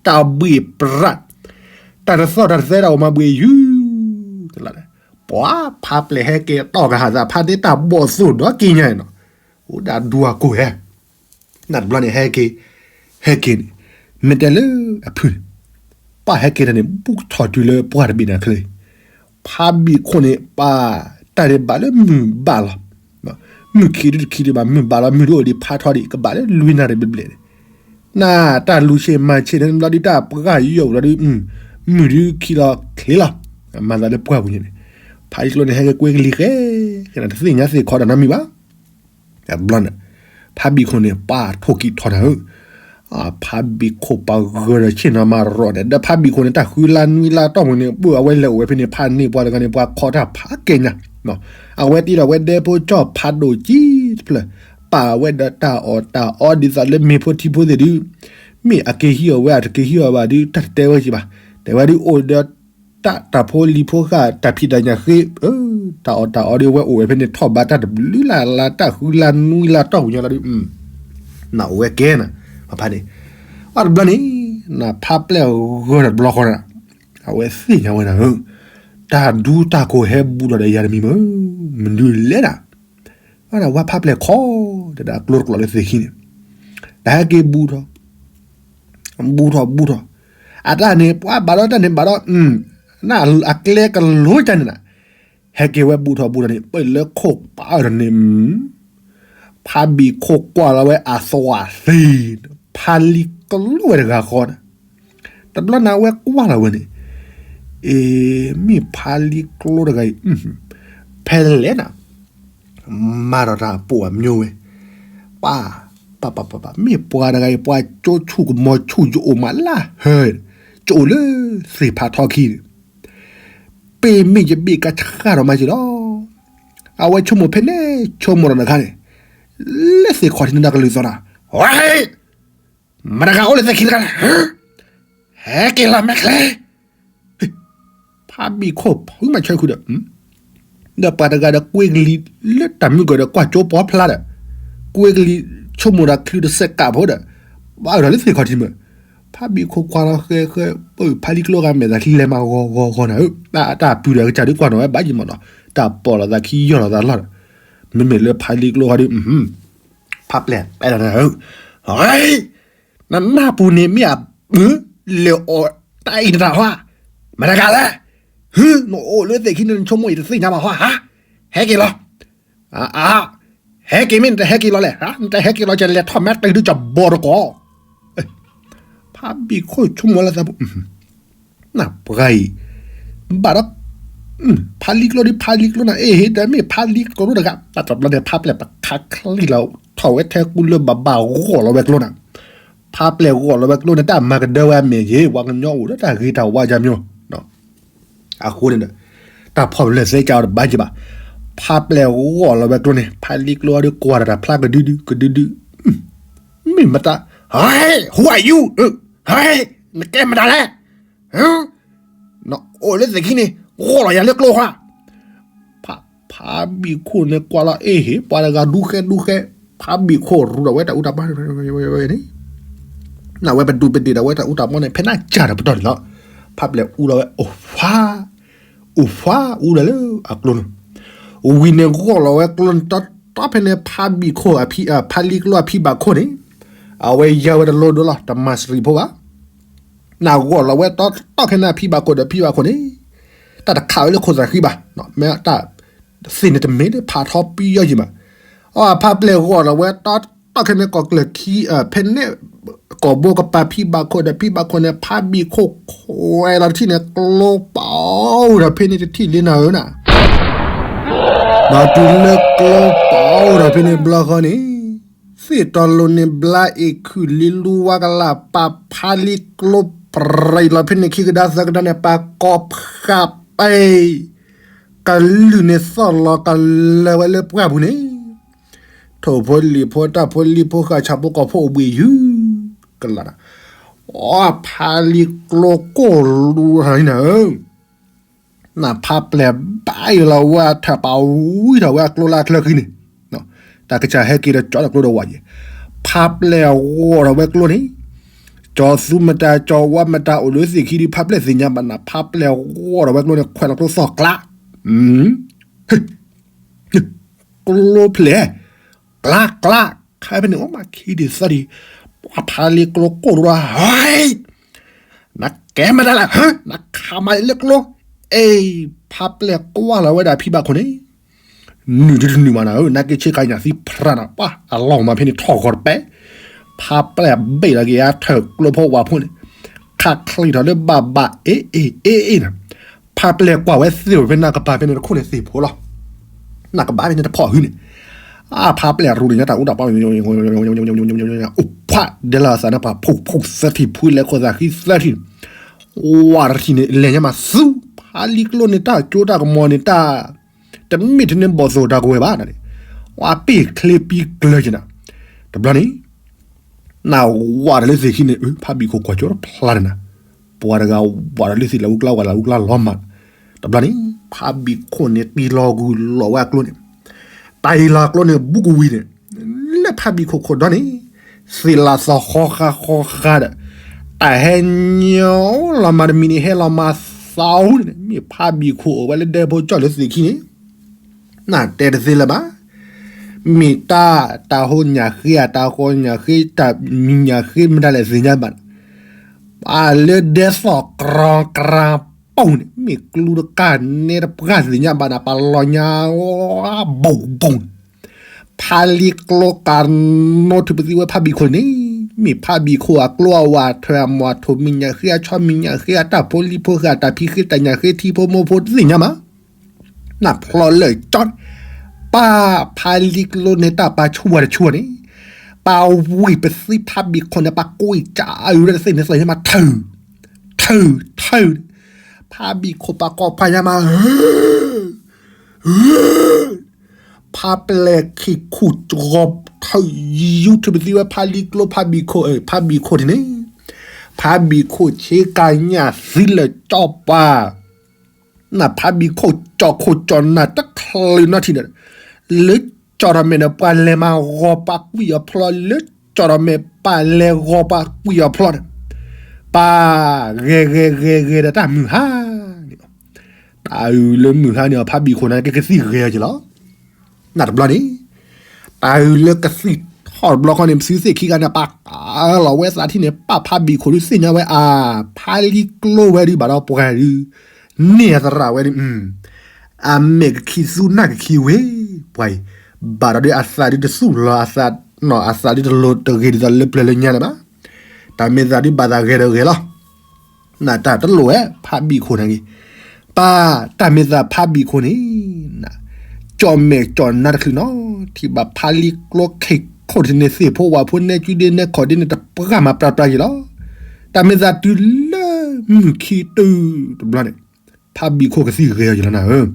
တၢ်ဘှ့ၣ်ပြး တၢ်တသီၣ်တၢ်တသဲတၢ်အိၣ်မၤဘှ့ၣ်ယုၢ်, ပှၤဖးပျဲၢ်ဟဲက့ၤတီၢ်ကဟၣ်သး ဖးန့ၢ်တၢ်ဘီၣ်သိၣ်ဒီးက့ၤညါနီၤ, အိၣ်ဒၣ်ဒူအကိၢ်ဟဲ နတဘျီန့ၣ်ဟဲက့ၤ, ဟဲက့ၤန့ၣ်, မ့ၢ်တဲလၢအဖုန့ၣ်, ပၢ်ဟဲက့ၤတၢ်န့ၣ် ဘူးထီၣ်တုၤလၢပှၢ်တဘ့ၣ်န့ၣ်ချ့, ဖးဘံၣ်ခိၣ်န့ၣ် ပၢ်တၢ်န့ၣ်ဘၣ်လၢမုၢ်ဘၣ်လီၤ, မုၢ်ခံဒုတခံဒုဘၣ် မုၢ်ဘၣ်လီၤ မုၢ်ဒုအိၣ်ဒံးဖးထီဒံး ကဘၣ်လၢလွံၢ်နၣ်ရံၣ်ဘျဲၣ်ဘျဲၣ်န့ၣ်, နတၢ်လူၤဆ့ၣ်မၤဆ့ၣ်န့ၣ်ဘျီဒုတၢ်ပှၢ်ယိာ်ဘျီဒု, မုၢ်ဒုခံလီၤချ့လီၤ, မၤသးလၢပှၢ်ပူၤန့ၣ်, ဖးလံကျိန့ၣ် ဟဲက့ၤကွဲကလံၤဃဲ, တသ့ၣ်ညါသ့ၣ်ခီတၢ်နီတမံၤဘၣ် တဘျီန့ၣ်, ဖးဘံၣ်ခိၣ်န့ၣ် ပၢ်ထိၣ်ကံၢ်ထီၣ်နၤဧၢ, ဖးဘံၣ်ခိၣ်ပှၤဂၢၤဒီးဆ့ၣ်နီၤမၤရီၤန့ၣ် ဒီးဖးဘံၣ်ခိၣ်န့ၣ် တၢ်ဃုလါနွံလါတီၢ်ပူၤန့ၣ် ပၢ်အဝဲလဲၤအိၣ်ဝဲဖဲန့ၣ် ဖးန့ၢ်ပှၤတဂၤန့ၣ် ပှၤခိးတၢ်ဖးကဲညါ, အဝဲတ့ဒီးဝဲဒဲဖိကၠီၣ်ဖးဒိၣ်ကံတဖျၢၣ်, ပာ်ဝဲဒီးတၢ်အီၣ်တၢ်အီဒ်သိးလၢမ့ၤဖိထံဖိသ့ၣ်ဒု, မ့ၢ်အက့ၤဟံးအီၣ်ဝဲ အတက့ၤဟံးအီၣ်ဘၣ်ဒု တၢ်တတဲဝဲက့ၤဘၣ်, တဲဝဲဒုအိၣ်ဒီး တၢ်တၢ်ဖိလံၤဖိဃာ် တၢ်ဖံးတၢ်ညၣ်ဃ့, တၢ်အီၣ်တၢ်အီဒ်ဝဲအိၣ်ဝဲဖဲန့ၣ် ထီၣ်ဘးတၢ်တဘျုးလၢ်လၢ် တၢ်ဃုလါနွံလါတီၢ်ပူၤညါလီၤဒု, နအိၣ်ဝဲကဲနၤ, ဖးန့ၣ်, အတဘျီန့ၣ်, နဖးပျဲၢ်ဂၢၢ်တဘျီဃီန့ၣ်, အဝဲသ့ၣ်ညါဝဲနၤဧၢ, တၢ်ဒူတၢ်ကိၢ်ဟဲဘူးထီၣ်ဒီးယၤတမံၤမ့ၢ်, မနုၤလဲၣ်ဒၣ် ဝဲဖးပျဲၢ်ခီ, တဲဒၣ်အကျိတကျိးလၢသ့ၣ်ခံန့ၣ်, တၢ်ဟဲက့ၤဘူးထီၣ်, ဘူးထီၣ်ဘူးထီၣ်, အတၢ်န့ၣ် ပှၤဘၣ်ဒီးတၢ်န့ၣ်ဘၣ်ဒီး, နအကျဲကလိၤတၢ်န့ၣ်နၤ, ဟဲက့ၤဝဲဘူးထီၣ်ဘူးထီၣ်န့ၣ် ပလၢခိၣ်ပာ်အီၤဒီးန့ၣ်, ဖးဘံၣ်ခိၣ်ကွၢ်လီၤဝဲအသးသ့, ဖးလံကျိဝဲတဂၤဃီနၤ, တဘျီန့ၣ်အဝဲကွၢ်လီၤဝဲန့ၣ်, အ့ မ့ၢ်ဖးလံကျိတဂၤအံၤ, ဖဲလဲၣ်နၤ မၤဒီးတၢ်ပိာ်အမျိုးဝဲ, ပၢ်, ပၢ်ပၢ်ပၢ်ပၢ် မ့ၢ်ပှၤတဂၤအံၤ ပှၤကၠိဆူၣ်ကမီၤဆူၣ် ယအိၣ်မးလၢဟဲ, ယအိၣ်လၢသ့ၣ်ဖးထီခံန့ၣ်, ပ့ၢ်မ့ၢ်ယဘ့ၣ်ကါဆှၣ်ဒီးမၤက့ၤလီၤ. အဝဲဆိကမိၣ်ဖဲန့ၣ် ဆိကမိၣ်ဒီးနခါန့ၣ်, လၢသ့ၣ်ခီၣ်ထံးန့ၣ်ဒီးကလုၢ်သီၣ်နၤ, ဝဲ မတၤတဂၤအိၣ်လၢသ့ၣ်ခံတခါန့ၣ်, ဟဲက့ၤလီၤမဲာ်ချံ, ဖးဘံၣ်ခိၣ်ဖုမၤဆၢခုဒီး, ဒီးပှၤတဂၤဒီးကွ့ကလံၤလၢတၢ်မုၢ်ကီၢ်ဒီးကွၢ်ကၠိပီဖျါဒီး, ကွ့ကလံၤဆိကမိၣ်ဒီးချုးတစဲးကးဖိဒီး, ဘၣ်အၢၣ်ဒီးလၢသ့ၣ်ခီၣ်ထံးမး, ဖးဘံၣ်ခိၣ်ကွၢ်လီၤဃဲဃဲ, ပဖးလံကျိဂၤမဲာ်သးချံလဲၤမးဂီၤဂီၤဂီၤနၤဧၢ, တၢ်ပျုၤဒီးကစၢ်ဒုးကွၢ်နီၣ်ဝဲဘၣ်ယံၤမးနီၤ, တၢ်ပိာ်လိာ်သးခံယီၢ်လိာ်သးလီၢ်ဒီး, မ့မ့ၢ်လၢဖးလံကျိဃီဒီး ဖးပျဲၢ်တဲဒီးနၤဧၢ, နနၢ်ပူၤန့ၣ်မ့ၢ်အ, လဲၤအီၣ်တၢ်အံၤနတၢ်ဟါ, မတၤတဂၤလဲၣ်, နအိၣ်လၢသ့ၣ်ခံန့ၣ် နဆိကမိၣ်အံၤတသ့ၣ်ညါဘၣ်ဟါ, ဟဲက့ၤလီၤ, အါ, ဟဲက့ၤမ့ၢ်နတဟဲက့ၤလီၤလဲၣ်, နတဟဲက့ၤလီၤ ကလဲၤထီၣ်မဲာ်တ့ၢ်ဒုးကဘီတကိး ဖးဘံၣ်ခိၣ်ဆိကမိၣ်လၢသးပူၤ, နပှၤအံၤ, ဘၣ်ဒီး, ဖးလံကျိဒ်ဖးလံကျိနၤ အ့ၣ်ဟ့ၣ် တမ့ၢ်ဖးလံကျိတဂၤ, တၢ်တဘျီန့ၣ် ဖးပျဲၢ်ပခးချံလီၤ ထီၣ်ဝဲထဲကူလၢဘၣ်ဘၣ်ဂီၢ်လီၤဝဲကျိနၤ, ဖးပျဲၢ်ဂီၢ်လီၤဝဲကျိန့ၣ် တၢ်မၤကဒၢဝဲအမဲာ်ယ့ၤ ပှၤကညီအိၣ်လၢတၢ်ဂ့ၤတၢ်ဝါယါမျိုး အဃိန့ၣ်ဒီး, တၢ်ဖီၣ်ပလၢၢ်သဲကၢ်အီၤတဘၣ်က့ၤဘၣ်, ဖးပျဲၢ်ဂီၢ်လီၤဝဲကျိန့ၣ် ဖးလံကျိအီၤဒီးကွၢ်တၢ်ဖျါကဒုဒုကဒုဒု, မ့ၢ်မတၤ, ဟဲ, who are you, ဟဲ, နကဲမတၤလဲၣ်, နအိၣ်လၢသ့ၣ်ခံန့ၣ် ဂီၢ်လီၤယၤလၢကျိဃါ ဖးဘံၣ်ခိၣ်န့ၣ်ကွၢ်လီၤအ့ၣ်ဟ့ၣ် ပှၤတဂၤဒူဃဲဒူဃဲ, ဖးဘံၣ်ခိၣ်ရူဒီးဝဲတၢ်အူတၢ်ပီန့ၣ်, နဝဲပဒူပဒ့ၣ်ဒီးဝဲတၢ်အူတၢ်ပီန့ၣ် ဖဲနၢ်စၢ်ဒီးပတီၢ်န့ၣ်လီၤ, ဖးပျဲၢ်အူလီၤဝဲအိၣ်ဖး, အိၣ်ဖးအူလီၤလၢအကျိန့ၣ်, ဝံၤန့ၣ်ဂီၢ်လီၤဝဲကျိန့ၣ် တီတီဖဲန့ၣ် ဖးဘံၣ်ခိၣ်, ဖးလံကျိအဖံဘၣ်ခိၣ်န့ၣ်, အဝဲယါဝဲတလိဒိလီၤ တမၤစရံဖိဘၣ် နဂီၢ်လီၤဝဲတီတီခဲန့ၣ် ဖံဘၣ်ခိၣ်ဒီးဖံဘၣ်ခိၣ်န့ၣ်, တၢ်တခးဝဲလၢခိၣ်သးဃံဘၣ်, မ့ၢ်တၢ်သ့ၣ်န့ၣ်တမ့ၢ်လၢဖးထီပယီၤယံၤမး, အဖးပျဲၢ်ဂီၢ်လီၤဝဲတီတီခဲန့ၣ် ကီၢ်ကျၢၢ်ခံ, ဖဲန့ၣ်, ကီၢ်ဘိကပၤဖံဘၣ်ခိၣ်ဒီးဖံဘၣ်ခိၣ်န့ၣ် ဖးဘံၣ်ခိၣ်ခွဲးလီၤတထံၣ်န့ၣ် ကျိပအိၣ်ဒီးဖဲန့ၣ်တထံၣ်လံနၤဧၢနၤ ဒီးတုၤလၢကျိပအိၣ်ဒီးဖဲန့ၣ်ဘျီဃီန့ၣ်, သ့ၣ်တီလိၤန့ၣ်ဘျါအ့ၣ်ခုၣ်လံလူဝါကလၢ် ပာ်ဖးလံကျိပြံလီၤဖဲန့ၣ် ခံကဒါသၢကဒါန့ၣ် ပာ်ကိးဖးပံ, ကလုၢ်န့ၣ်သီၣ်လီၤကလၢၤဝဲလၢပှၢ်ပူၤန့ၣ်, ထိၣ်ဖိလံၣ်ဖိတၢ်ဖိလံဖိဃာ်ဆၣ်ဖိကီၢ်ဖိအိၣ်ဘှံးယုၢ်, ကလၢ်, အဖးလံကျိကိၢ်လူနၤဧၢ နဖးပျဲၢ်ဘၣ်အံၤလီၤဝဲအထၢၣ်ပာ်ဝံထီၣ်ဝဲ အကျိလၢအချၢဃံန့ၣ်, တၢ်ကစၢ်ဟဲက့ၤဒီးကၠီဒီးကျိဒီးဝဲယဲ, ဖးပျဲၢ်ဂီၢ်ဒီးဝဲကျိန့ၣ်, ကၠီသူမတၤ ကၠီဝါမတၤ အိၣ်လၢသ့ၣ်ခံဒီး ဖးပျဲၢ်သ့ၣ်ညါဘၣ်နၤ ဖးပျဲၢ်ဂီၢ်ဒီးဝဲကျိန့ၣ် ခွဲးလီၤကျိသီၣ်ကျါ ကျိဖျဲၣ်, ကျါကျါ, ခါဖဲန့ၣ်အိၣ်မးခံဒံးသၢဒံး, ပှၤဖးလံကျိကိၢ်ဒိၣ်ဒီး, နကဲမတၤလဲၣ်, နခးမၤလၢကျိ, အ့ၣ်, ဖးပျဲၢ်ကွၢ်လီၤဝဲဒၣ်ဖံဘၣ်ခိၣ်န့ၣ်, နုာ်တနုာ်မးနၤဧၢ, နက့ၤဆ့ကၤညၣ်သံဖြါနၤ, ပှၤအလီၢ်မၤဖဲန့ၣ်ထီၣ်ဂီၤတပဲ, ဖးပျဲၢ်ဘ့ၣ်လီၤက့ၤအထၢၣ်ကျိဖိဝၤဖိန့ၣ်, ခးချံထီၣ်လၢဘၣ်ဘၣ်အ့ၣ်အ့ၣ် အ့ၣ်အ့ၣ်နၤ, ဖးပျဲၢ်ကွၢ်ဝဲသ့ၣ်ဝဲဖဲနၢ်ကပၤဖဲန့ၣ်တခိၣ်န့ၣ်သ့ၣ်ဖိလီၤ, နၢ်ကပၤဖဲန့ၣ်တဖီၣ်ဟုန့ၣ်, အဖးပျဲၢ်ရူၢ်န့ၣ်ညါတၢ်အူတၢ်ပီ, အိၣ်ဖးဒဲလီၤအသးန့ၣ် ပှၤဖုၣ်ဖုၣ်သၢထံၣ် ဖုလဲၤခိၣ်သးဃံသၢထံၣ်, ဝၤတထံၣ်န့ၣ် လဲၤညါမးသူ, ဖးလံကျိန့ၣ် တၢ်ကၠိတၢ်ကမီၤန့ၣ် တၢ် တမ့ၢ်ထဲန့ၣ်ဘီၣ်သိၣ်တၢ်ကဝဲၤဘၣ်နၤ, ဝၤပ့ၢ်ချ့ပံကျၢၤက့ၤနၤ, တဘျီန့ၣ် နဝၤဒီးလၢသ့ၣ်ခံန့ၣ် ဖးဘံၣ်ခိၣ်ကွၢ်ကၠိတဖျါန့ၣ်နၤ, ပှၤတဂၤဝၤဒီးလၢသ့ၣ်လၢအူကျါဝၤလၢအူကျါလီၤမး, တဘျီန့ၣ် ဖးဘံၣ်ခိၣ်န့ၣ် တံၤလီၤဂုာ်လီၤဝဲအကျိန့ၣ်, တံၤလီၤကျိန့ၣ် ဘူးကဝံၤန့ၣ်, လၢဖးဘံၣ်ခိၣ်ခိၣ်ဒီန့ၣ်, သ့ၣ်လၣ်သီၣ်ဃီဃာ်ဃီဃာ်ဒီး, တၢ်ဟဲညီလီၤမၤတမံၤန့ၣ် ဟဲလီၤမၤသီန့ၣ် မ့ၢ်ဖးဘံၣ်ခိၣ်အိၣ်ဝဲလၢဒဲဖိကၠီၣ်လၢသ့ၣ်ခံန့ၣ် နတဲတသ့လၢၤဘၣ်. မ့ၢ်တၢ်တၢ်ဟိညၣ်ဃ့ဧါ တၢ်ဃီညၣ်ဃ့ တၢ်မံၤညၣ်ဃ့မတၤလဲၣ်သ့ၣ်ညါဘၣ်. ပှၤလၢဒဲသိၣ်ကြီကြီပူၤန့ၣ် မ့ၢ်ကျူတကၢ်နဲတပှၢ်သ့ၣ်ညါဘၣ်န့ၣ် ပှၤလီၤညါဘိၣ်ဘိၣ် ဖးလံကျိကးနိထံပသံဝဲဖးဘံၣ်ခိၣ်န့ၣ်, မ့ၢ်ဖးဘံၣ်ခိၣ်အကျိအဝၤထွဲအမီၤထိၣ်မံၤညၣ်ဃ့အဆီမံၤညၣ်ဃ့အတၢ်ဖိလံၤဖိဃာ်တၢ်ဖံးဃ့တၢ်ညၣ်ဃ့ထံဖိမိၢ်ဖိသ့ၣ်ညါမး, နဖျီလၢကၠီ, ပ ပၢ်ဖါလံကျိန့ၣ် တၢ်ပၢ်ဆူၣ်ဝါတဆူၣ်န့ၣ်, ပၢ်ဝံၣ်ပသံဖါဘံၣ်ခိၣ်န့ၣ် ပၢ်ကွံာ်ကၢအုးဒၣ်တသ့ၣ်န့ၣ် သးညါမး ထုး, ထုး, ထုး, ဖါဘံၣ်ခိၣ်ပၢ်ကိးဖးညါမး, ဖါပျဲၢ်ခံခူၣ်ကီ ထုးယူၢ်ထုးပသံဝဲ ဖါလံကျိဖါဘံၣ်ခိၣ်, ဖါဘံၣ်ခိၣ်န့ၣ်န့ၣ်, ဖါဘံၣ်ခိၣ်ဆ့ကၤညၣ်သံလၢာ်ကၠီပၤ နဖါဘံၣ်ခိၣ် ကၠီခိၣ်ကၠီနၤတချုးနီတထံၣ်ဒီး, လၢကၠီထီၣ်မဲာ်န့ၣ် ပှၤလဲၤမၤဂီၤပှၤကွံာ်အီၤဖျီ, လၢကၠီထီၣ်မဲာ် ပၢ်လဲၤဂီၤပှၤကွံာ်အီၤဖျီဒီး, ပၢ်ဂဲၤဂဲၤဂဲၤဂဲၤဒီးတၢ်မုၢ်ဟါန့ၣ်, တၢ်အုးလၢမုၢ်ဟါန့ၣ်အီၤ ဖါဘံၣ်ခိၣ်န့ၣ်က့ၤကသံၣ်ဂဲၤအီၤက့ၤလီၤ. နတဘျီန့ၣ်, တၢ်အုးလၢကသံၣ်ထီၣ်တဘျီဃီန့ၣ် ပစုသ့ၣ်ခံဂၤန့ၣ် ပၢ်ကးလီၤဝဲသးထံၣ်န့ၣ် ပၢ်ဖါဘံၣ်ခိၣ်ဒုးသ့ၣ်ညါဝဲအါ, ဖါလံကျိဝဲဒုးဘၣ်ဒီးပှၤဒုး, န့ၢ်အသရၣ်ဝဲဒုး, အမဲာ်ကခံသူနၢ်ကခံဝ့ၢ်, ပှၤအံၤ, ဘၣ်ဒီးဒုးအသးဒုးတသူၣ်လီၤအသး, အသးဒုးတလိၤတဂ့ၤဒ်သိးလၢပျၢၤလၢညါန့ၣ်ဘၣ်, တၢ်မ့ၢ်သးဒုးဘၣ်သးဂဲၤဒီးဂဲၤလီၤ. နတၢ်တလိၣ်ဝဲ ဖါဘံၣ်ခိၣ်န့ၣ်ဂ့ၤ, ပၢ်တၢ်မ့ၢ်သးဖါဘံၣ်ခိၣ်န့ၣ်, ကၠီၣ်မဲာ်ကၠီၣ်နါတချုးနီၤ, ထံၣ်ဘၣ်ဖါလံကျိခံခီၣ်ဒ်န့ၣ် သ့ၣ်ဖိဝၣ်ဖိနဲၣ်ကူဒ့နဲၣ်ခီၣ်ဒ့န့ၣ် တပှၢ်မၤပြးပြးယံၤလီၤ. တၢ်မ့ၢ်သးတုၤလၢမုၢ်ခံတုၤတဘျီန့ၣ်, ဖါဘံၣ်ခိၣ်ကသံၣ်ဂဲၤအီၤယံၤလီၤနၤဧၢ,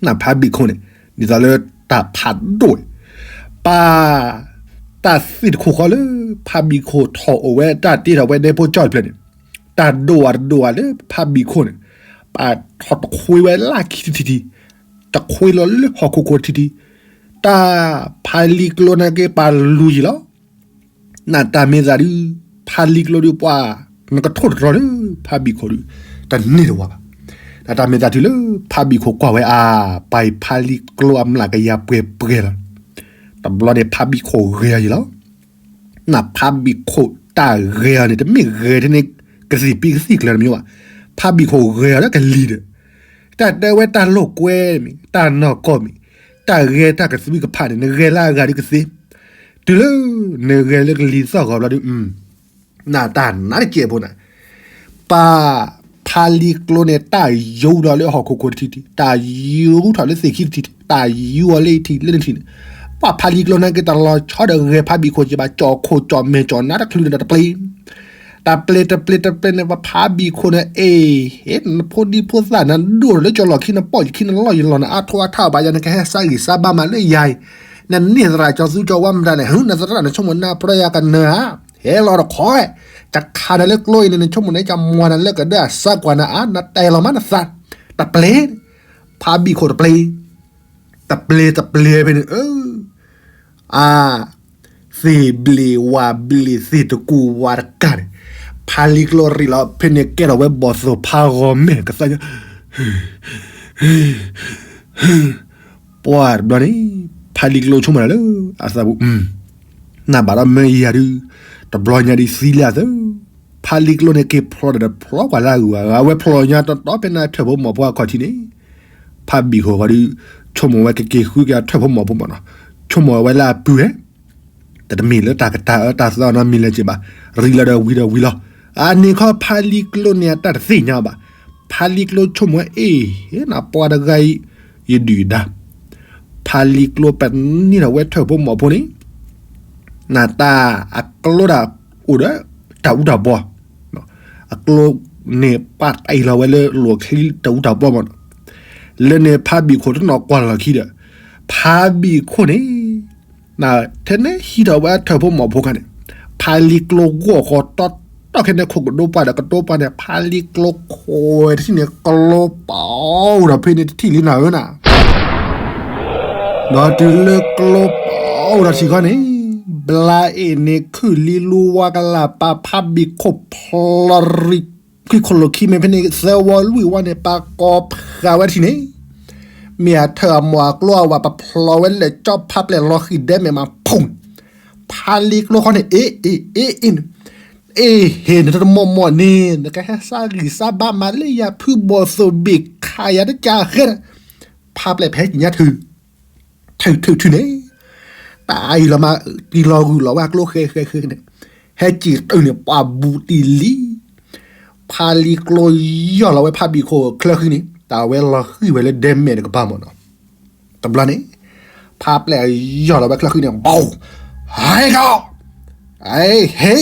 နဖါဘံၣ်ခိၣ်န့ၣ်, ဒ်သိးလၢတၢ်ဖးဒိၣ်, ပၢ်, တၢ်သ့ၣ်တခိၣ်ဃီလၢ ဖါဘံၣ်ခိၣ်ထီၣ်အိၣ်ဝဲတၢ်တ့ထီၣ်ဝဲဒဲဖိကၠီၣ်တဖျၢၣ်န့ၣ်, တၢ်ဒိၣ်ဝဲတဒိၣ်ဝဲလၢဖါဘံၣ်ခိၣ်န့ၣ်, ပၢ်ထီၣ်တခွ့ဝဲလၢခံထံထံထံ, တခွ့လီၤလၢဟီၣ်ခိၣ်ခိၣ်ထံထံ, တၢ်ဖါလံကျိန့ၣ်က့ၤပာ်လူၤယံၤလီၤ. နတၢ်မ့ၢ်သးဒုး, ဖါလံကျိဒုးပှၤ, နကထိၣ်တတြီလၢ ဖါဘံၣ်ခိၣ်ဒုး, တန့ၢ်တဝၤဘၣ်. နတၢ်မ့ၢ်သးတုၤလၢ ဖါဘံၣ်ခိၣ်ကွၢ်ဝဲအါ, ပၢ်အံၤဖါလံကျိအမျးကယၤပှဲၤပှဲၤလီၤ. တဘျီန့ၣ်ဖါဘံၣ်ခိၣ်ဂဲၤအီၤယံၤလီၤ. နဖါဘံၣ်ခိၣ်တၢ်ဂဲၤအီၤန့ၣ် တမ့ၢ်ဂဲၤထဲန့ၣ် ကသံၣ်ပံကသံၣ်ကျၢၤတမံၤဘၣ်. ဖါဘံၣ်ခိၣ်ဂဲၤအီၤလၢကလံၤဒီး, တၢ်တဲဝဲတၢ်လိာ်ကွဲမ့ၢ်, တၢ်နီၢ်ကီၢ်မ့ၢ်, တၢ်ဂဲၤတၢ်ကသွံကဖးန့ၣ် နဂဲၤလၢအဂၤဒုးကသ့ တုၤလၢ နဂဲၤလၢကလံၤသီၣ်ဂီၤဘျီဒုး, နတၢ်နါတစဲးဖိန့ၣ်, ပၢ်ဖါလံကျိန့ၣ် တၢ်ယူၤထီၣ်လၢဟီၣ်ခိၣ်ခိၣ်တထံၣ်ထံၣ်, တၢ်ယူၤထီၣ်လၢသ့ၣ်ခံတထံၣ်ထံၣ်, တၢ်ယူၤအီၤလၢအထံၣ်လၢနထံၣ်န့ၣ်, ပၢ်ဖါလံကျိန့ၣ်က့ၤတလီၤဆီဒီးဂဲၤဖါဘံၣ်ခိၣ်က့ၤဘၣ်, ကၠီၣ်ခိၣ်ကၠီၣ်မဲာ်ကၠီၣ်နါတချုးန့ၣ်ဒီးတပျ့ တပျ့တပျ့တပျ့န့ၣ် ပဖါဘံၣ်ခိၣ်န့ၣ် အ့ၣ်, ဟ့ၣ်နဖိဒံဖိသၣ်နၤဒိၣ်လၢကၠီလီၢ်ခံ နပီၢ်ယခံ နလီၢ်ယလီၢ် နအါထီၣ်အါထီၣ်ဘၣ်ယၤ နကဟဲစါဂံၢ်စါဘါမးလၢယၤအံၤ, နန့ၢ်သရၣ်ကၠီသူကၠီဝါမတၤလဲၣ်, နသရၣ်နဆိကမိၣ်နၢ်ပြၢယၤကနၢၤဧါ, ဟဲလီၤတခီ, ကခးနၤလၢကျိအံၤန့ၣ် နဆိကမိၣ်န့ၣ် ကမွၤနၤလၢကဒၢအစးကွၢ်နၤဧါ, နတဲလီၤမးနသး, တပျ့, ဖါဘံၣ်ခိၣ်တပျ့ တပျ့တပျ့ဖဲန့ၣ်, အါ, သ့ၣ်ဘျ့ၣ်ဝၣ်ဘျ့ၣ် သ့ၣ်တကူၣ်ဝၣ်တကၢ်န့ၣ်, ဖါလံကျိရံၣ်လီၤဖဲန့ၣ် ကဲထီၣ်ဝဲဘီၣ်သိၣ်ဖးဂီၤမဲာ်ကသၢညါ, ပှၢ်တဘျီန့ၣ်, ဖါလံကျိဆိကမိၣ်နၤလၢအသးပူၤ, နဘၣ်ဒီးမၢယၤဒုး, တဘျီညါဒုးသံလၢအသၢ, ဖါလံကျိန့ၣ်က့ၤဖျီဒီးဖျီကွၢ်လၢအဂုၤအဂၤ အဝဲဖျီညါတီတီဖဲန့ၣ် ထၢၣ်ဖိမီၣ်ဖိအခီၣ်ထံးန့ၣ် ဖါဘံၣ်ခိၣ်ဃီဒုး, ဆိကမိၣ်ဝဲကက့ၤဃုက့ၤအထၢၣ်ဖိမီၣ်ဖိမးနီၤ, ဆိကမိၣ်ဝဲလၢအပုၢ်ဝဲ, တတမ့ၢ်လၢတၢ်ကတၢၢ်အၢတၢ်သီနီတမံၤလၢၤက့ၤဘၣ်, ရံလီၤဒီးဝံၤဒီးဝံၤလီၤ, အန့ၣ်ခီဖါလံကျိန့ၣ်အတၢ်တသ့ၣ်ညါဘၣ်, ဖါလံကျိဆိကမိၣ်ဝဲအ့ၣ်, နပှၤတဂၤအံၤ, ယဒုၣ်ယဒါ, ဖါလံကျိပနံၣ်ထီၣ်ဝဲထၢၣ်ဖိမီၣ်ဖိန့ၣ် နတၢ်အကျိဒၣ်အိၣ်ဒီးတၢ်အူတၢ်ပီ, အကျိန့ၣ်ပာ်တ့ၢ်လီၤဝဲလၢလိၣ်ချံတၢ်အူတၢ်ပီမးနီၤ, လၢန့ၣ်ဖါဘံၣ်ခိၣ်တနီၤကွၢ်လီၤခံဒီး, ဖါဘံၣ်ခိၣ်န့ၣ်, ထဲန့ၣ်ဟံးထီၣ်ဝဲအထၢၣ်ဖိမီၣ်ဖိခါန့ၣ်, ဖါလံကျိဂီၢ်ဃီတီတီခဲန့ၣ် ခိၣ်ကဒိပှၢ်ဒီးကတိပှၢ်န့ၣ် ဖါလံကျိခိၣ်ဝဲတထံၣ်န့ၣ် ကျိပအိၣ်ဒီးဖဲန့ၣ်တထံၣ်လံနၤဧၢနၤ ဒီးတုၤလၢကျိပအိၣ်ဒီးထံၣ်ခီန့ၣ်, ဘျါအ့ၣ်န့ၣ် ခုၣ်လံလူဝါကလၢ်ပာ်ဖါဘံၣ်ခိၣ်ဖျီရံၣ်, ခွံခိၣ်လိာ်ခံမ့ၢ်ဖဲန့ၣ် သၢဝီလွံၢ်ဝီန့ၣ် ပာ်ကိးဖးဝဲတထံၣ်န့ၣ်, မ့ၢ်အထၢၣ်အမိၢ်အကျိအဝၤ ပဖျီဝဲလၢာ်ကၠီဖးပျဲၢ်လီၤဃံၢ်ဒဲမဲာ်မးဖုၣ်, ဖါလံကျိခီန့ၣ် အ့ၣ်အ့ၣ်အ့ၣ်အ့ၣ်န့ၣ် အ့ၣ်ဟ့ၣ်န့ၣ်တမီၢ်မီၢ်န့ၣ် နကဟဲစါဂံၢ်စါဘါမးလၢယၤ ဖုဘီၣ်သိၣ်ဘ့ၣ်ခးယၤတကးဃဲဒီး, ဖးပျဲၢ်ဖဲကညါထုး, ထုးထုးထုးန့ၣ်, တၢ်အံၤလီၤမး, တံၤလီၤဂုာ်လီၤဝဲအကျိဃဲဃဲဃဲန့ၣ်, ဟဲက့ၤတုၤန့ၣ် ပှၤဘူးတံၢ်လံ, ဖါလံကျိယီၢ်လီၤဝဲဖါဘံၣ်ခိၣ်ချၢဃံန့ၣ် တၢ်ဝဲလီၤဃံၢ်ဝဲလၢဒဲမဲာ်တကပၤမးနီၤ, တဘျီန့ၣ် ဖါပျဲၢ်ယီၢ်လီၤဝဲချၢဃံန့ၣ် ဘီ, ဟဲကီ, ဟဲ, ဟဲ,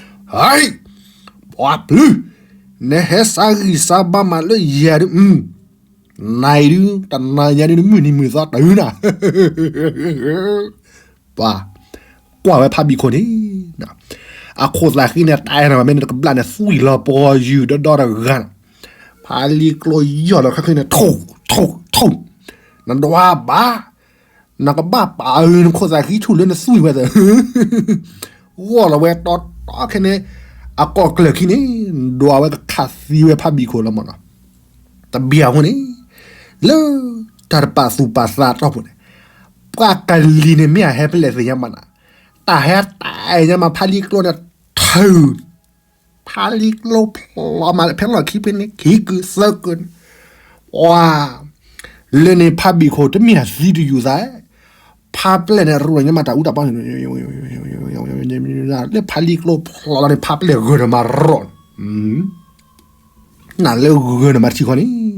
ဟဲ, ပှၤပျုၤ, နဟဲစါဂံၢ်စါဘါမးလၢယၤဒုး, နၤအံၤဒုး တနၤညါဒုး နမုၢ်နံၤမုၢ်သီတုၤနၤ ပှၤကွၢ်ဝဲဖါဘံၣ်ခိၣ်န့ၣ်, အခိၣ်သးဃံန့ၣ် တၢ်အဲၣ်နၤမ့ၢ်န့ၣ် တကဘျၣ်န့ၣ် သွံၣ်လီၤပှီၤယုၢ်ဒီဒီတဂၤန့ၣ်, ဖါလံကျိယီၢ်လီၤချၢဃံန့ၣ် ထိၣ်, ထိၣ်, ထိၣ်, နဒွးဘၣ်, နကဘၣ်ပာ်အၢနခိၣ်သးဃံဆူၣ်လၢနသွံၣ်ဝဲသၢ ဂီၢ်လီၤဝဲတီတီခဲန့ၣ်, အကိာ်ကျၢၢ်ခံန့ၣ် ဒွးဝဲကခးသံဝဲဖါဘံၣ်ခိၣ်လီၤမးနီၤ. တဘျီအဃိန့ၣ်, လၢတၢ်တပာ်သူၣ်ပာ်သးအတီၢ်ပူၤန့ၣ်, ပှၤကလံၤန့ၣ်မ့ၢ်အဟဲပလဲၣ်သ့ၣ်ညါမးနီၤ, တၢ်ဟဲတၢ်အဲၣ်ညါမးဖါလံကျိန့ၣ် ထုး ဖါလံကျိဖျိမးလၢဖဲလီၢ်ခံဖဲန့ၣ် ခံကုာ်သၢကုာ်န့ၣ်, ပှၤ လၢန့ၣ်ဖါဘံၣ်ခိၣ်တမ့ၢ်အသံတယူၤသး, ဖါပျဲၢ်န့ၣ် ရူၢ်လီၤညါမးတၢ်အူတၢ်ပီ လၢဖါလံကျိဖျိလီၤန့ၣ် ဖါပျဲၢ်ဂၢၢ်န့ၣ်မၤရီၣ်န့ၣ် နလၢဂၢၢ်န့ၣ်မၤထံၣ်ဃီန့ၣ်,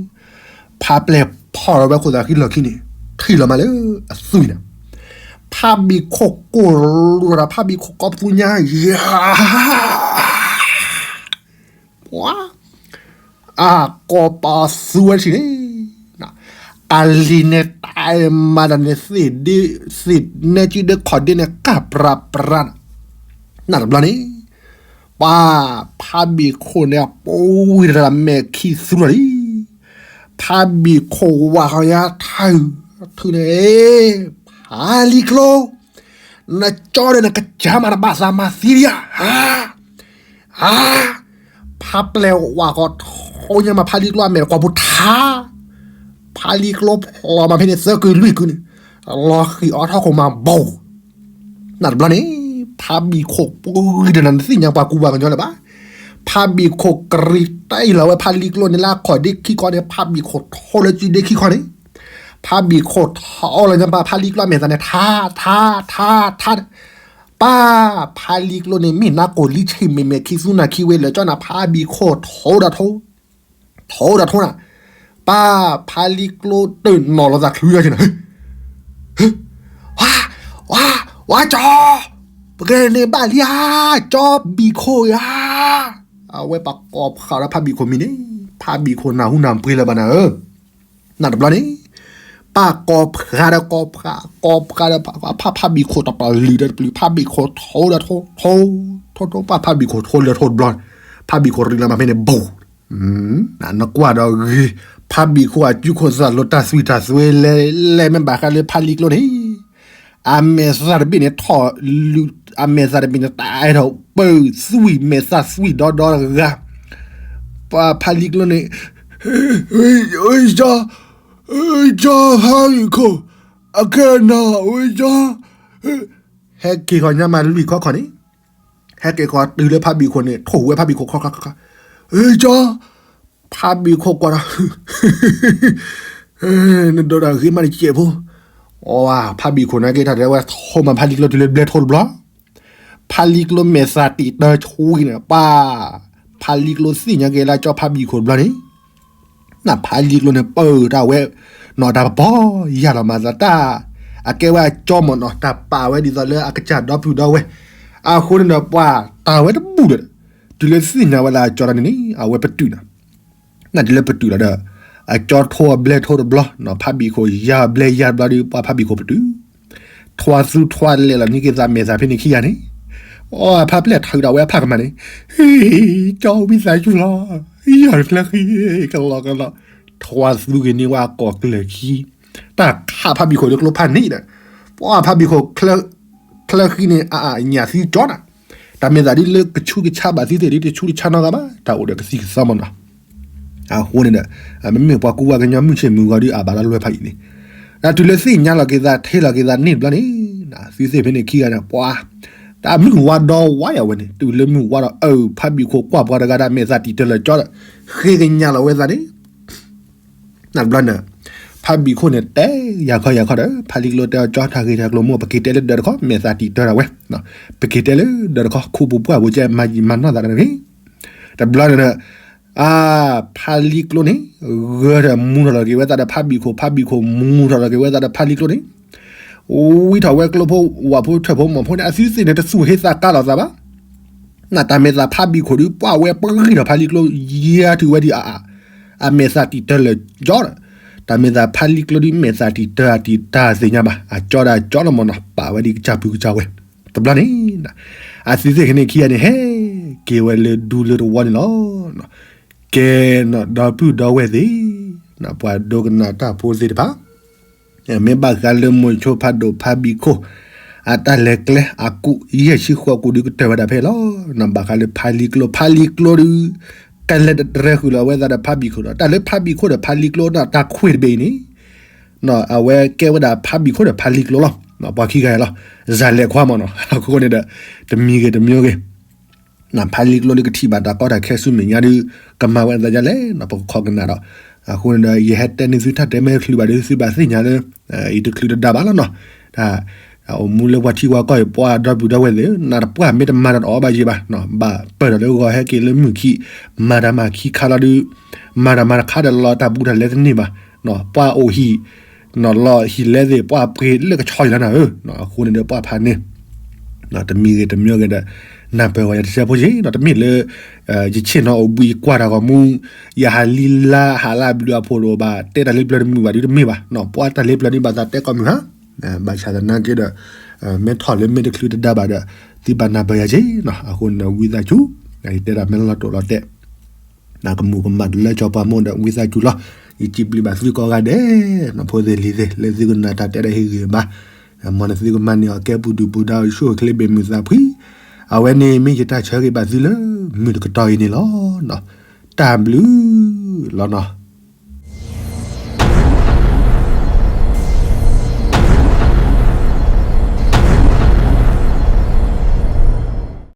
ဖါပျဲၢ်ဖီၣ်လီၤဝဲခိၣ်သးဃံလီၢ်ခံန့ၣ် ထံၣ်လီၤမးလၢအသွံၣ်န့ၣ်, ဖါဘံၣ်ခိၣ်ကိၢ်ရူၢ်ဒီး ဖါဘံၣ်ခိၣ်ကိးပသူညါယၤ ပှၤ အကိးပသူဝဲတထံၣ်န့ၣ်, ကလံၤန့ၣ်တၢ်အဲၣ်မးဒီးန့ၣ် သ့ၣ်ဒ့ သ့ၣ်နဲကံဒ့ခီၣ်ဒ့န့ၣ် ကၢ်ပြးပြးန့ၣ်, နတဘျီန့ၣ်, ပှၤ ဖါဘံၣ်ခိၣ်န့ၣ် အပူၤဝံၤဒီးမဲာ်ခံသူထီၣ်လံ, ဖါဘံၣ်ခိၣ်ဝးဃီညါထၢၣ် ထုးန့ၣ် ဖါလံကျိ နကၠီဒီးနကစၢ်မၤတဘၣ်သးမၤသံဒံးဧါ, ဧါ, ဖါပျဲၢ်ဝးဃီထိညါမး ဖါလံကျိအမဲာ်တကွီၢ်ပူၤထါ, ဖါလံကျိဖျိမးဖဲန့ၣ် သၢကုာ်လွံၢ်ကုာ်န့ၣ်, လီၤဃံၤအီထီၣ်ခိၣ်မးဘိၣ် နတဘျီန့ၣ်, ဖါဘံၣ်ခိၣ်ပူၤဂံၤဒီးနသ့ၣ်ညါပှၤကူပှၤကညီလၢၤဘၣ်, ဖါဘံၣ်ခိၣ်ကရံၣ်တၢ်အံၤလီၤဝဲဖါလံကျိန့ၣ်လၢအခီၣ်ဒ့ခံခီန့ၣ် ဖါဘံၣ်ခိၣ်ထိလၢစုဒ့ခံခီန့ၣ်, ဖါဘံၣ်ခိၣ်ထိလီၤညါပှၤဖါလံကျိအမဲာ်သးန့ၣ် ထါ ထါ ထါ ထါ ပၢ် ဖါလံကျိန့ၣ် မ့ၢ်နါကိၢ်လံဆံးမ့ၢ်မဲာ်ခံသူနၤခံဝဲလၢာ်ကၠီနၤ ဖါဘံၣ်ခိၣ်ထိဒီးထိ, ထိဒီးထိနၤ, ပၢ် ဖါလံကျိတနီၤလီၤသးချုးယၤက့ၤနၤ, ဝါ ဝါ ဝါကၠီ, ပကဲန့ၣ်ဘၣ်လံဧါ, ကၠီဘံၣ်ခိၣ်ဧါ, အဝဲပှၤကိးဖျါဒီးဖါဘံၣ်ခိၣ်မံၤန့ၣ်, ဖါဘံၣ်ခိၣ်နၢ်ဟူနၢ်ပှ့ၤလၢၤဘၣ်နၤဧၢ နတဘျီန့ၣ်, ပၢ်ကိးဖျါဒီးကိးဖျါ, ကိးဖျါဒီး ဖါဘံၣ်ခိၣ်တပလုာ်ဒီးတပလုာ် ဖါဘံၣ်ခိၣ်ထိဒီးထိ, ထိ, ထိ, ထိ, ပၢ်ဖါဘံၣ်ခိၣ်ထိလၢထိတဘျီ, ဖါဘံၣ်ခိၣ်ရံလီၤမးဖဲန့ၣ် ဘိၣ်, နကွၢ်ဒီးဂ့ၤ, ဖါဘံၣ်ခိၣ်အစုခိၣ်သးလိာ်တၢ်သွံၣ်တၢ်သွဲလဲၤလဲၤမ့ၢ်ဘၣ်ဃးလၢဖါလံကျိန့ၣ် အမဲာ်သၣ်တဘ့ၣ်န့ၣ်ထီၣ်, အမဲာ်သၣ်တဘ့ၣ်န့ၣ် တၢ်အဲၣ်ဒိးပၢၢ်သွံၣ် မဲာ်သၣ်သွံၣ်ဒီဒီတဂၤ, ပှၤဖါလံကျိန့ၣ်, ဝဲကၠီ, ဝဲကၠီဖါဘံၣ်ခိၣ်, အကဲနၤဝဲကၠီ, ဟဲက့ၤဃီညါမးလွံၢ်ခီခီန့ၣ်, ဟဲက့ၤဃီတုၤလၢဖါဘံၣ်ခိၣ်န့ၣ် ထိၣ်ဝဲဖါဘံၣ်ခိၣ်ခီခီခီ, ဝဲကၠီ, ဖါဘံၣ်ခိၣ်ကွၢ်ဒီး နဒိးတၢ်ဂ့ၤမးတစဲးဖိ, အဖါဘံၣ်ခိၣ်န့ၣ်က့ၤတၢ်တဲဝဲထိမးဖါလံကျိတုၤလၢဘျဲၣ်ထိတဘျီ, ဖါလံကျိမဲာ်သၣ်တံာ်တၢ်ဆွံန့ၣ် ပၢ်, ဖါလံကျိသ့ၣ်ညါက့ၤလၢကၠီဖါဘံၣ်ခိၣ်တဘျီန့ၣ်, နဖါလံကျိန့ၣ်ပၢၢ်တၢ်ဝဲ, နီၢ်တၢ်ပပီၤယၢ်လီၤမၤသးတၢ်, အကဲဝဲအကၠီမ့ၢ်နီၢ် တၢ်ပာ်ဝဲဒ်သိးလၢအကစၢ်ဒီပုၢ်ဒီဝဲၢ်, အဃိန့ၣ်ဒီးပှၤတၢ်ဝဲတဘူၣ်ဒီး, တုၤလၢသ့ၣ်ညါဝဲလၢအကၠီတၢ်န့ၣ်န့ၣ် အဝဲပတုာ်နၤ နတုၤလၢပတုာ်လီၤဒီး, အကၠီထိအဘျဲၣ်ထိတဘျီ, ဖါဘံၣ်ခိၣ်ယၢ်ဘျဲၣ်ယၢ်ဘျီဒီး ပှၤဖါဘံၣ်ခိၣ်ပတုာ်, ထွါသူထွါလဲၤလီၤန့ၢ်က့ၤသးမဲာ်သၣ်ဖဲန့ၣ်ခံဂၤန့ၣ်, အဖါပျဲၢ်ထုးဒီးဝဲအဖါကမၤန့ၣ်, ကၠီဝံသးစူၤလီၤ, ယီၢ်ချၢဃံ, ကလီကလီ, ထွါသူက့ၤန့ၢ်ဝဲအကိာ်ကျၢၢ်ခံ, တၢ်ခးဖါဘံၣ်ခိၣ်လၢကျိဖးန့ၣ်ဒီး, ပှၤဖါဘံၣ်ခိၣ် ချၢဃံန့ၣ် အညၣ်သံကၠီနၤ, တၢ်မဲာ်သၣ်ဒ်လၢကဆူးကဆါဘၣ်သံသ့ၣ်ဒ်တဆူးတဆါနီတဂၤဘၣ် တၢ်အိၣ်ဒီးကသံၣ်ကသီမ့ၢ်နီၤ, အဃိန့ၣ်ဒီး, မ့မ့ၢ်ပှၤကူပှၤကညီမုၢ်ဆ့ၣ်မုၢ်ဂီၤဒ်အဘၣ်လီၤလွဲဖးအံၤန့ၣ်, ဒီးတုၤလၢသ့ၣ်ညါလီၤက့ၤသး ထဲလီၤက့ၤသးန့ၣ်တဘျီန့ၣ်, သုသ့ၣ်ဖဲန့ၣ်ခံဂၤန့ၣ် ပှၤ, တၢ်မုၢ်ဝါဒီဝါယၤဝဲန့ၣ် တုၤလၢမုၢ်ဝါဒီး အၢ ဖါဘံၣ်ခိၣ်ကွၢ်ပှၤတဂၤဒီးမဲာ်သၣ်တံာ်တၢ်လၢာ်ကၠီဒီး, ဃ့ကညးလီၤဝဲသးန့ၣ် နတဘျီန့ၣ်, ဖါဘံၣ်ခိၣ်န့ၣ်တဲ, ယၤခီယၤခီဒီး ဖါလံကျိတဲအီၤကၠီ တၢ်ဂ့ၢ်တၢ်ကျိၤမ့ၢ် ပက့ၤတဲလၢဒၢးတခီ မဲာ်သၣ်တံာ်တၢ်ဒၣ်ဝဲ, ပက့ၤတဲလၢဒၢးတခီ ခူပူၤပှၢ်ပူၤကဲ မၤယံာ်မၤနီၢ်သးတဂ့ၤ, တဘျီန့ၣ်ဒီး, အ ဖါလံကျိန့ၣ် ဂၢၢ်ဒီးမူထီၣ်လီၤက့ၤဝဲသးဒီးဖါဘံၣ်ခိၣ်, ဖါဘံၣ်ခိၣ်မူထီၣ်လီၤက့ၤဝဲသးဒီးဖါလံကျိန့ၣ် ဝံထီၣ်ဝဲကျိဖိဝၣ်ဖိထွဲၣ်ဖိမီၢ်ဖိန့ၣ် အသုသ့ၣ်န့ၣ်တသူၣ်ဟ့သးကါလီၤသးဘၣ်. နတၢ်မဲာ်သးဖါဘံၣ်ခိၣ်ဒုး ပှၢ်ဝဲပဂံၢ်ထီၣ်ဖါလံကျိ ယဲၤတုၤဝဲဒံးအါအါ, အမဲာ်သးတံာ်တၢလၢာ်ကၠီဒီး, တၢ်မဲာ်သးဖါလံကျိဒုး မဲာ်သးတံာ်တၢတံာ်တၢသ့ၣ်ညါဘၣ်, အကၠီဒီးအကၠီလီၤမီၢ်နီၤ, ပာ်ဝဲဒ်ကစၢ်ဖုကစၢ်ဝဲ တဘျီန့ၣ် အသုသ့ၣ်ကန့ၣ်ခံဂၤန့ၣ် ဟဲက့ၤဝဲလၢဒူလၢတဝီန့ၣ်လီၤ. ကဲနီၤ ဒီပုၢ်ဒီဝဲၢ်သ့ၣ်, ပှၤဒိကနၣ်တၢ်ဖိသ့ၣ်တဖၣ်, မ့ၢ်ဘၣ်ဃးလၢမိၤဆိဖးဒိၣ်ဖါဘံၣ်ခိၣ် အတၢ်လဲၤကျဲအကူး ယဲၢ်ဆံဃိးကူးဒုးကတၢၢ်ဝဲဒၣ်ဖဲလီၤ. ဘၣ်ဃးလၢဖါလံကျိ, ဖါလံကျိဒုး ကလဲၤတရဲဃုာ်လီၤဝဲသးဒီးဖါဘံၣ်ခိၣ်ဒီး တၢ်လၢဖါဘံၣ်ခိၣ်ဒီးဖါလံကျိန့ၣ် တၢ်ခွဲးတဘ့ၣ်အံၤန့ၣ် အဝဲကဲဝဲဒၣ်ဖါဘံၣ်ခိၣ်ဒီးဖါလံကျိလီၤ. ပှၤခံဂၤအံၤလီၤ, စၤလဲၤခွါမီၢ်နီၤ, အဃိန့ၣ်ဒီး တမံၤဂ့ၤတမံၤဂ့ၤ ဖါလံကျိဒုးကထံၣ်ဘၣ်တၢ်ကီတၢ်ခဲဆူမဲာ်ညါဒုး ကမၤဝဲသးဒ်လဲၣ်နီၤ ပကခိးကနၣ်ဒီး, အဃိန့ၣ်ဒီး ယဟဲတဲန့ၢ်သုတၢ်တဲမဲာ်ချုးဘၣ်ဒီး သုဘၣ်သ့ၣ်ညါလၢ အံၤတချုးတဒါဘၣ်လီၤနီၤ, တၢ်အိၣ်မူလၢပှၤထံပှၤကီၢ်အံၤ ပှၤဒီပုၢ်ဒီဝဲၢ်သ့ၣ် နတပှၢ်မ့ၢ်တမၤတၢ်တအီၣ်ဘၣ်ယံၤဘၣ်, ဘၣ်ပၢၢ်ဒီးလၢဂီၤဟဲက့ၤလၢမုၢ်ခံ မၤတၢ်မၤခံခါလီၤဒုး, မၤတၢ်မၤတခါဒီးလီၤတၢ်ဘူးတၢ်လဲၤတန့ၢ်ဘၣ်, ပှၤအိၣ်ဟံၣ် နီၤလီၤဟံၣ်လဲသ့ၣ် ပှၤပှ့ၤလၢကဆီအံၤလီၤနၤဧၢ, အဃိန့ၣ်ဒီးပှၤဖးန့ၣ် တမံၤဂ့ၤတမံၤဂ့ၤဒီး နၢ်ပၢၢ်ဝဲယတစဲးဖိယ့ၤနီၤ, တမ့ၢ်လၢ ယဆ့ၣ်နီၤအိၣ်ဘှံး ယကွၢ်တၢ်ဂီၤမူ, ယဟးလံလါဟးလါဘျုးအဖှိၣ်တအိၣ်ဘၣ် တဲတၢ်လၢပျၢၤတမုာ်ဘၣ်ဒုးတမ့ၢ်ဘၣ်, ပှၤတၢ်လၢပျၢၤန့ၣ်ဘၣ်သးတဲကိးမုၢ်ဟါ, ဘၣ်ဆၣ်သနာ်က့ဒီး မ့ၢ်ထီၣ်လၢမ့ၢ်တချုးတဒါဘၣ်ဒီး သုဘၣ်နၢ်ပၢၢ်ယၤက့ၤနီၤ, အဃိန့ၣ်ဒီးဝံသးစူၤ, ယတဲဒၣ်မ့ၢ်လီၤတိာ်လီၤတဲာ် ကမူၤကမၣ်တလၢကၠီပှၤမိၢ်ဒီး ဝံသးစူၤလီၤ, ယစံးဘျုးဘၣ်သုကိးဂၤဒဲး, ဖိသ့ၣ်လံၤသ့ၣ် လၢသုကနၣ်တၢ်တဲဒၣ်ဟ့ၣ်ဂံၢ်ဘါ, မ်နသုကမၤန့ၢ်အီၤကဲပူၤဒုၣ်ပူၤဒါ အိၣ်ဆူၣ်အိၣ်ချ့ဘၣ်မုာ်သးဖှံ, အဝဲန့ၣ်မ့ၢ်ယတၢ်ဆၢဂ့ၤဘၣ်သုလၢ မုၢ်တကတီၢ်အံၤန့ၣ်လီၤ. တၢ်ဘျုးလီၤနီၤ.